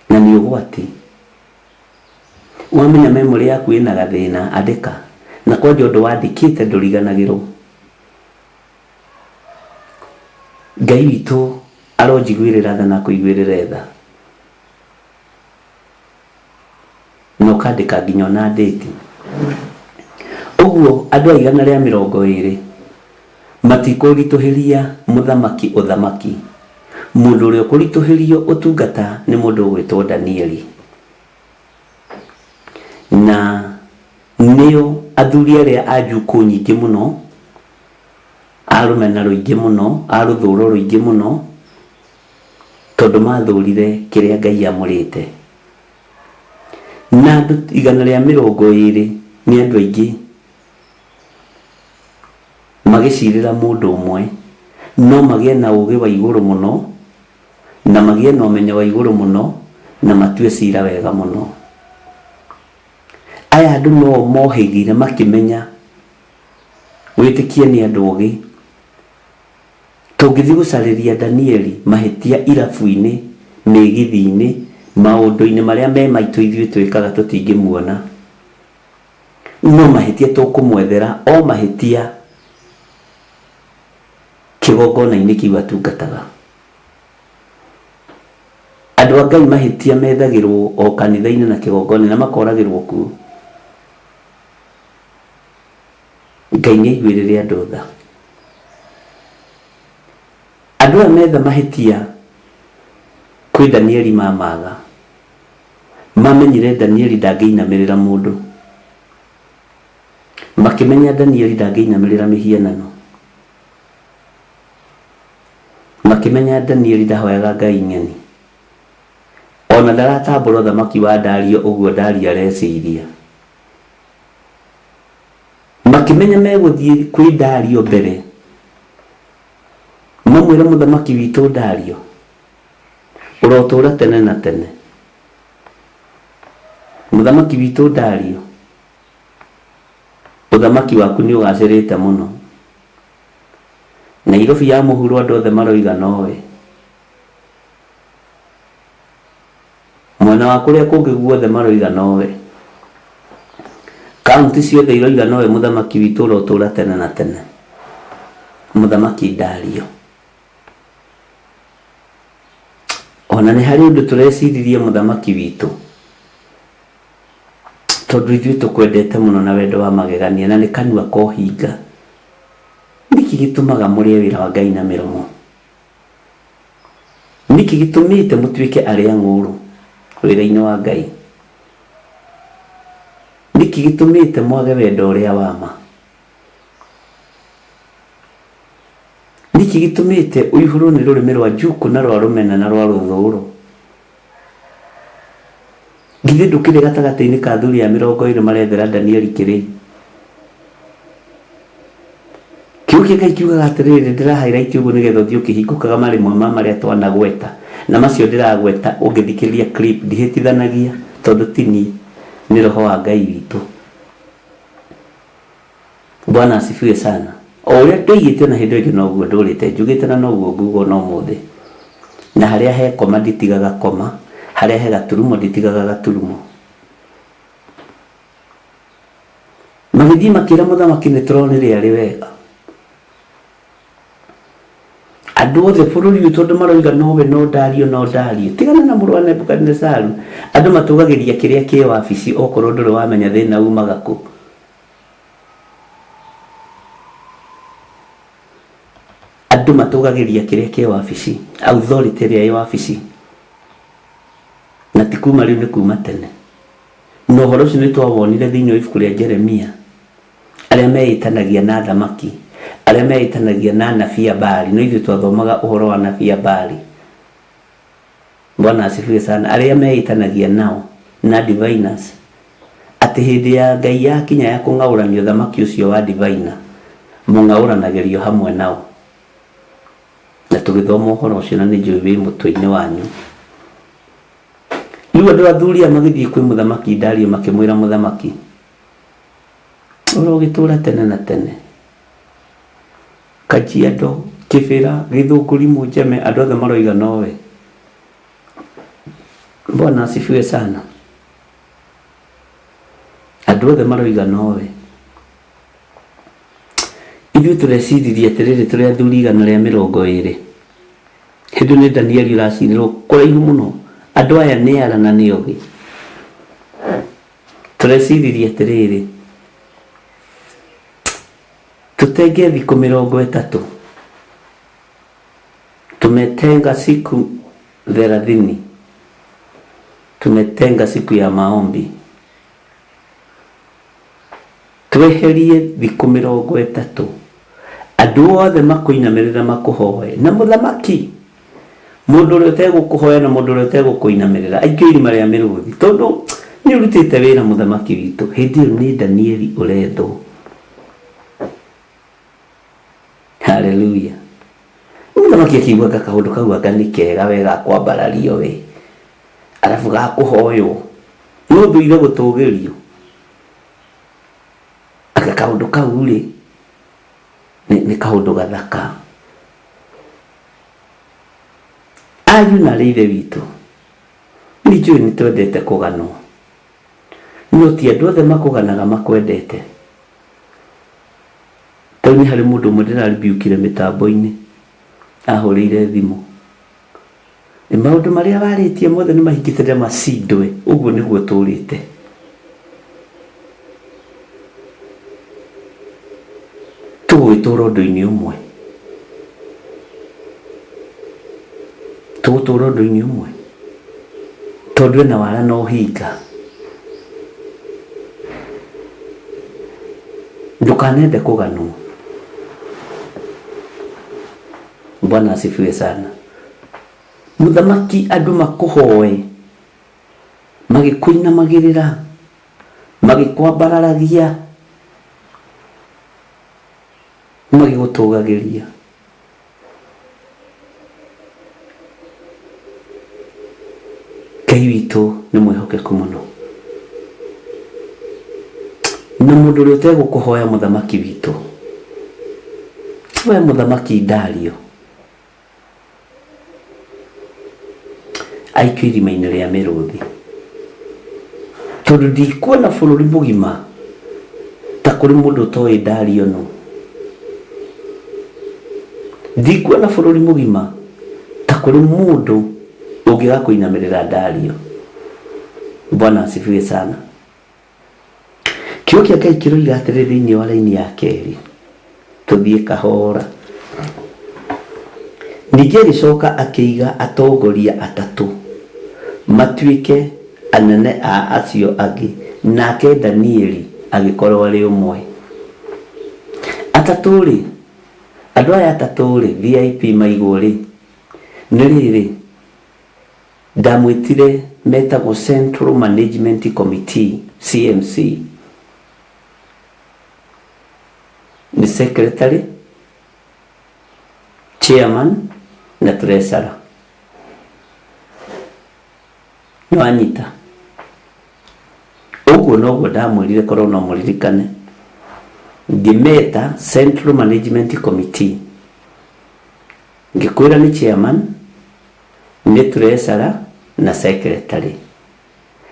Na nĩ ũgwati. Wamenya memory yaku ĩna gathĩna, andĩka. Na kwanja ũndũ wandĩkĩte ndũriganagĩrwo. Ngai witũ aronjiguĩrĩra tha na akũiguĩrĩre tha. Na ũkandĩka nginya ona ndĩti. Ũguo andũ a 120 matikũritũhĩria mũthamaki ũthamaki. Mũndũ ũrĩa ũkũritũhĩrio ũtungata nĩ mũndũ ũgwĩtwo Danieli. Na nĩo athuri arĩa a njukũ nyingĩ mũno, a rũmena rũingĩ mũno, a rũthũro rũingĩ mũno, tondũ mathũrire kĩrĩa Ngai amũrĩte. Na andũ 120 nĩ andũ aingĩ magĩcirĩra mũndũ ũmwe, no magĩe na ũgĩ wa igũrũ mũno, na magĩe na ũmenyo wa igũrũ mũno, na matue cira wega mũno. Aya andũ no mohĩgire makĩmenya wĩtĩkie nĩ andũ ogĩ. Tũngĩthiĩ gũcarĩria Danieli mahĩtia irabu-inĩ, mĩgithi-inĩ, maũndũ-inĩ marĩa me maitũ ithuĩ twĩkaga tũtingĩmuona. No mahĩtia tũkũmwethera o mahĩtia kĩgongona-inĩ kĩu atungataga. Andũ a Ngai mahĩtia methagĩrwo o kanitha-inĩ na kĩgongona na makoragĩrwo kuo. Ngai nĩ aiguĩrĩre andũ tha. Andũ aya metha mahĩtia kwĩ Danieli mamaga. Mamenyire Danieli ndangĩinamĩrĩra mũndũ. Makĩmenya Danieli ndangĩinamĩrĩra mĩhianano. Makĩmenya Danieli ndahoyaga ngai ng'eni. Ona ndaratambũra ũthamaki wa Dario ũguo Dario areciria. Makĩmenya megũthiĩ kwĩ Dario mbere. Mamwĩre mũthamaki witũ Dario, ũrotũũra tene na tene. Mũthamaki witũ Dario, ũthamaki waku nĩ ũgacĩrĩte mũno. Nairobi ya mũhuro andũ othe maroiga nowe. Mwena wa kũrĩa kũngĩ guothe maroiga nowe. Kaunti ciothe iroiga nowe mũthamaki witũ ũrotũũra tene na tene. Mũthamaki Dario. Ona nĩ harĩ ũndũ tũreciririe mũthamaki witũ, tondũ ithuĩ tũkwendete mũno na wendo wa magegania, na nĩ kanua ka ũhinga. Nĩkĩ gĩtũmaga mũrĩe wĩra wa Ngai na mĩromo? Nĩkĩ gĩtũmĩte mũtuĩke arĩa ng'ũũrũ wĩra-inĩ wa Ngai? Nĩkĩ gĩtũmĩte mwage wendo ũrĩa wa ma? Nĩkĩ gĩtũmĩte ũihũrwo nĩ rũrĩmĩ rwa njukũ na rwa rũmena na rwa rũthũũro? Githĩ ndũkĩrĩ gatagatĩ-inĩ ka athuri a 20 marethera Danieli kĩrĩi? Kiugo kĩa Ngai kiugaga atĩrĩrĩ, ndĩra highlight ũguo nĩgetha ũthiĩ ũkĩhingũkaga marĩmwe ma marĩa twanagweta, na macio ndĩragweta ũngĩthikĩrĩria clip ndihĩtithanagia tondũ ti niĩ, nĩ Roho wa Ngai witũ. Bwana asifiwe sana. O ũrĩa ndoigĩte ona hĩndĩ ĩyo ĩngĩ noguo ndũrĩte njugĩte na noguo nguga ona ũmũthĩ. Na harĩa he koma nditigaga koma, harĩa he gaturumo nditigaga gaturumo. Magĩthiĩ makĩra mũthamaki nĩ tũronire arĩ wega. Andũ othe bũrũri ũyũ tondũ maroiga nowe no Dario no Dario. Tigana na mũrũ wa Nebukadinezaru. Andũ matũgagĩria kĩrĩa kĩ wabici okorwo ndũrĩ wamenya thĩna umaga kũ. Andũ matũgagĩria kĩrĩa kĩ wabici, authority ĩrĩa ĩ wabici. Na ti kuma rĩu nĩ kuma tene. Na ũhoro ũcio nĩ twawonire thĩinĩ wa ibuku rĩa Jeremia. Arĩa meĩtanagia na athamaki, arĩa meĩtanagia na anabii a Baali, no ithuĩ twathomaga ũhoro wa anabii a Baali. Bwana asifiwe sana. Arĩa meĩtanagia nao na diviners, atĩ hĩndĩ ya Ngai yakinya ya kũng'aũranio thamaki ũcio wa diviner, mũng'aũranagĩrio hamwe nao. Na tũgĩthoma ũhoro ũcio na nĩ njũĩ wĩ mũtwe-inĩ wanyu. Rĩu andũ athuri aya magĩthiĩ kwĩ mũthamaki Dario makĩmwĩra mũthamaki, ũrogĩtũra tene na tene. Kajiado, Kĩbĩra, Gĩthũngũri, Mũnjeme, andũ othe maroiga nowe. Bwana asifiwe sana. Andũ othe maroiga nowe. Ithuĩ tũreciririe atĩrĩrĩ tũrĩ athuri 120. Hĩndĩ nĩ Danieli ũracirĩrwo kũraihu mũno. Andũ aya nĩ ara na nĩ ogĩ. Tũreciririe atĩrĩrĩ, tũtenge thikũ 30, tumetenga siku 30, tumetenga siku ya maombi, tweherie thikũ 30 andũ othe makũinamĩrĩra makũhoe, na mũthamaki Mũndũ ũrĩa ũtegũkũhoya na mũndũ ũrĩa ũtegũkũinamĩrĩra aikio irima rĩa mĩrũthi, tondũ nĩ ũrutĩte wĩra mũthamaki witũ. Hĩndĩ ĩyo nĩ Danieli ũrethwo. Haleluya. Mũthamaki akĩigua anga kaũndũ kau anga nĩ kega we ga kwambarario we, arabu ga kũhoywo. Nĩ ũthũire gũtũgĩrio. Anga kaũndũ kau rĩ, nĩ kaũndũ gathaka. Ariũ na aarĩ a Ithe witũ, nĩ njũĩ nĩ twendete kũganwo, no ti andũ othe makũganaga makwendete. Ta rĩu nĩ harĩ mũndũ ũmwe ndĩraribiũkire mĩtambo-inĩ, ahũrĩire thimũ. Maũndũ marĩa warĩtie mothe nĩ mahingĩte ndamacindwe, ũguo nĩguo tũrĩte. Tũgũgĩtũra ũndũ-inĩ ũmwe. Tũgũtũra ũndũ-inĩ ũmwe. Tondũ ena wara na ũhinga. Ndũkanende kũganwo. Bwana asifiwe sana. Mũthamaki andũ makũhoe magĩkũinamagĩrĩra magĩkwambararagia magĩgũtũgagĩria. Ngai witũ nĩ mwĩhokeku mũno. Na mũndũ ũrĩa ũtegũkũhoya mũthamaki witũ, we mũthamaki Dario, aikio irima-inĩ rĩa mĩrũthi. Tondũ ndikuona bũrũri mũgima ta kũrĩ mũndũ ũtoĩ Dario nũ. Ndikuona bũrũri mũgima ta kũrĩ mũndũ. Ũngĩaga kũinamĩrĩra Dario. Bwana asifiwe sana. Kiugo kĩa Ngai kĩroiga atĩrĩ thĩinĩ wa raini ya kerĩ, tũthiĩ kahora. Ningĩ agĩcoka akĩiga atongoria atatũ matuĩke anene a acio angĩ, nake Danieli agĩkorwo arĩ ũmwe. Atatũ-rĩ, andũ aya atatũ-rĩ, VIP maigwo-rĩ, nĩ rĩrĩ, Ndamwĩtire metagwo Central Management Committee, CMC. Nĩ secretary, chairman na treasurer. Nĩwanyita? Ũguo noguo ndamwĩrire korwo no mũririkane. Ngĩmeta Central Management Committee. Ngĩkwĩra nĩ chairman, nĩ treasurer na secretary.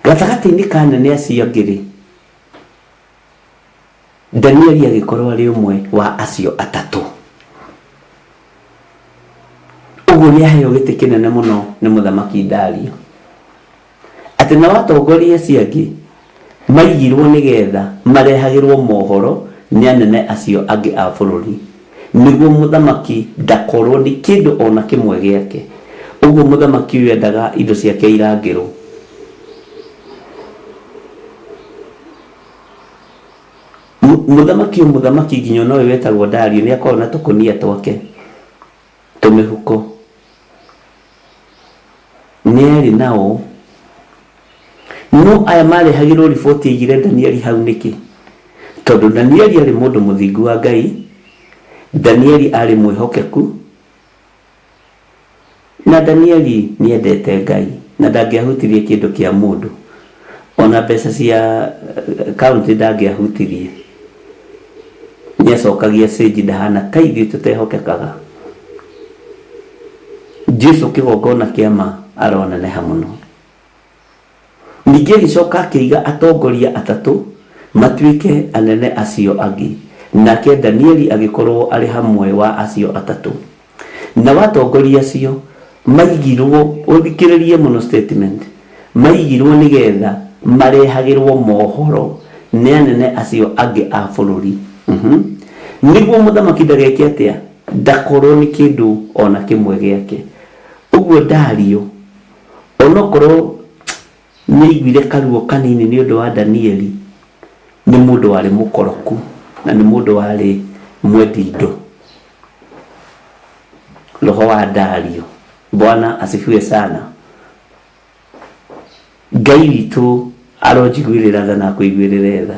Gatagatĩ-inĩ ka anene acio angĩ-rĩ, Danieli agĩkorwo arĩ ũmwe wa acio atatũ. Ũguo nĩ aheo gĩtĩ kĩnene mũno nĩ mũthamaki Dario. Atĩ nao atongoria acio angĩ maigirwo nĩ getha marehagĩrwo mohoro nĩ anene acio angĩ a bũrũri, nĩguo mũthamaki ndakorwo nĩ kĩndũ o na kĩmwe gĩake. Ũguo mũthamaki ũyũ endaga indo ciake irangĩrwo. Mũthamaki o mũthamaki nginya ona ũyũ wetagwo Dario nĩ akoragwo na tũkũnia twake, tũmĩhuko. Nĩ arĩ nao. No aya marehagĩrwo riboti aigire Danieli hau nĩkĩ? Tondũ Danieli arĩ mũndũ mũthingu wa Ngai, Danieli arĩ mwĩhokeku, Na Danieli nĩ endete Ngai na ndangĩahutirie kĩndũ kĩa mũndũ, o na mbeca cia county ndangĩahutirie. Nĩ acokagia cĩnji ndahana ta ithuĩ tũtehokekaga. Jesu kĩgongona kĩa ma aroneneha mũno. Ningĩ agĩcoka akĩiga atongoria atatũ matuĩke anene acio angĩ, nake Danieli agĩkorũo arĩ hamwe wa acio atatũ. Nao atongoria acio maigirũo, ũthikĩrĩrie mũno statement, maigirũo nĩ getha marehagĩrũo mohoro nĩ anene acio angĩ a bũrũri, nĩguo mũthamaki ndageke atĩa? Ndakorũo nĩ kĩndũ o na kĩmwe gĩake. Ũguo Dario Onokorwo nĩaiguire karuo kanini nĩ ũndũ wa Danieli, nĩ mũndũ warĩ mũkoroku na nĩ mũndũ warĩ mwendi indo. Roho wa Dario. Bwana asifiwe sana. Ngai witũ aronjiguĩrĩra tha na akũiguĩrĩre tha.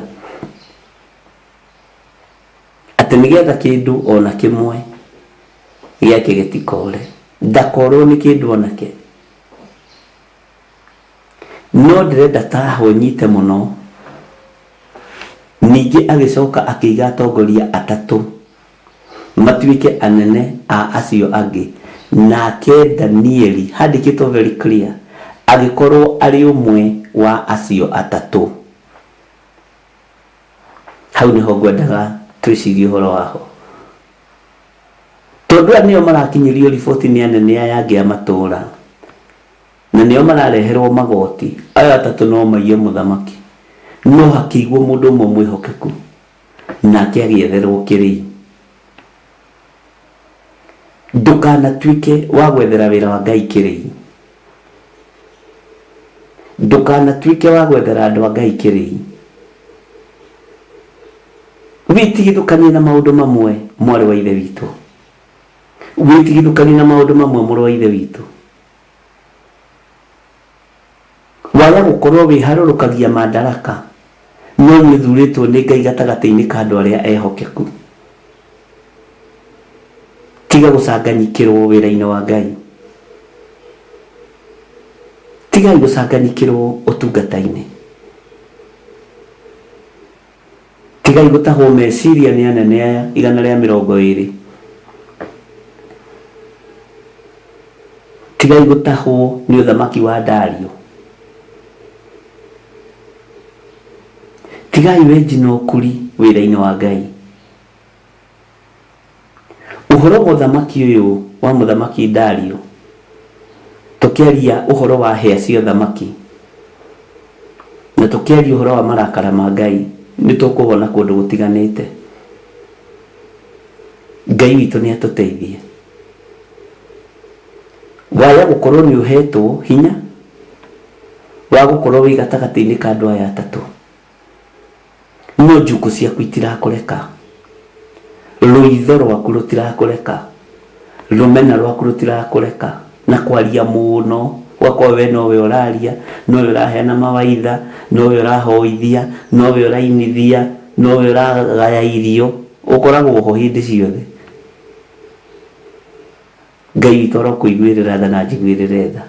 Atĩ nĩgetha kĩndũ o na kĩmwe gĩake gĩtikore, ndakorwo nĩ kĩndũ o nakĩ. No ndĩrenda taha ũnyite mũno. Ningĩ agĩcoka akĩiga atongoria atatũ matuĩke anene a acio angĩ, nake Danieli, handĩkĩtwo very clear, agĩkorwo arĩ ũmwe wa acio atatũ. Hau nĩho ngwendaga twĩcirie ũhoro waho. Tondũ aya nĩo marakinyĩrio riboti nĩ anene aya angĩ a matũũra, na nĩo marareherwo magoti, aya atatũ no maiye mũthamaki. No hakĩigwo mũndũ ũmwe mwĩhokeku, nake agĩetherwo kĩrĩi. Ndũkanatuĩke wa gwethera wĩra wa Ngai kĩrĩi. Ndũkanatuĩke wa gwethera andũ a Ngai kĩrĩi. Wĩtigithũkanie na maũndũ mamwe mwarĩ wa ithe witũ. Wĩtigithũkanie na maũndũ mamwe mũrũ wa ithe witũ. Waga gũkorwo wĩharũrũkagia mandaraka, no nĩ ũthurĩtwo nĩ Ngai gatagatĩ-inĩ ka andũ arĩa ehokeku. Tiga gũcanganyikĩrwo wĩra-inĩ wa Ngai. Tigai gũcanganyikĩrwo ũtungata-inĩ. Tigai gũtahwo meciria nĩ anene aya 120. Tigai gũtahwo nĩ ũthamaki wa Dario. Tigai wenji na ũkuri wĩra-inĩ wa Ngai. Ũhoro wa ũthamaki ũyũ wa mũthamaki Dario Tũkĩaria ũhoro wa hĩa cia ũthamaki na tũkĩaria ũhoro wa marakara ma Ngai, nĩ tũkũwona kũndũ gũtiganĩte. Ngai witũ nĩ atũteithie. Waya gũkorwo nĩ ũhetwo hinya wa gũkorwo wĩ gatagatĩ-inĩ ka andũ aya atatũ. No njukũ ciaku itirakũreka, rũitho rwaku rũtirakũreka, rũmena rwaku rũtirakũreka, na kwaria mũno, ũgakorwo we nowe ũraria, nowe ũraheana mawaitha, nowe ũrahoithia, nowe ũrainithia, nowe ũragaya irio, ũkoragwo ho hĩndĩ ciothe. Ngai witũ arokũiguĩrĩra tha na anjiguĩrĩre tha.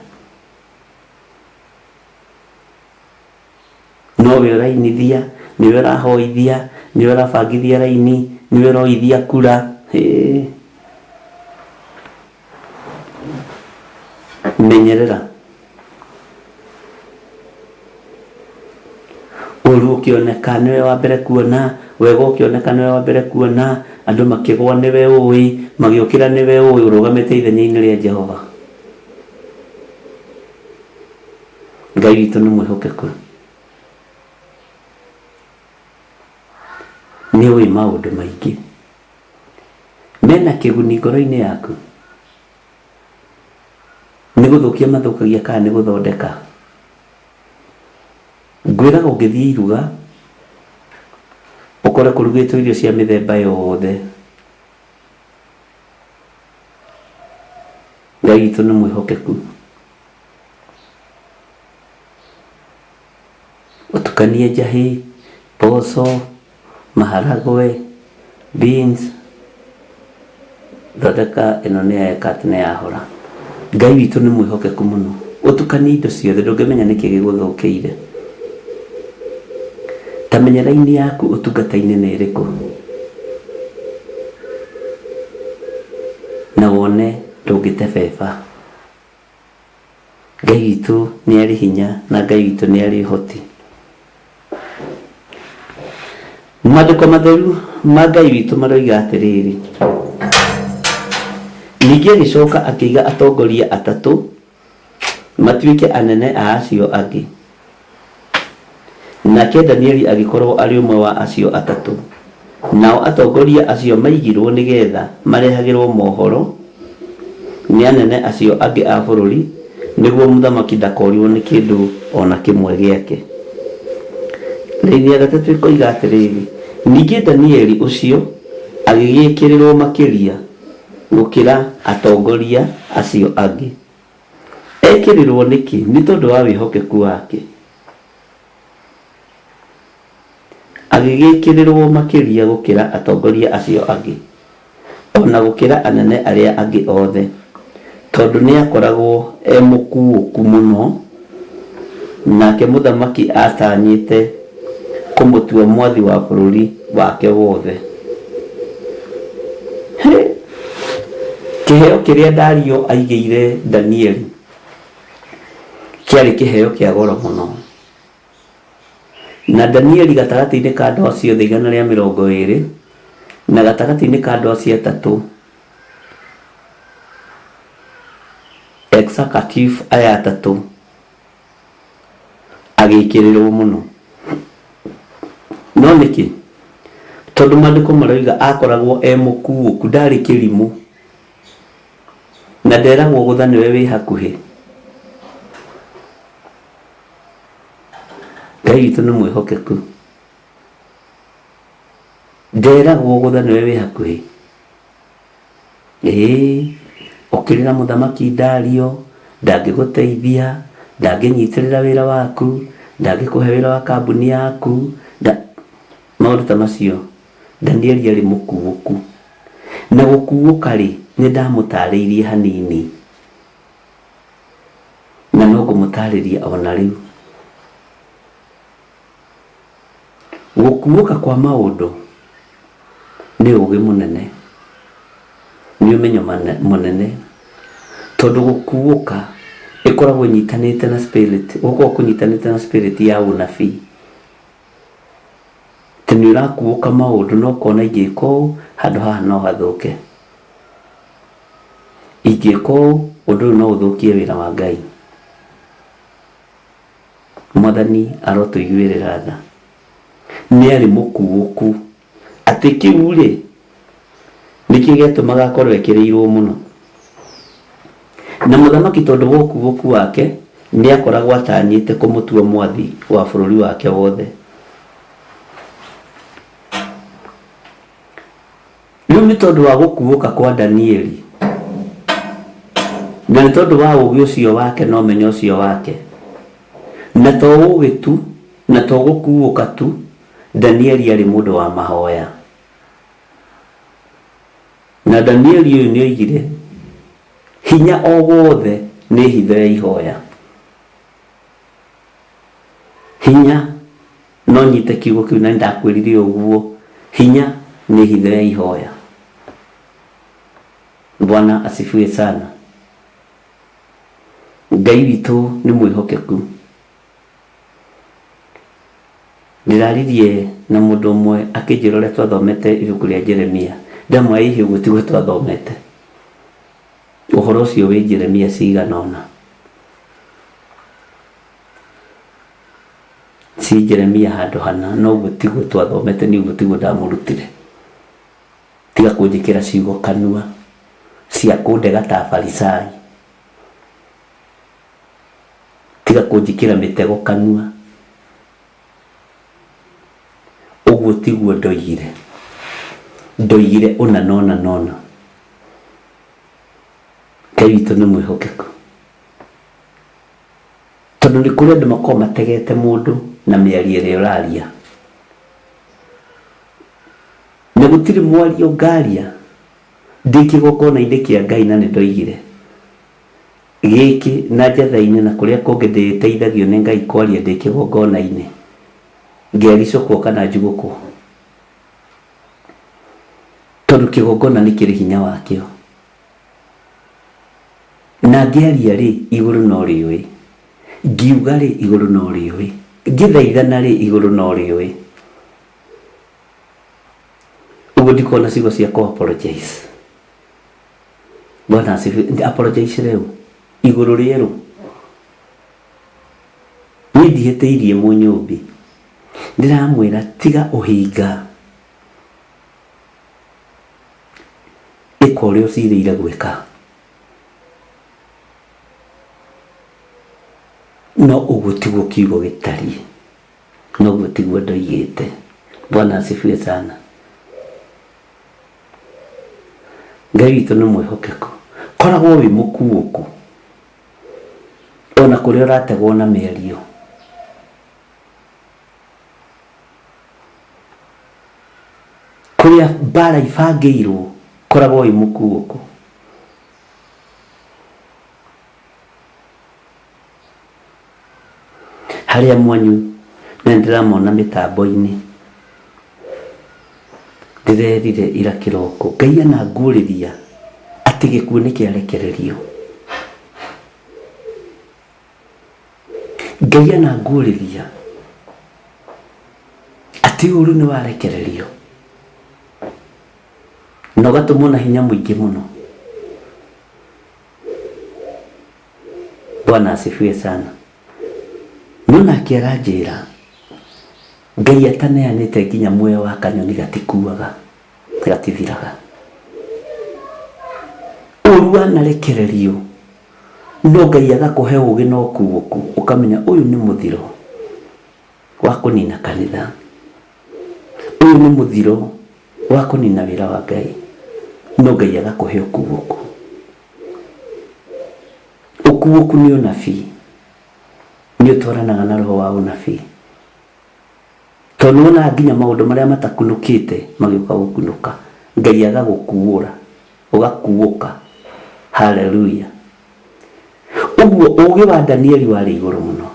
Nowe ũrainithia, nĩwe ũrahoithia, nĩwe ũrabangithia raini, nĩwe ũroithia kura. Hĩĩ. Menyerera. Ũru ũkĩoneka nĩwe wa mbere kuona, wega ũkĩoneka nĩwe wa mbere kuona, andũ makĩgwa nĩwe ũĩ, magĩũkĩra nĩwe ũĩ, ũrũgamĩte ithenya-inĩ rĩa Jehova. Ngai witũ nĩ mwĩhokeku. Nĩ ũĩ maũndũ maingĩ. Mena kĩguni ngoro-inĩ yaku? Nĩ gũthũkia mathũkagia kana nĩ gũthondeka? Ngwĩraga ũngĩthiĩ iruga, ũkore kũrugĩtwo irio cia mĩthemba yothe. Ngai witũ nĩ mwĩhokeku. Ũtukanie njahĩ, mboco, maharagwe, beans, thondeka ĩno nĩ ya eka atĩ nĩ yahora. Ngai witũ nĩ mwĩhokeku mũno. Ũtukanie indo ciothe ndũngĩmenya nĩkĩ gĩgũthũkĩire. Ta menya raini yaku ũtungata-inĩ nĩ ĩrĩkũ. Na wone ndũngĩtebeba. Ngai witũ nĩ arĩ hinya na Ngai witũ nĩ arĩ ũhoti. Maandĩko matheru ma Ngai witũ maroiga atĩrĩrĩ, Ningĩ agĩcoka akĩiga atongoria atatũ matuĩke anene a acio angĩ. Nake Danieli agĩkorũo arĩ ũmwe wa acio atatũ. Nao atongoria acio maigirũo nĩ getha marehagĩrũo mohoro nĩ anene acio angĩ a bũrũri, nĩguo mũthamaki ndakorirũo nĩ kĩndũ o na kĩmwe gĩake. Raini ya gatatũ ĩkoiga atĩrĩrĩ, Ningĩ Danieli ũcio agĩgĩĩkĩrĩrũo makĩria gũkĩra atongoria acio angĩ. Ekĩrĩrwo nĩkĩ? Nĩ tondũ wa wĩhokeku wake. Agĩgĩkĩrĩrwo makĩria gũkĩra atongoria acio angĩ, o na gũkĩra anene arĩa angĩ othe, tondũ nĩakoragwo e mũkuũku mũno, nake mũthamaki aatanyĩte kũmũtua mwathi wa bũrũri wake wothe. Hĩ! Kĩheo kĩrĩa Dario aigĩire Danieli kĩarĩ kĩheo kĩa goro mũno. Na Danieli gatagatĩ-inĩ ka andũ acio othe 120, na gatagatĩ-inĩ ka andũ acio atatũ, executive aya atatũ, agĩkĩrĩrwo mũno. No nĩkĩ? Tondũ maandĩko maroiga akoragwo e mũkuũku, ndarĩ kĩrimũ. Na nderagwo gũtha nĩwe wĩ hakuhĩ. Ngai witũ nĩ mwĩhokeku. Nderagwo gũtha nĩwe wĩ hakuhĩ. Ĩĩ, ũkĩrĩra mũthamaki Dario, ndangĩgũteithia, ndangĩnyitĩrĩra wĩra waku, ndangĩkũhe wĩra wa kambuni yaku, nda... maũndũ ta macio. Danieli arĩ mũkuũku. Na gũkuũka-rĩ, nĩ ndamũtarĩirie hanini, na no ngũmũtarĩria o na rĩu. Gũkuũka kwa maũndũ nĩ ũgĩ mũnene, nĩ ũmenyo mũnene, tondũ gũkuũka ĩkoragwo ĩnyitanĩte na spirit, gũkoragwo kũnyitanĩte na spirit ya ũnabii. Atĩ nĩ ũrakuũka maũndũ na ũkona ingĩka ũũ handũ haha no hathũke, ingĩka ũũ Ũndũ ũyũ no ũthũkie wĩra wa Ngai. Mwathani arotũiguĩrĩra tha. Nĩ arĩ mũkuũku. Atĩ kĩu rĩ, nĩkĩo gĩatũmaga akorwo ekĩrĩirwo mũno. Na mũthamaki tondũ wa ũkuũku wake, nĩ akoragwo atanyĩte kũmũtua mwathi wa bũrũri wake wothe. Rĩu nĩ tondũ wa gũkuũka kwa Danieli, na nĩ tondũ wa ũũgĩ ũcio wake na ũmenyo ũcio wake, na to ũũgĩ tu, na to gũkuũka tu, Danieli aarĩ mũndũ wa mahoya. Na Danieli ũyũ nĩ oigire, hinya o wothe nĩ hitho ya ihoya. Hinya No nyite kiugo kĩu na nĩndakwĩrire ũguo, hinya nĩ hitho ya ihoya. Bwana asifiwe sana. Ngai witũ nĩ mwĩhokeku. Ndĩraririe na mũndũ ũmwe akĩnjĩra ũrĩa twathomete ibuku rĩa Jeremia. Ndamwĩra hihi ũguo tiguo twathomete. Ũhoro ũcio wĩ Jeremia cigana ũna. Ci Jeremia handũ hana, no ũguo tiguo twathomete, niĩ ũguo tiguo ndamũrutire. Tiga kũnjĩkĩra ciugo kanua cia kũndega ta Afarisai. Tiga kũnjĩkĩra mĩtego kanua. Ũguo tiguo ndoigire. Ndoigire ũna na ũna na ũna. Ngai witũ nĩ mwĩhokeku. Tondũ nĩ kũrĩ andũ makoragwo mategete mũndũ na mĩario ĩrĩa ũraria. Na gũtirĩ mwario ngaria ndĩ kĩgongona-inĩ kĩa Ngai na nĩ ndoigire gĩkĩ na njatha-inĩ na kũrĩa kũngĩ ndĩteithagio nĩ Ngai kwaria ndĩ kĩgongona-inĩ ngericũkwo kana njugũkwo. Tondũ kĩgongona nĩ kĩrĩ hinya wakĩo. Na ngĩaria-rĩ, igũrũ no rĩũĩ, ngiuga-rĩ, igũrũ no rĩũĩ, ngĩthaithana-rĩ, igũrũ no rĩũĩ. Ũguo ndikoragwo na ciugo cia kũ apologize. Bwana asifiwe. Apologize rĩu igũrũ rĩerũ. Niĩ ndihĩtĩirie Mũnyũmbi, ndĩramwĩra tiga ũhinga. Ĩka ũrĩa ũcirĩire gwĩka. No ũguo tiguo kiugo gĩtariĩ. No ũguo tiguo ndoigĩte. Bwana asifiwe sana. Ngai witũ nĩ mwĩhokeku. Koragwo wĩ mũkuũku. Ona kũrĩa ũrategwo na mĩario. Kũrĩa mbara ibangĩirwo koragwo wĩ mũkuũku. Harĩa mwanyu na nĩndĩramona mĩtambo-inĩ ndĩrerire ira kĩroko Ngai ananguũrĩria atĩ gĩkuũ nĩkĩarekererio. Ngai ananguũrĩria atĩ ũũru nĩ warekererio na ũgatũmwo na hinya mũingĩ mũno. Bwana asifiwe sana. No nake aranjĩra Ngai ataneanĩte nginya muoyo wa kanyoni gatikuaga, gatithiraga. Ũũru wanarekererio No Ngai agakũhe ũũgĩ na ũkuũku, ũkamenya ũyũ nĩ mũthiro wa kũnina kanitha, ũyũ nĩ mũthiro wa kũnina wĩra wa Ngai, no Ngai agakũhe ũkuũku. Ũkuũku nĩ ũnabii, nĩ ũtwaranaga na roho wa ũnabii. Tondũ nĩ wonaga nginya maũndũ marĩa matakunũkĩte magĩũka gũkunũka, Ngai agagũkuũra, ũgakuũka. Haleluya! Ũguo ũũgĩ wa Danieli warĩ igũrũ mũno.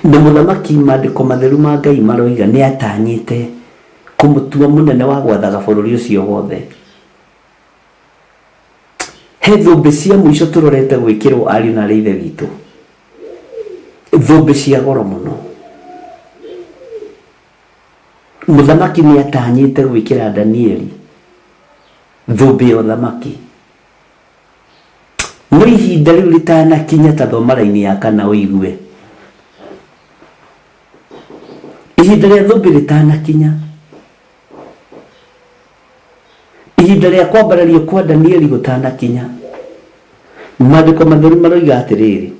Na mũthamaki, maandĩko matheru ma Ngai maroiga nĩ atanyĩte kũmũtua mũnene wa gwathaga bũrũri ũcio wothe. He thũmbĩ cia mũico tũrorete gwĩkĩrwo ariũ na arĩ ithe witũ. Thũmbĩ cia goro mũno. Mũthamaki nĩ atanyĩte gwĩkĩra Danieli thũmbĩ ya ũthamaki. No ihinda rĩu rĩtanakinya ta thoma raini ya kana ũigue. Ihinda rĩa thũmbĩ rĩtanakinya, ihinda rĩa kwambarario kwa Danieli gũtanakinya, maandĩko matheru maroiga atĩrĩrĩ,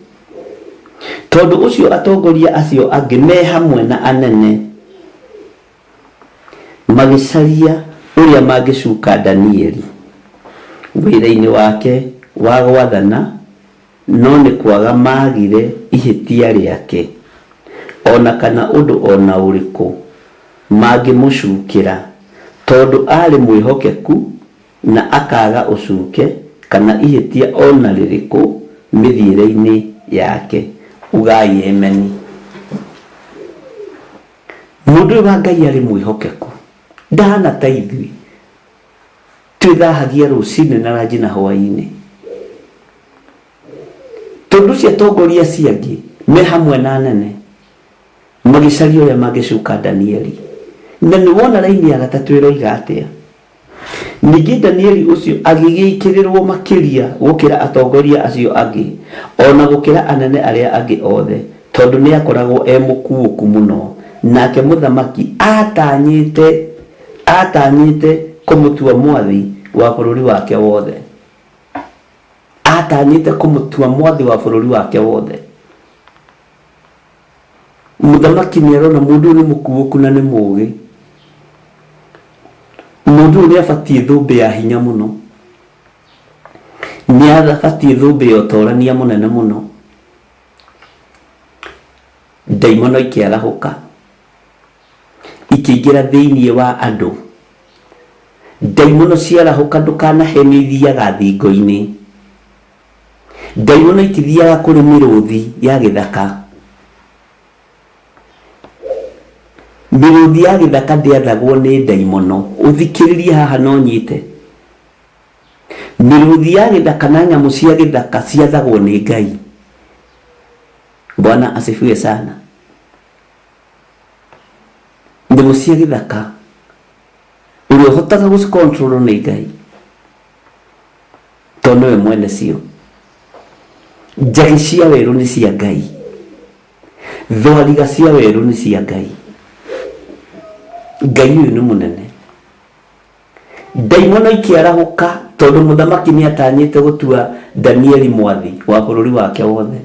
tondũ ũcio atongoria acio angĩ me hamwe na anene magĩcaria ũrĩa mangĩcuka Danieli wĩra-inĩ wake wa gwathana, no nĩ kwaga maagire ihĩtia rĩake, o na kana ũndũ o na ũrĩkũ mangĩmũcukĩra, tondũ aarĩ mwĩhokeku na akaaga ũcuke kana ihĩtia o na rĩrĩkũ mĩthiĩre-inĩ yake. Ugai Ameni. Mũndũ ũyũ wa Ngai arĩ mwĩhokeku, ndahana ta ithuĩ twĩthahagia rũcinĩ na ranji na hwaĩ-inĩ. Tondũ ũcio atongoria acio angĩ me hamwe na anene magĩcaria ũrĩa mangĩcuka Danieli. Na nĩ wona raini ya gatatũ ĩroiga atĩa? Ningĩ Danieli ũcio agĩgĩĩkĩrĩrũo makĩria gũkĩra atongoria acio angĩ, o na gũkĩra anene arĩa angĩ othe, tondũ nĩaakoragwo e mũkuũku mũno, nake mũthamaki aatanyĩte, aatanyĩte kũmũtua mwathi wa bũrũri wake wothe. Aatanyĩte kũmũtua mwathi wa bũrũri wake wothe. Mũthamaki nĩ arona mũndũ ũyũ nĩ mũkuũku na nĩ mũũgĩ. Mũndũ ũyũ nĩ abatiĩ thũmbĩ ya hinya mũno. Nĩ abatiĩ thũmbĩ ya ũtorania mũnene mũno. Ndaimono ikĩarahũka, ikĩingĩra thĩinĩ wa andũ. Ndaimono ciarahũka ndũkanahenio ithiaga thingo-inĩ. Ndaimono itithiaga kũrĩ mĩrũthi ya gĩthaka. Mĩrũthi ya gĩthaka ndĩathagwo nĩ ndaimono. Ũthikĩrĩrie haha na ũnyite. Mĩrũthi ya gĩthaka na nyamũ cia gĩthaka ciathagwo nĩ Ngai. Bwana asifiwe sana. Nyamũ cia gĩthaka ũrĩa ũhotaga gũci control nĩ Ngai. Tondũ nĩwe mwene cio. Njagĩ cia werũ nĩ cia Ngai. Thwariga cia werũ nĩ cia Ngai. Ngai ũyũ nĩ mũnene. Ndaimono ikĩarahũka tondũ mũthamaki nĩ atanyĩte gũtua Danieli mwathi wa bũrũri wake wothe.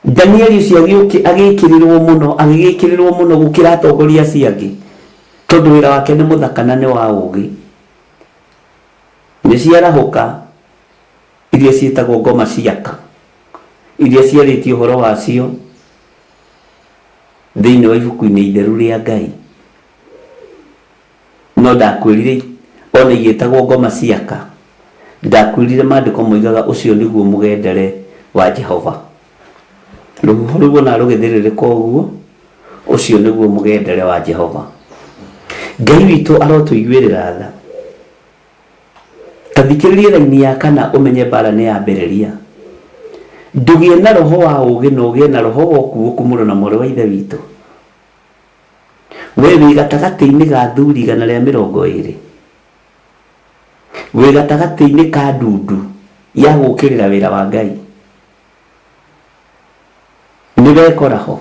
Danieli ũcio agĩkĩrĩrwo mũno, agĩgĩkĩrĩrwo mũno gũkĩra atongoria acio angĩ, tondũ wĩra wake nĩ mũthaka na nĩ wa ũũgĩ. Nĩ ciarahũka iria ciĩtagwo ngoma ciaka, iria ciarĩtie ũhoro wacio thĩinĩ wa ibuku-inĩ itheru rĩa Ngai. No ndakwĩrire ona igĩtagwo ngoma ciaka, ndakwĩrire maandĩko moigaga ũcio nĩguo mũgendere wa Jehova. Rũhuho rũu wona rũgĩthĩrĩrĩka ũguo, ũcio nĩguo mũgendere wa Jehova. Ngai witũ arotũiguĩrĩra tha. Ta thikĩrĩria raini ya kana ũmenye mbara nĩ yambĩrĩria. Ndũgĩe na roho wa ũũgĩ na ũgĩe na roho wa ũkuũku mũrũ na mwarĩ wa Ithe witũ. We wĩ gatagatĩ-inĩ ga athuri 120, wĩ gatagatĩ-inĩ ka ndundu ya gũũkĩrĩra wĩra wa Ngai. Nĩ wekora ho?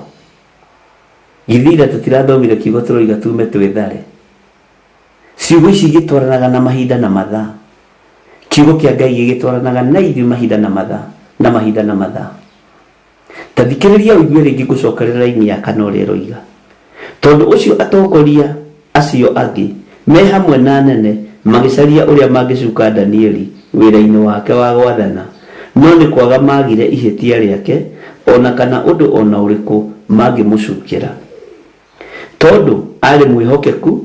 Githĩ ira tũtirathomire kiugo tũroiga tume twĩthare? Ciugo ici igĩtwaranaga na mahinda na mathaa. Kiugo kĩa Ngai gĩgĩtwaranaga na ithuĩ mahinda na mathaa, na mahinda na mathaa. Ta thikĩrĩria ũigue rĩngĩ ngũcokerera raini ya kana ũrĩa ĩroiga. Tondũ ũcio atongoria acio angĩ me hamwe na anene magĩcaria ũrĩa mangĩcuka Danieli wĩra-inĩ wake wa gwathana, no nĩ kwaga maagire ihĩtia rĩake o na kana ũndũ o na ũrĩkũ mangĩmũcukĩra. Tondũ aarĩ mwĩhokeku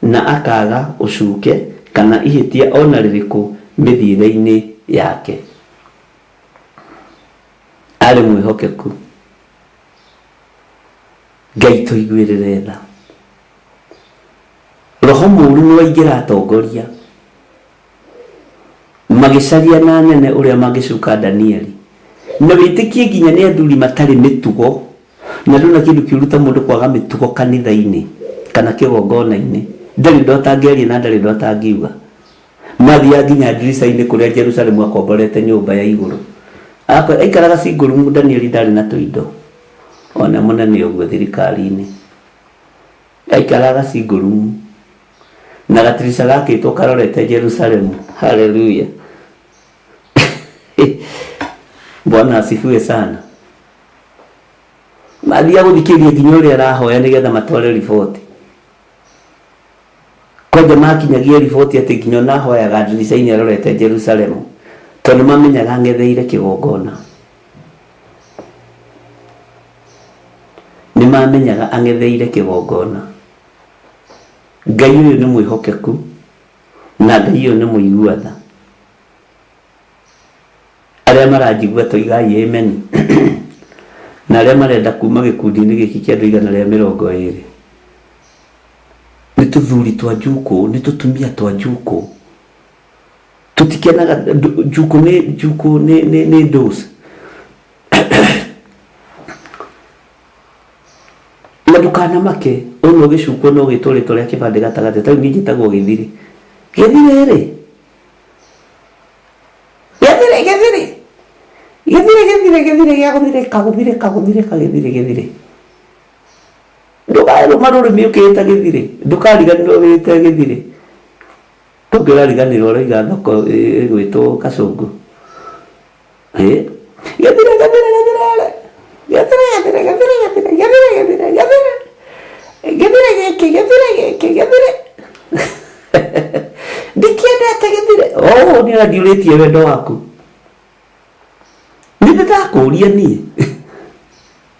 na akaaga ũcuke kana ihĩtia o na rĩrĩkũ mĩthiĩre-inĩ yake. Arĩ mwĩhokeku. Ngai tũiguĩrĩre tha. Roho mũru nĩ waingĩra atongoria. Magĩcaria na anene ũrĩa mangĩcuka Danieli. Na wĩtĩkie nginya nĩ athuri matarĩ mĩtugo. Na ndũna kĩndũ kĩũru ta mũndũ kwaga mĩtugo kanitha-inĩ kana kĩgongona-inĩ. Ndarĩ ũndũ atangĩaria na ndarĩ ũndũ atangiuga. Mathiaga nginya ndirica-inĩ kũrĩa Jerusalemu akomborete nyũmba ya igũrũ. Aikaraga single room Danieli ndarĩ na tũindo. Ona mũnene ũguo thirikari-inĩ. Aikaraga single room. Na gatirica gakĩtwo karorete Jerusalemu. Haleluya. Bwana asifiwe sana. Mathiaga gũthikĩrĩria nginya ũrĩa arahoya nĩgetha matware riboti. Kwanja makinyagia riboti atĩ nginya ona ahoyaga ndirica-inĩ arorete Jerusalemu tondũ nĩmamenyaga ang'etheire kĩgongona. Nĩmamenyaga ang'etheire kĩgongona. Ngai ũyũ nĩ mwĩhokeku na Ngai ũyũ nĩ mũigua tha. Arĩa maranjigua toigai amen. Na arĩa marenda kuma gĩkundi-inĩ gĩkĩ kĩa andũ 120. Nĩ tũthuri twa njukũ, nĩ tũtumia twa njukũ. Tũtikenaga, njukũ nĩ, njukũ nĩ, nĩ, nĩ dose. Na ndũkanamake, ona ũgĩcukwo no ũgĩtwo rĩtwa rĩa kĩbandĩ gatagatĩ, ta rĩu niĩ njĩtagwo Gĩthirĩ. Gĩthirĩ rĩ, Gĩthirĩ, gĩthirĩ, gĩthirĩ, gĩthirĩ, gĩthirĩ gĩa gũthirĩka, gũthirĩka, gũthirĩka, gĩthirĩ, gĩthirĩ. Ndũkarũma rũrĩmĩ ũkĩĩta gĩthirĩ, ndũkariganĩrwo wĩte gĩthirĩ. Ndũngĩrariganĩrwo ũraiga thoko ĩgwĩtwo Kacũngũ. Ĩ, gĩthirĩ, gĩthirĩ, gĩthirĩ, gĩthirĩ, gĩthirĩ, gĩthirĩ, gĩthirĩ, gĩthirĩ, gĩthirĩ, gĩthirĩ, gĩthirĩ gĩkĩ, gĩthirĩ gĩkĩ, gĩthirĩ. Ndikĩendete gĩthirĩ. Oh, niĩ ona ndiũrĩtie wendo waku. Nĩ ndĩ ndakũria niĩ.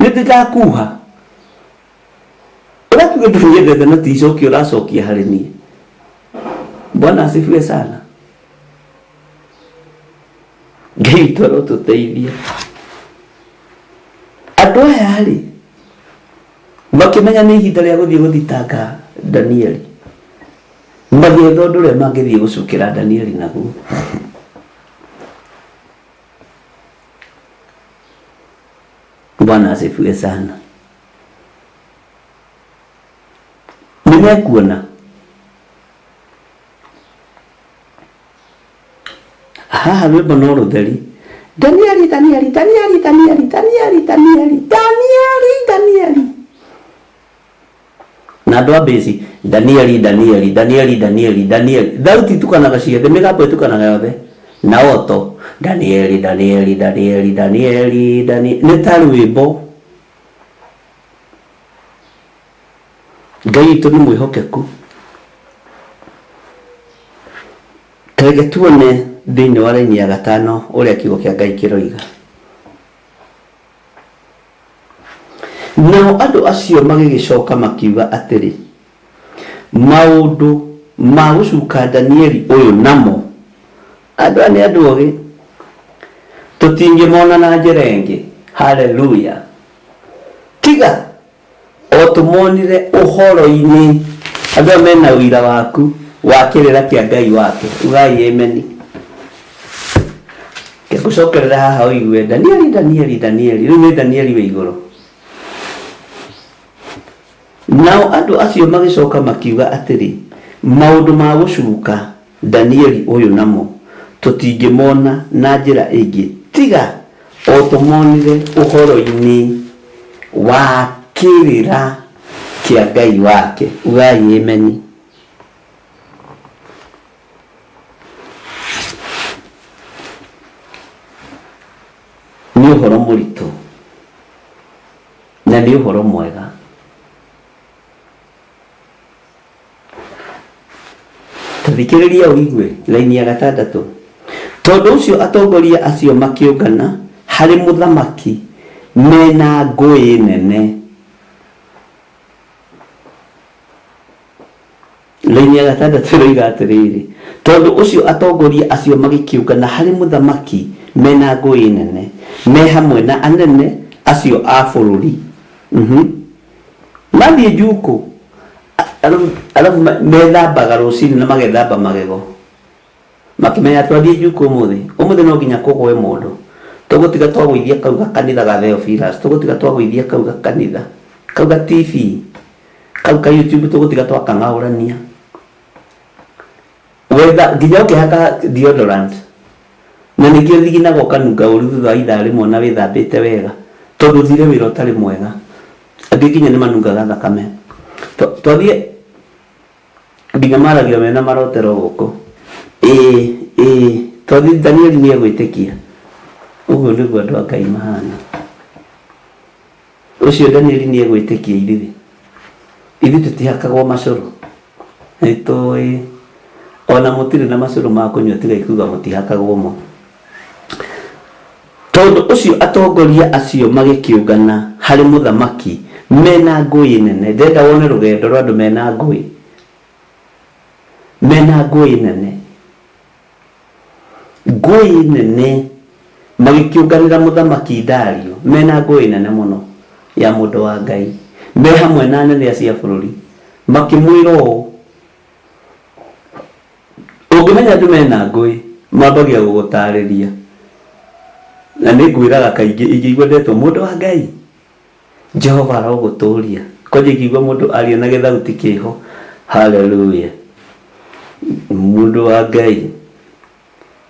Nĩ ndĩ ndakuha. Ũrakiuga ndũnyendete na ti icokio ũracokia harĩ niĩ. Bwana asifiwe sana. Ngai witũ arotũteithia. Andũ aya rĩ, makĩmenya nĩ ihinda rĩa gũthiĩ gũthitanga Danieli. Magĩetha ũndũ ũrĩa mangĩthiĩ gũcukĩra Danieli naguo. Bwana asifiwe sana. Nĩ mekuona haha rwĩmbo no rũtheri Danieli Danieli Danieli Danieli Danieli Danieli Danieli Danieli na andũ a mbĩci Danieli Danieli Danieli Danieli Danieli thauti itukanaga ciothe mĩgambo ĩtukanaga yothe na oto Danieli Danieli Danieli Danieli Danieli nĩ ta rwĩmbo Ngai witũ nĩ mwĩhokeku. Ta reke tuone thĩinĩ wa raini ya gatano ũrĩa kiugo kĩa Ngai kĩroiga. Nao andũ acio magĩgĩcoka makiuga atĩrĩ, Maũndũ ma gũcuka Danieli ũyũ namo, andũ aya nĩ andũ ogĩ, tũtingĩmona na njĩra ĩngĩ. Haleluya! Tiga o tũmonire ũhoro-inĩ. Andũ aya mena ũira waku wa kĩrĩra kĩa Ngai wake. Ugai ameni. Reke ngũcokerere haha ũigue Danieli, Danieli, Danieli. Rĩu nĩ Danieli wĩ igũrũ. Nao andũ acio magĩcoka makiuga atĩrĩ, Maũndũ ma gũcuka Danieli ũyũ namo tũtingĩmona na njĩra ĩngĩ tiga o tũmonire ũhoro-inĩ wa kĩrĩra kĩa Ngai wake. Ugai ameni. Nĩ ũhoro mũritũ na nĩ ũhoro mwega. Ta thikĩrĩria ũigue, raini ya gatandatũ. Tondũ ũcio atongoria acio makĩũngana harĩ mũthamaki me na ngũĩ nene. Raini ya gatandatũ ĩroiga atĩrĩrĩ, tondũ ũcio atongoria acio magĩkĩũngana harĩ mũthamaki me na ngũĩ nene, me hamwe na anene acio a bũrũri. Mhm. Mathiĩ njukũ, arabu methambaga rũcinĩ na magethamba magego. Makĩmenya twathiĩ njukũ ũmũthĩ, ũmũthĩ no nginya kũgwe mũndũ. Tũgũtiga twagũithia kau gakanitha ga Theophilus, tũgũtiga twagũithia kau gakanitha, kau ga TV, kau ka YouTube tũgũtiga twakang'aũrania. Wetha nginya ũkĩhaka deodorant na nĩkĩo thiginaga ũkanunga ũru thutha wa ithaa rĩmwe na wĩthambĩte wega tondũ ũthire wĩra ũtarĩ mwega. Angĩ nginya nĩ manungaga thakame. Twathiĩ nginya maragio mena marotero gũkũ. Ĩĩ ĩĩ twathiĩ Danieli nĩ egwĩtĩkia. Ũguo nĩguo andũ a Ngai mahana. Ũcio Danieli nĩ egwĩtĩkia ithuĩ. Ithuĩ tũtihakagwo macũrũ. Nĩtũĩ ona mũtirĩ na macũrũ ma kũnyua tigai kuga mũtihakagwo mo. Tondũ ũcio atongoria acio magĩkĩũngana harĩ mũthamaki mena ngũĩ nene. Ndĩrenda wone rũgendo rwa andũ mena ngũĩ. Mena ngũĩ nene. Ngũĩ nene magĩkĩũnganĩra mũthamaki Dario mena ngũĩ nene mũno ya mũndũ wa Ngai me hamwe na anene acio a bũrũri makĩmwĩra ũũ ũngĩmenya andũ mena ngũĩ mambagia gũgũtarĩria na nĩ ngwĩraga kaingĩ ingĩigua ndetwo mũndũ wa Ngai Jehova arogũtũria kwanja ingĩigua mũndũ aria na gĩthauti kĩho haleluya mũndũ wa Ngai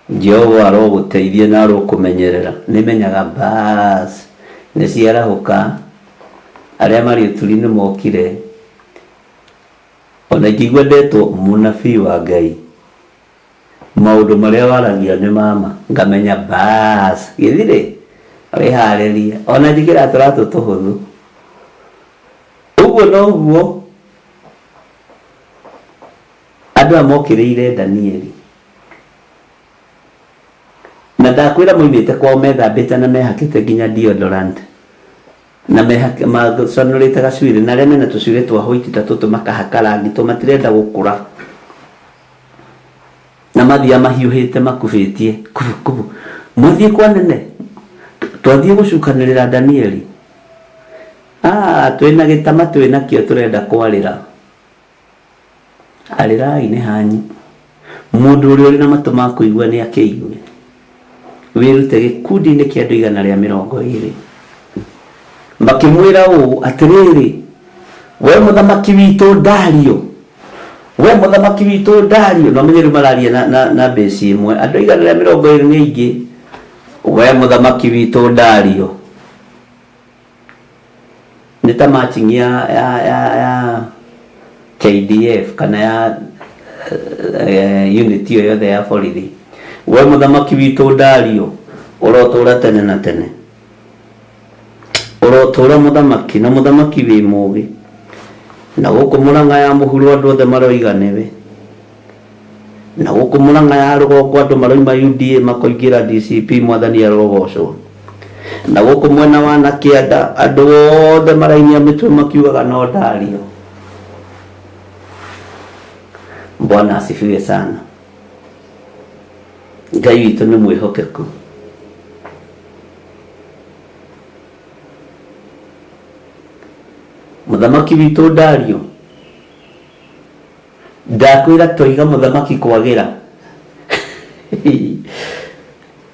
Jehova arogũteithia na arokũmenyerera nĩmenyaga bas nĩ ciarahũka arĩa marĩ ũturi nĩ mokire ona ingĩigua ndetwo mũnabii wa Ngai maũndũ marĩa waragia nĩ mama ngamenya bas gĩthirĩ wĩharĩrie ona njĩkĩra tũratũ tũhũthũ ũguo noguo andũ aya mokĩrĩire Danieli na ndakwĩra moimĩte kwao methambĩte na mehakĩte nginya deodorant na macanũrĩte gacuĩrĩ na arĩa mena tũcuĩrĩ twa white ta tũtũ makahaka rangi to matirenda gũkũra na mathiaga mahiũhĩte makubĩtie kubu kubu mwathiĩ kwa nene twathiĩ gũcukanĩrĩra Danieli ah twĩna gĩtama twĩnakĩo tũrenda kwarĩra Arĩrai nĩ hanyu. Mũndũ ũrĩa ũrĩ na matũ ma kũigua nĩ akĩigue. Wĩrute gĩkundi-inĩ kĩa andũ 120. Makĩmwĩra ũũ, Atĩrĩrĩ, wee mũthamaki witũ Dario, wee mũthamaki witũ Dario, na ũmenye rĩu mararia na, na, na mbĩci ĩmwe, andũ 120 nĩ aingĩ. Wee mũthamaki witũ Dario, nĩ ta matching ya, ya, ya, ya KDF kana ya eh, unit ĩyo yothe ya borithi we mũthamaki witũ Dario ũrotũra tene na tene ũrotũra mũthamaki na mũthamaki wĩ mũgĩ na gũkũ Mũrang'a ya mũhuro andũ othe maroiga nĩwe na gũkũ Mũrang'a ya rũgongo andũ maroima UDA makoingĩra DCP mwathani arogocwo na gũkũ mwena wa na kĩanda andũ othe marainia mĩtwe makiugaga no Dario Bwana asifiwe sana Ngai witũ nĩ mwĩhokeku mũthamaki witũ Dario Ndakwĩra toiga mũthamaki kwagĩra.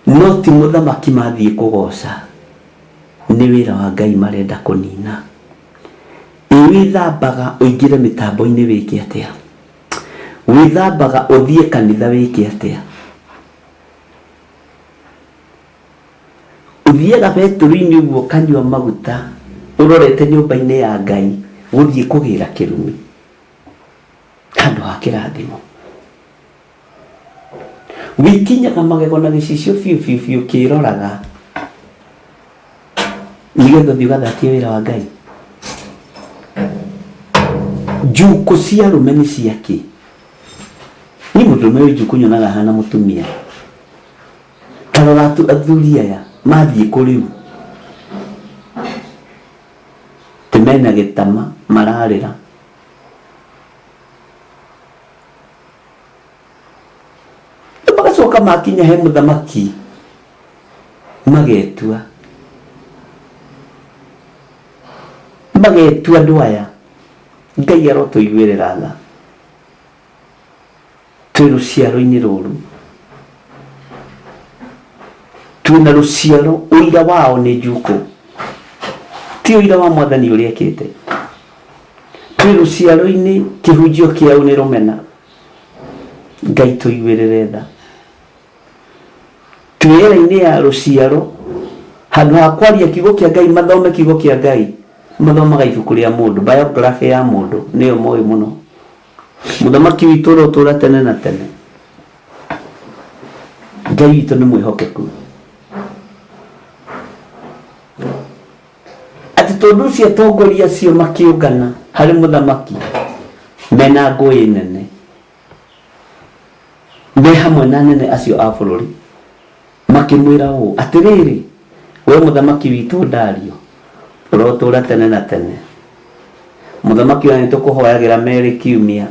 No ti mũthamaki mathiĩ kũgoca, nĩ wĩra wa Ngai marenda kũnina. Ĩ wĩthambaga ũingĩre mĩtambo-inĩ wĩke atĩa? Wĩthambaga ũthiĩ kanitha wĩke atĩa? Ũthiaga betũrũ-inĩ ũguo ũkanyua maguta ũrorete nyũmba-inĩ ya Ngai gũthiĩ kũgĩra kĩrumi. Handũ ha kĩrathimo. Wĩkinyaga magego na gĩcicio biũ biũ biũ ũkĩroraga nĩgetha ũthiĩ ũgathatie wĩra wa Ngai. Njukũ cia arũme nĩ cia kĩ? Niĩ mũndũrũme wĩ njukũ nyonaga ahana mũtumia. Ta rora athuri aya mathiĩ kũ rĩu? Ti mena gĩtama mararĩra. Rĩu magacoka makinya he mũthamaki magetua magetua andũ aya Ngai arotũiguĩrĩra tha twĩ rũciaro-inĩ rũru twĩna rũciaro ũira wao nĩ njukũ ti ũira wa mwathani ũrĩa ekĩte twĩ rũciaro-inĩ kĩhunjio kĩao nĩ rũmena. Ngai tũiguĩrĩre tha. Twĩ era-inĩ ya rũciaro, handũ ha kwaria kiugo kĩa Ngai mathome kiugo kĩa Ngai, mathomaga ibuku rĩa mũndũ, biography ya mũndũ, nĩyo moĩ mũno. Mũthamaki witũ ũrotũra tene na tene. Ngai witũ nĩ mwĩhokeku. Atĩ tondũ ũcio atongoria acio makĩũngana harĩ mũthamaki mena ngũĩ nene, me hamwe na anene acio a bũrũri, makĩmwĩra ũũ, Atĩrĩrĩ, wee mũthamaki witũ Dario, ũrotũũra tene na tene. Mũthamaki wa nĩtũkũhoyagĩra merĩ kiumia.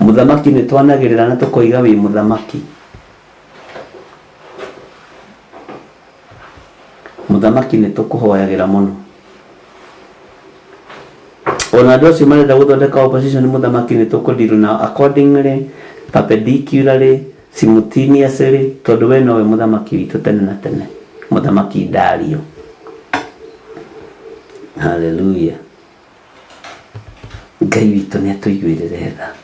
Mũthamaki nĩtwanagĩrĩra na tũkoiga wĩ mũthamaki. Mũthamaki nĩ tũkũhoyagĩra mũno. Ona andũ acio marenda gũthondeka opposition mũthamaki nĩ tũkũdeal nao accordingly, perpendicularly, simultaneously, tondũ we nowe mũthamaki witũ tene na tene, Mũthamaki Dario. Hallelujah. Ngai witũ nĩ atũiguĩrĩre tha.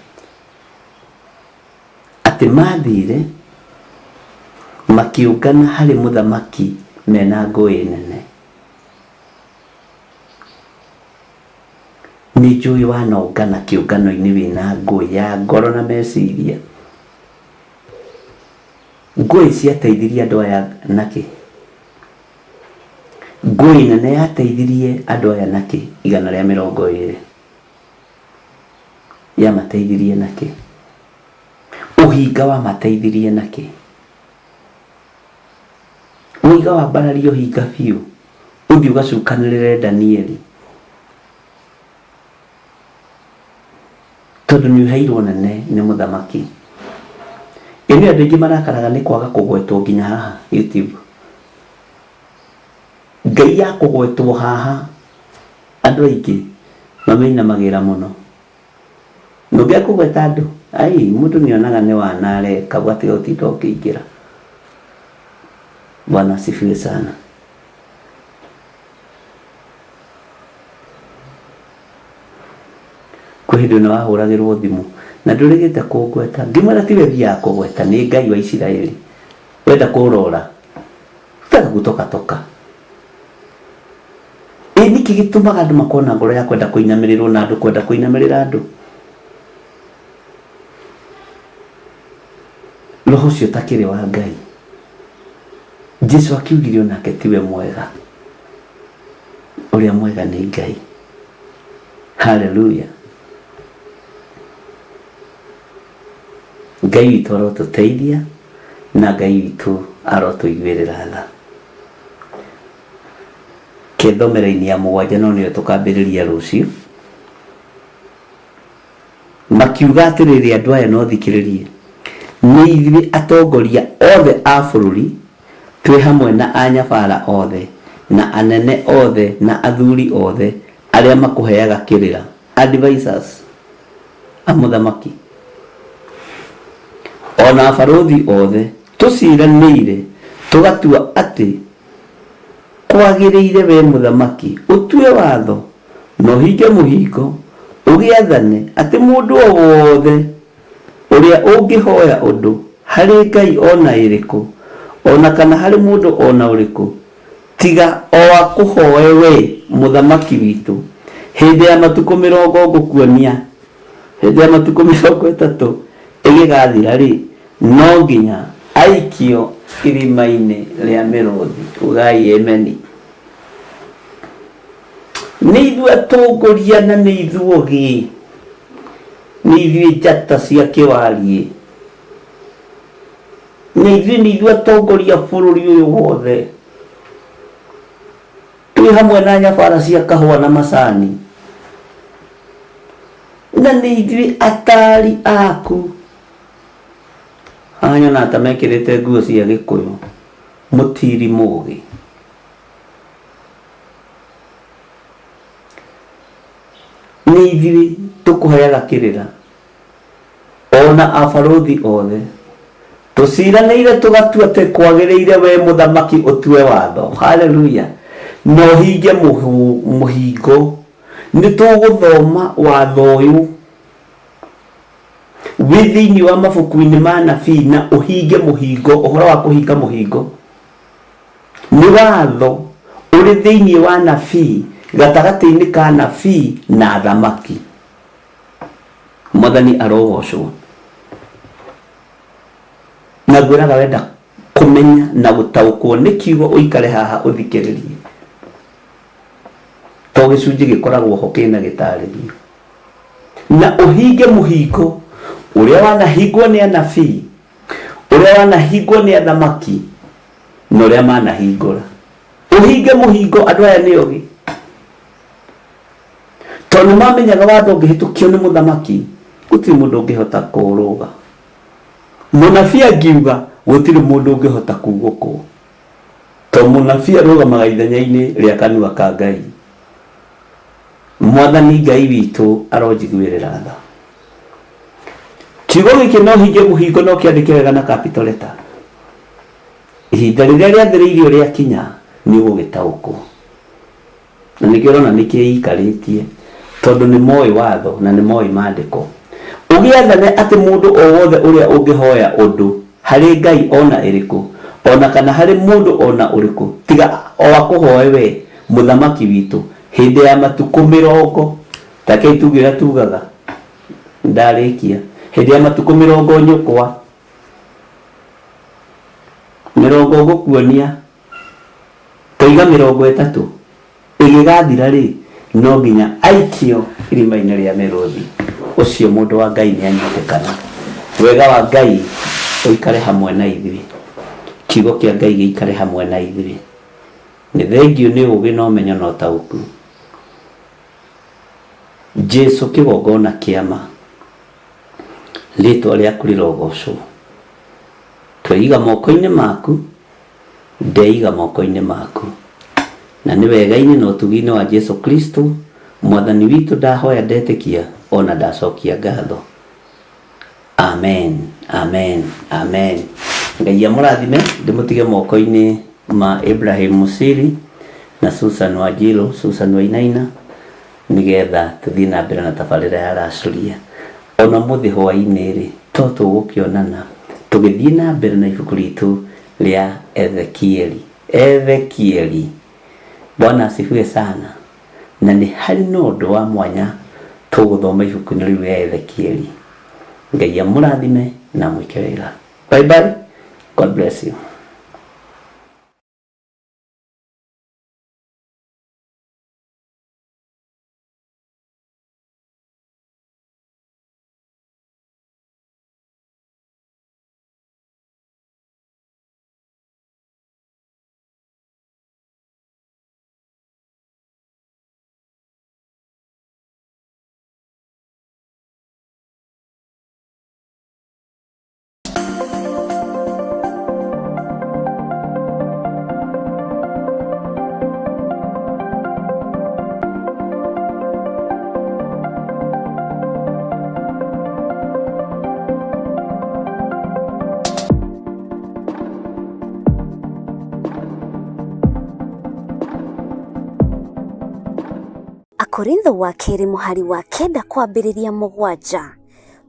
Atĩ maathiire makĩũngana harĩ mũthamaki me na ngũĩ nene. Nĩ njũĩ wanongana kĩũngano-inĩ wĩ na ngũĩ ya ngoro na meciria. Ngũĩ ciateithirie andũ aya nakĩ? Ngũĩ nene yateithirie andũ aya nakĩ 120? Yamateithirie nakĩ? Ũhinga wamateithirie nakĩ? Ũhinga wambararia ũhinga biũ, ũthiĩ ũgacukanĩrĩre Danieli. Tondũ nĩ ũheirwo nene nĩ mũthamaki. Ĩ nĩ andũ aingĩ marakaraga nĩ kwaga kũgwetwo nginya haha YouTube. Ngai ya kũgwetwo haha andũ aingĩ mamĩinamagĩra mũno. Ndũngĩaga kũgweta andũ, ai mũndũ nĩ onaga nĩ wana areka ũgatiga gũtinda ũkĩingĩra. Bwana asifiwe sana. Kwĩ hĩndĩ ona wahũragĩrwo thimũ na ndũrĩgĩte kũngweta, ngĩmwĩra tiwe thiaga kũgweta nĩ Ngai wa Isiraeli, wenda kũrora Taka kutoka toka. Ĩ nĩkĩ gĩtũmaga andũ makorwo na ngoro ya kwenda kũinamĩrĩrwo na andũ kwenda kũinamĩrĩra andũ? Roho ũcio ũtakĩrĩ wa Ngai. Jesu akiugire onake tiwe mwega. Ũrĩa mwega nĩ Ngai. Haleluya. Ngai witũ arotũteithia na Ngai witũ arotũiguĩrĩra tha. Kethome raini ya mũgwanja no nĩyo tũkambĩrĩria rũciũ. Makiuga atĩrĩrĩ andũ aya no thikĩrĩrie, nĩ ithuĩ atongoria othe a bũrũri twĩ hamwe na anyabara othe na anene othe na athuri othe arĩa makũheaga kĩrĩra, advisers, a mũthamaki, o na abarũthi othe, tũciranĩire tũgatua atĩ kwagĩrĩire wee mũthamaki ũtue watho na ũhinge mũhingo ũgĩathane atĩ mũndũ o wothe ũrĩa ũngĩhoya ũndũ harĩ ngai o na ĩrĩkũ, o na kana harĩ mũndũ o na ũrĩkũ, tiga o akũhoe wee, mũthamaki witũ, hĩndĩ ya matukũ mĩrongo ngũkuonia, hĩndĩ ya matukũ 30 ĩgĩgathira-rĩ, no nginya aikio irima-inĩ rĩa mĩrũthi. Ugai ameni. Nĩ ithuĩ atongoria na nĩ ithuĩ ogĩ, nĩ ithuĩ njata cia kĩwariĩ, na ithuĩ nĩ ithuĩ atongoria bũrũri ũyũ wothe. Twĩ hamwe na nyabara cia kahũa na macani, na nĩ ithuĩ ataari aku. Haha nyonaga ta mekĩrĩte nguo cia gĩkũyũ, mũtiri mũgĩ. Nĩ ithuĩ tũkũheaga kĩrĩra, o na abarũthi othe. Tũciranĩire tũgatua atĩ kwagĩrĩire wee mũthamaki ũtue watho. Haleluya! Na ũhinge mũhingo. Nĩ tũgũthoma watho ũyũ. Wĩ thĩinĩ wa mabuku-inĩ ma anabii na ũhinge mũhingo, ũhoro wa kũhinga mũhingo. Nĩ watho ũrĩ thĩinĩ wa anabii, gatagatĩ-inĩ ka anabii na athamaki. Mwathani arogocwo. Na ngwĩraga wenda kũmenya na gũtaũkwo nĩ kiugo ũikare haha ũthikĩrĩrie. To gĩcunjĩ gĩkoragwo ho kĩna gĩtarĩrio. Na ũhinge mũhingo ũrĩa wanahingwo nĩ anabii, ũrĩa wanahingwo nĩ athamaki, na ũrĩa manahingũra. Ũhinge mũhingo, andũ aya nĩ ogĩ. Tondũ nĩ mamenyaga watho ũngĩhĩtũkio nĩ mũthamaki, gũtirĩ mũndũ ũngĩhota kũũrũga. Mũnabii angiuga, gũtirĩ mũndũ ũngĩhota kuugũkwo. Tondũ mũnabii arũgamaga ithenya-inĩ rĩa kanua ka Ngai. Mwathani Ngai witũ aronjiguĩrĩra tha. Kiugo gĩkĩ no hinge mũhingo no kĩandĩke wega na capital letter. Ihinda rĩrĩa rĩathĩrĩirio rĩakinya nĩ ũgũgĩtaũkwo. Na nĩkĩo ũrona nĩ kĩikarĩtie tondũ nĩ moĩ watho na nĩ moĩ maandĩko. Ũgĩathane atĩ mũndũ o wothe ũrĩa ũngĩhoya ũndũ harĩ ngai o na ĩrĩkũ, o na kana harĩ mũndũ o na ũrĩkũ, tiga o akũhoe wee, mũthamaki witũ, hĩndĩ ya matukũ mĩrongo, ta rekei tuge ũrĩa tugaga, ndarĩkia, hĩndĩ ya matukũ mĩrongo nyũkwa, mĩrongo ngũkuonia, toiga mĩrongo ĩtatũ, ĩgĩgathira-rĩ, no nginya aikio irima-inĩ rĩa mĩrũthi. Ũcio mũndũ wa Ngai nĩanyitĩkana. Wega wa Ngai ũikare hamwe na ithuĩ. Kiugo kĩa Ngai gĩikare hamwe na ithuĩ. Nĩ thengiũ nĩ ũũgĩ na ũmenyo na ũtaũku. Jesu kĩgongona kĩa ma, rĩtwa rĩaku rĩrogocwo. Tweiga moko-inĩ maku, ndeiga moko-inĩ maku. Na nĩ wega-inĩ na ũtugi-inĩ wa Jesu Kristo, Mwathani witũ ndahoya ndetĩkia o na ndacokia ngatho. Amen, amen, amen. Ngai amũrathime, ndĩmũtige moko-inĩ ma Ibrahim Musiri na Susan Wanjiru, Susan Wainaina, nĩgetha tũthiĩ na mbere na tabarĩra ya Racũria. Ona ũmũthĩ hwaĩ-inĩ-rĩ, to tũgũkĩonana tũgĩthiĩ na mbere na ibuku ritũ rĩa Ezekieli. Ezekieli. Bwana asifiwe sana. Na nĩ harĩ na ũndũ wa mwanya tũgũthoma ibuku-inĩ rĩu rĩa Ezekieli. Ngai amũrathime na amwĩke wega. Bye bye. God bless you. Akorintho wa kerĩ mũhari wa kenda kwambĩrĩria mũgwanja.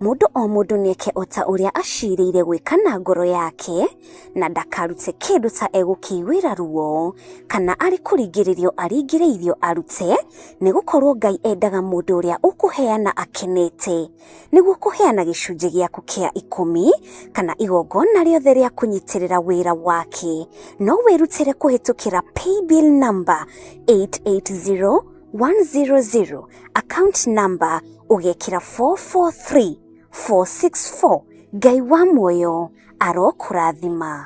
Mũndũ o mũndũ nĩeke o ta ũrĩa acirĩire gwĩka na ngoro yake, na ndakarute kĩndũ ta egũkĩiguĩra ruo, kana arĩ kũringĩrĩrio aringĩrĩirio arute, nĩ gũkorwo Ngai endaga mũndũ ũrĩa ũkũheana akenete. Nĩguo kũheana gĩcunjĩ gĩaku kĩa ikũmi, kana igongona rĩothe rĩa kũnyitĩrĩra wĩra wake, no wĩrutĩre kũhĩtũkĩra paybill number 880100, account number ũgekĩra 443464. Ngai wa muoyo arokũrathima.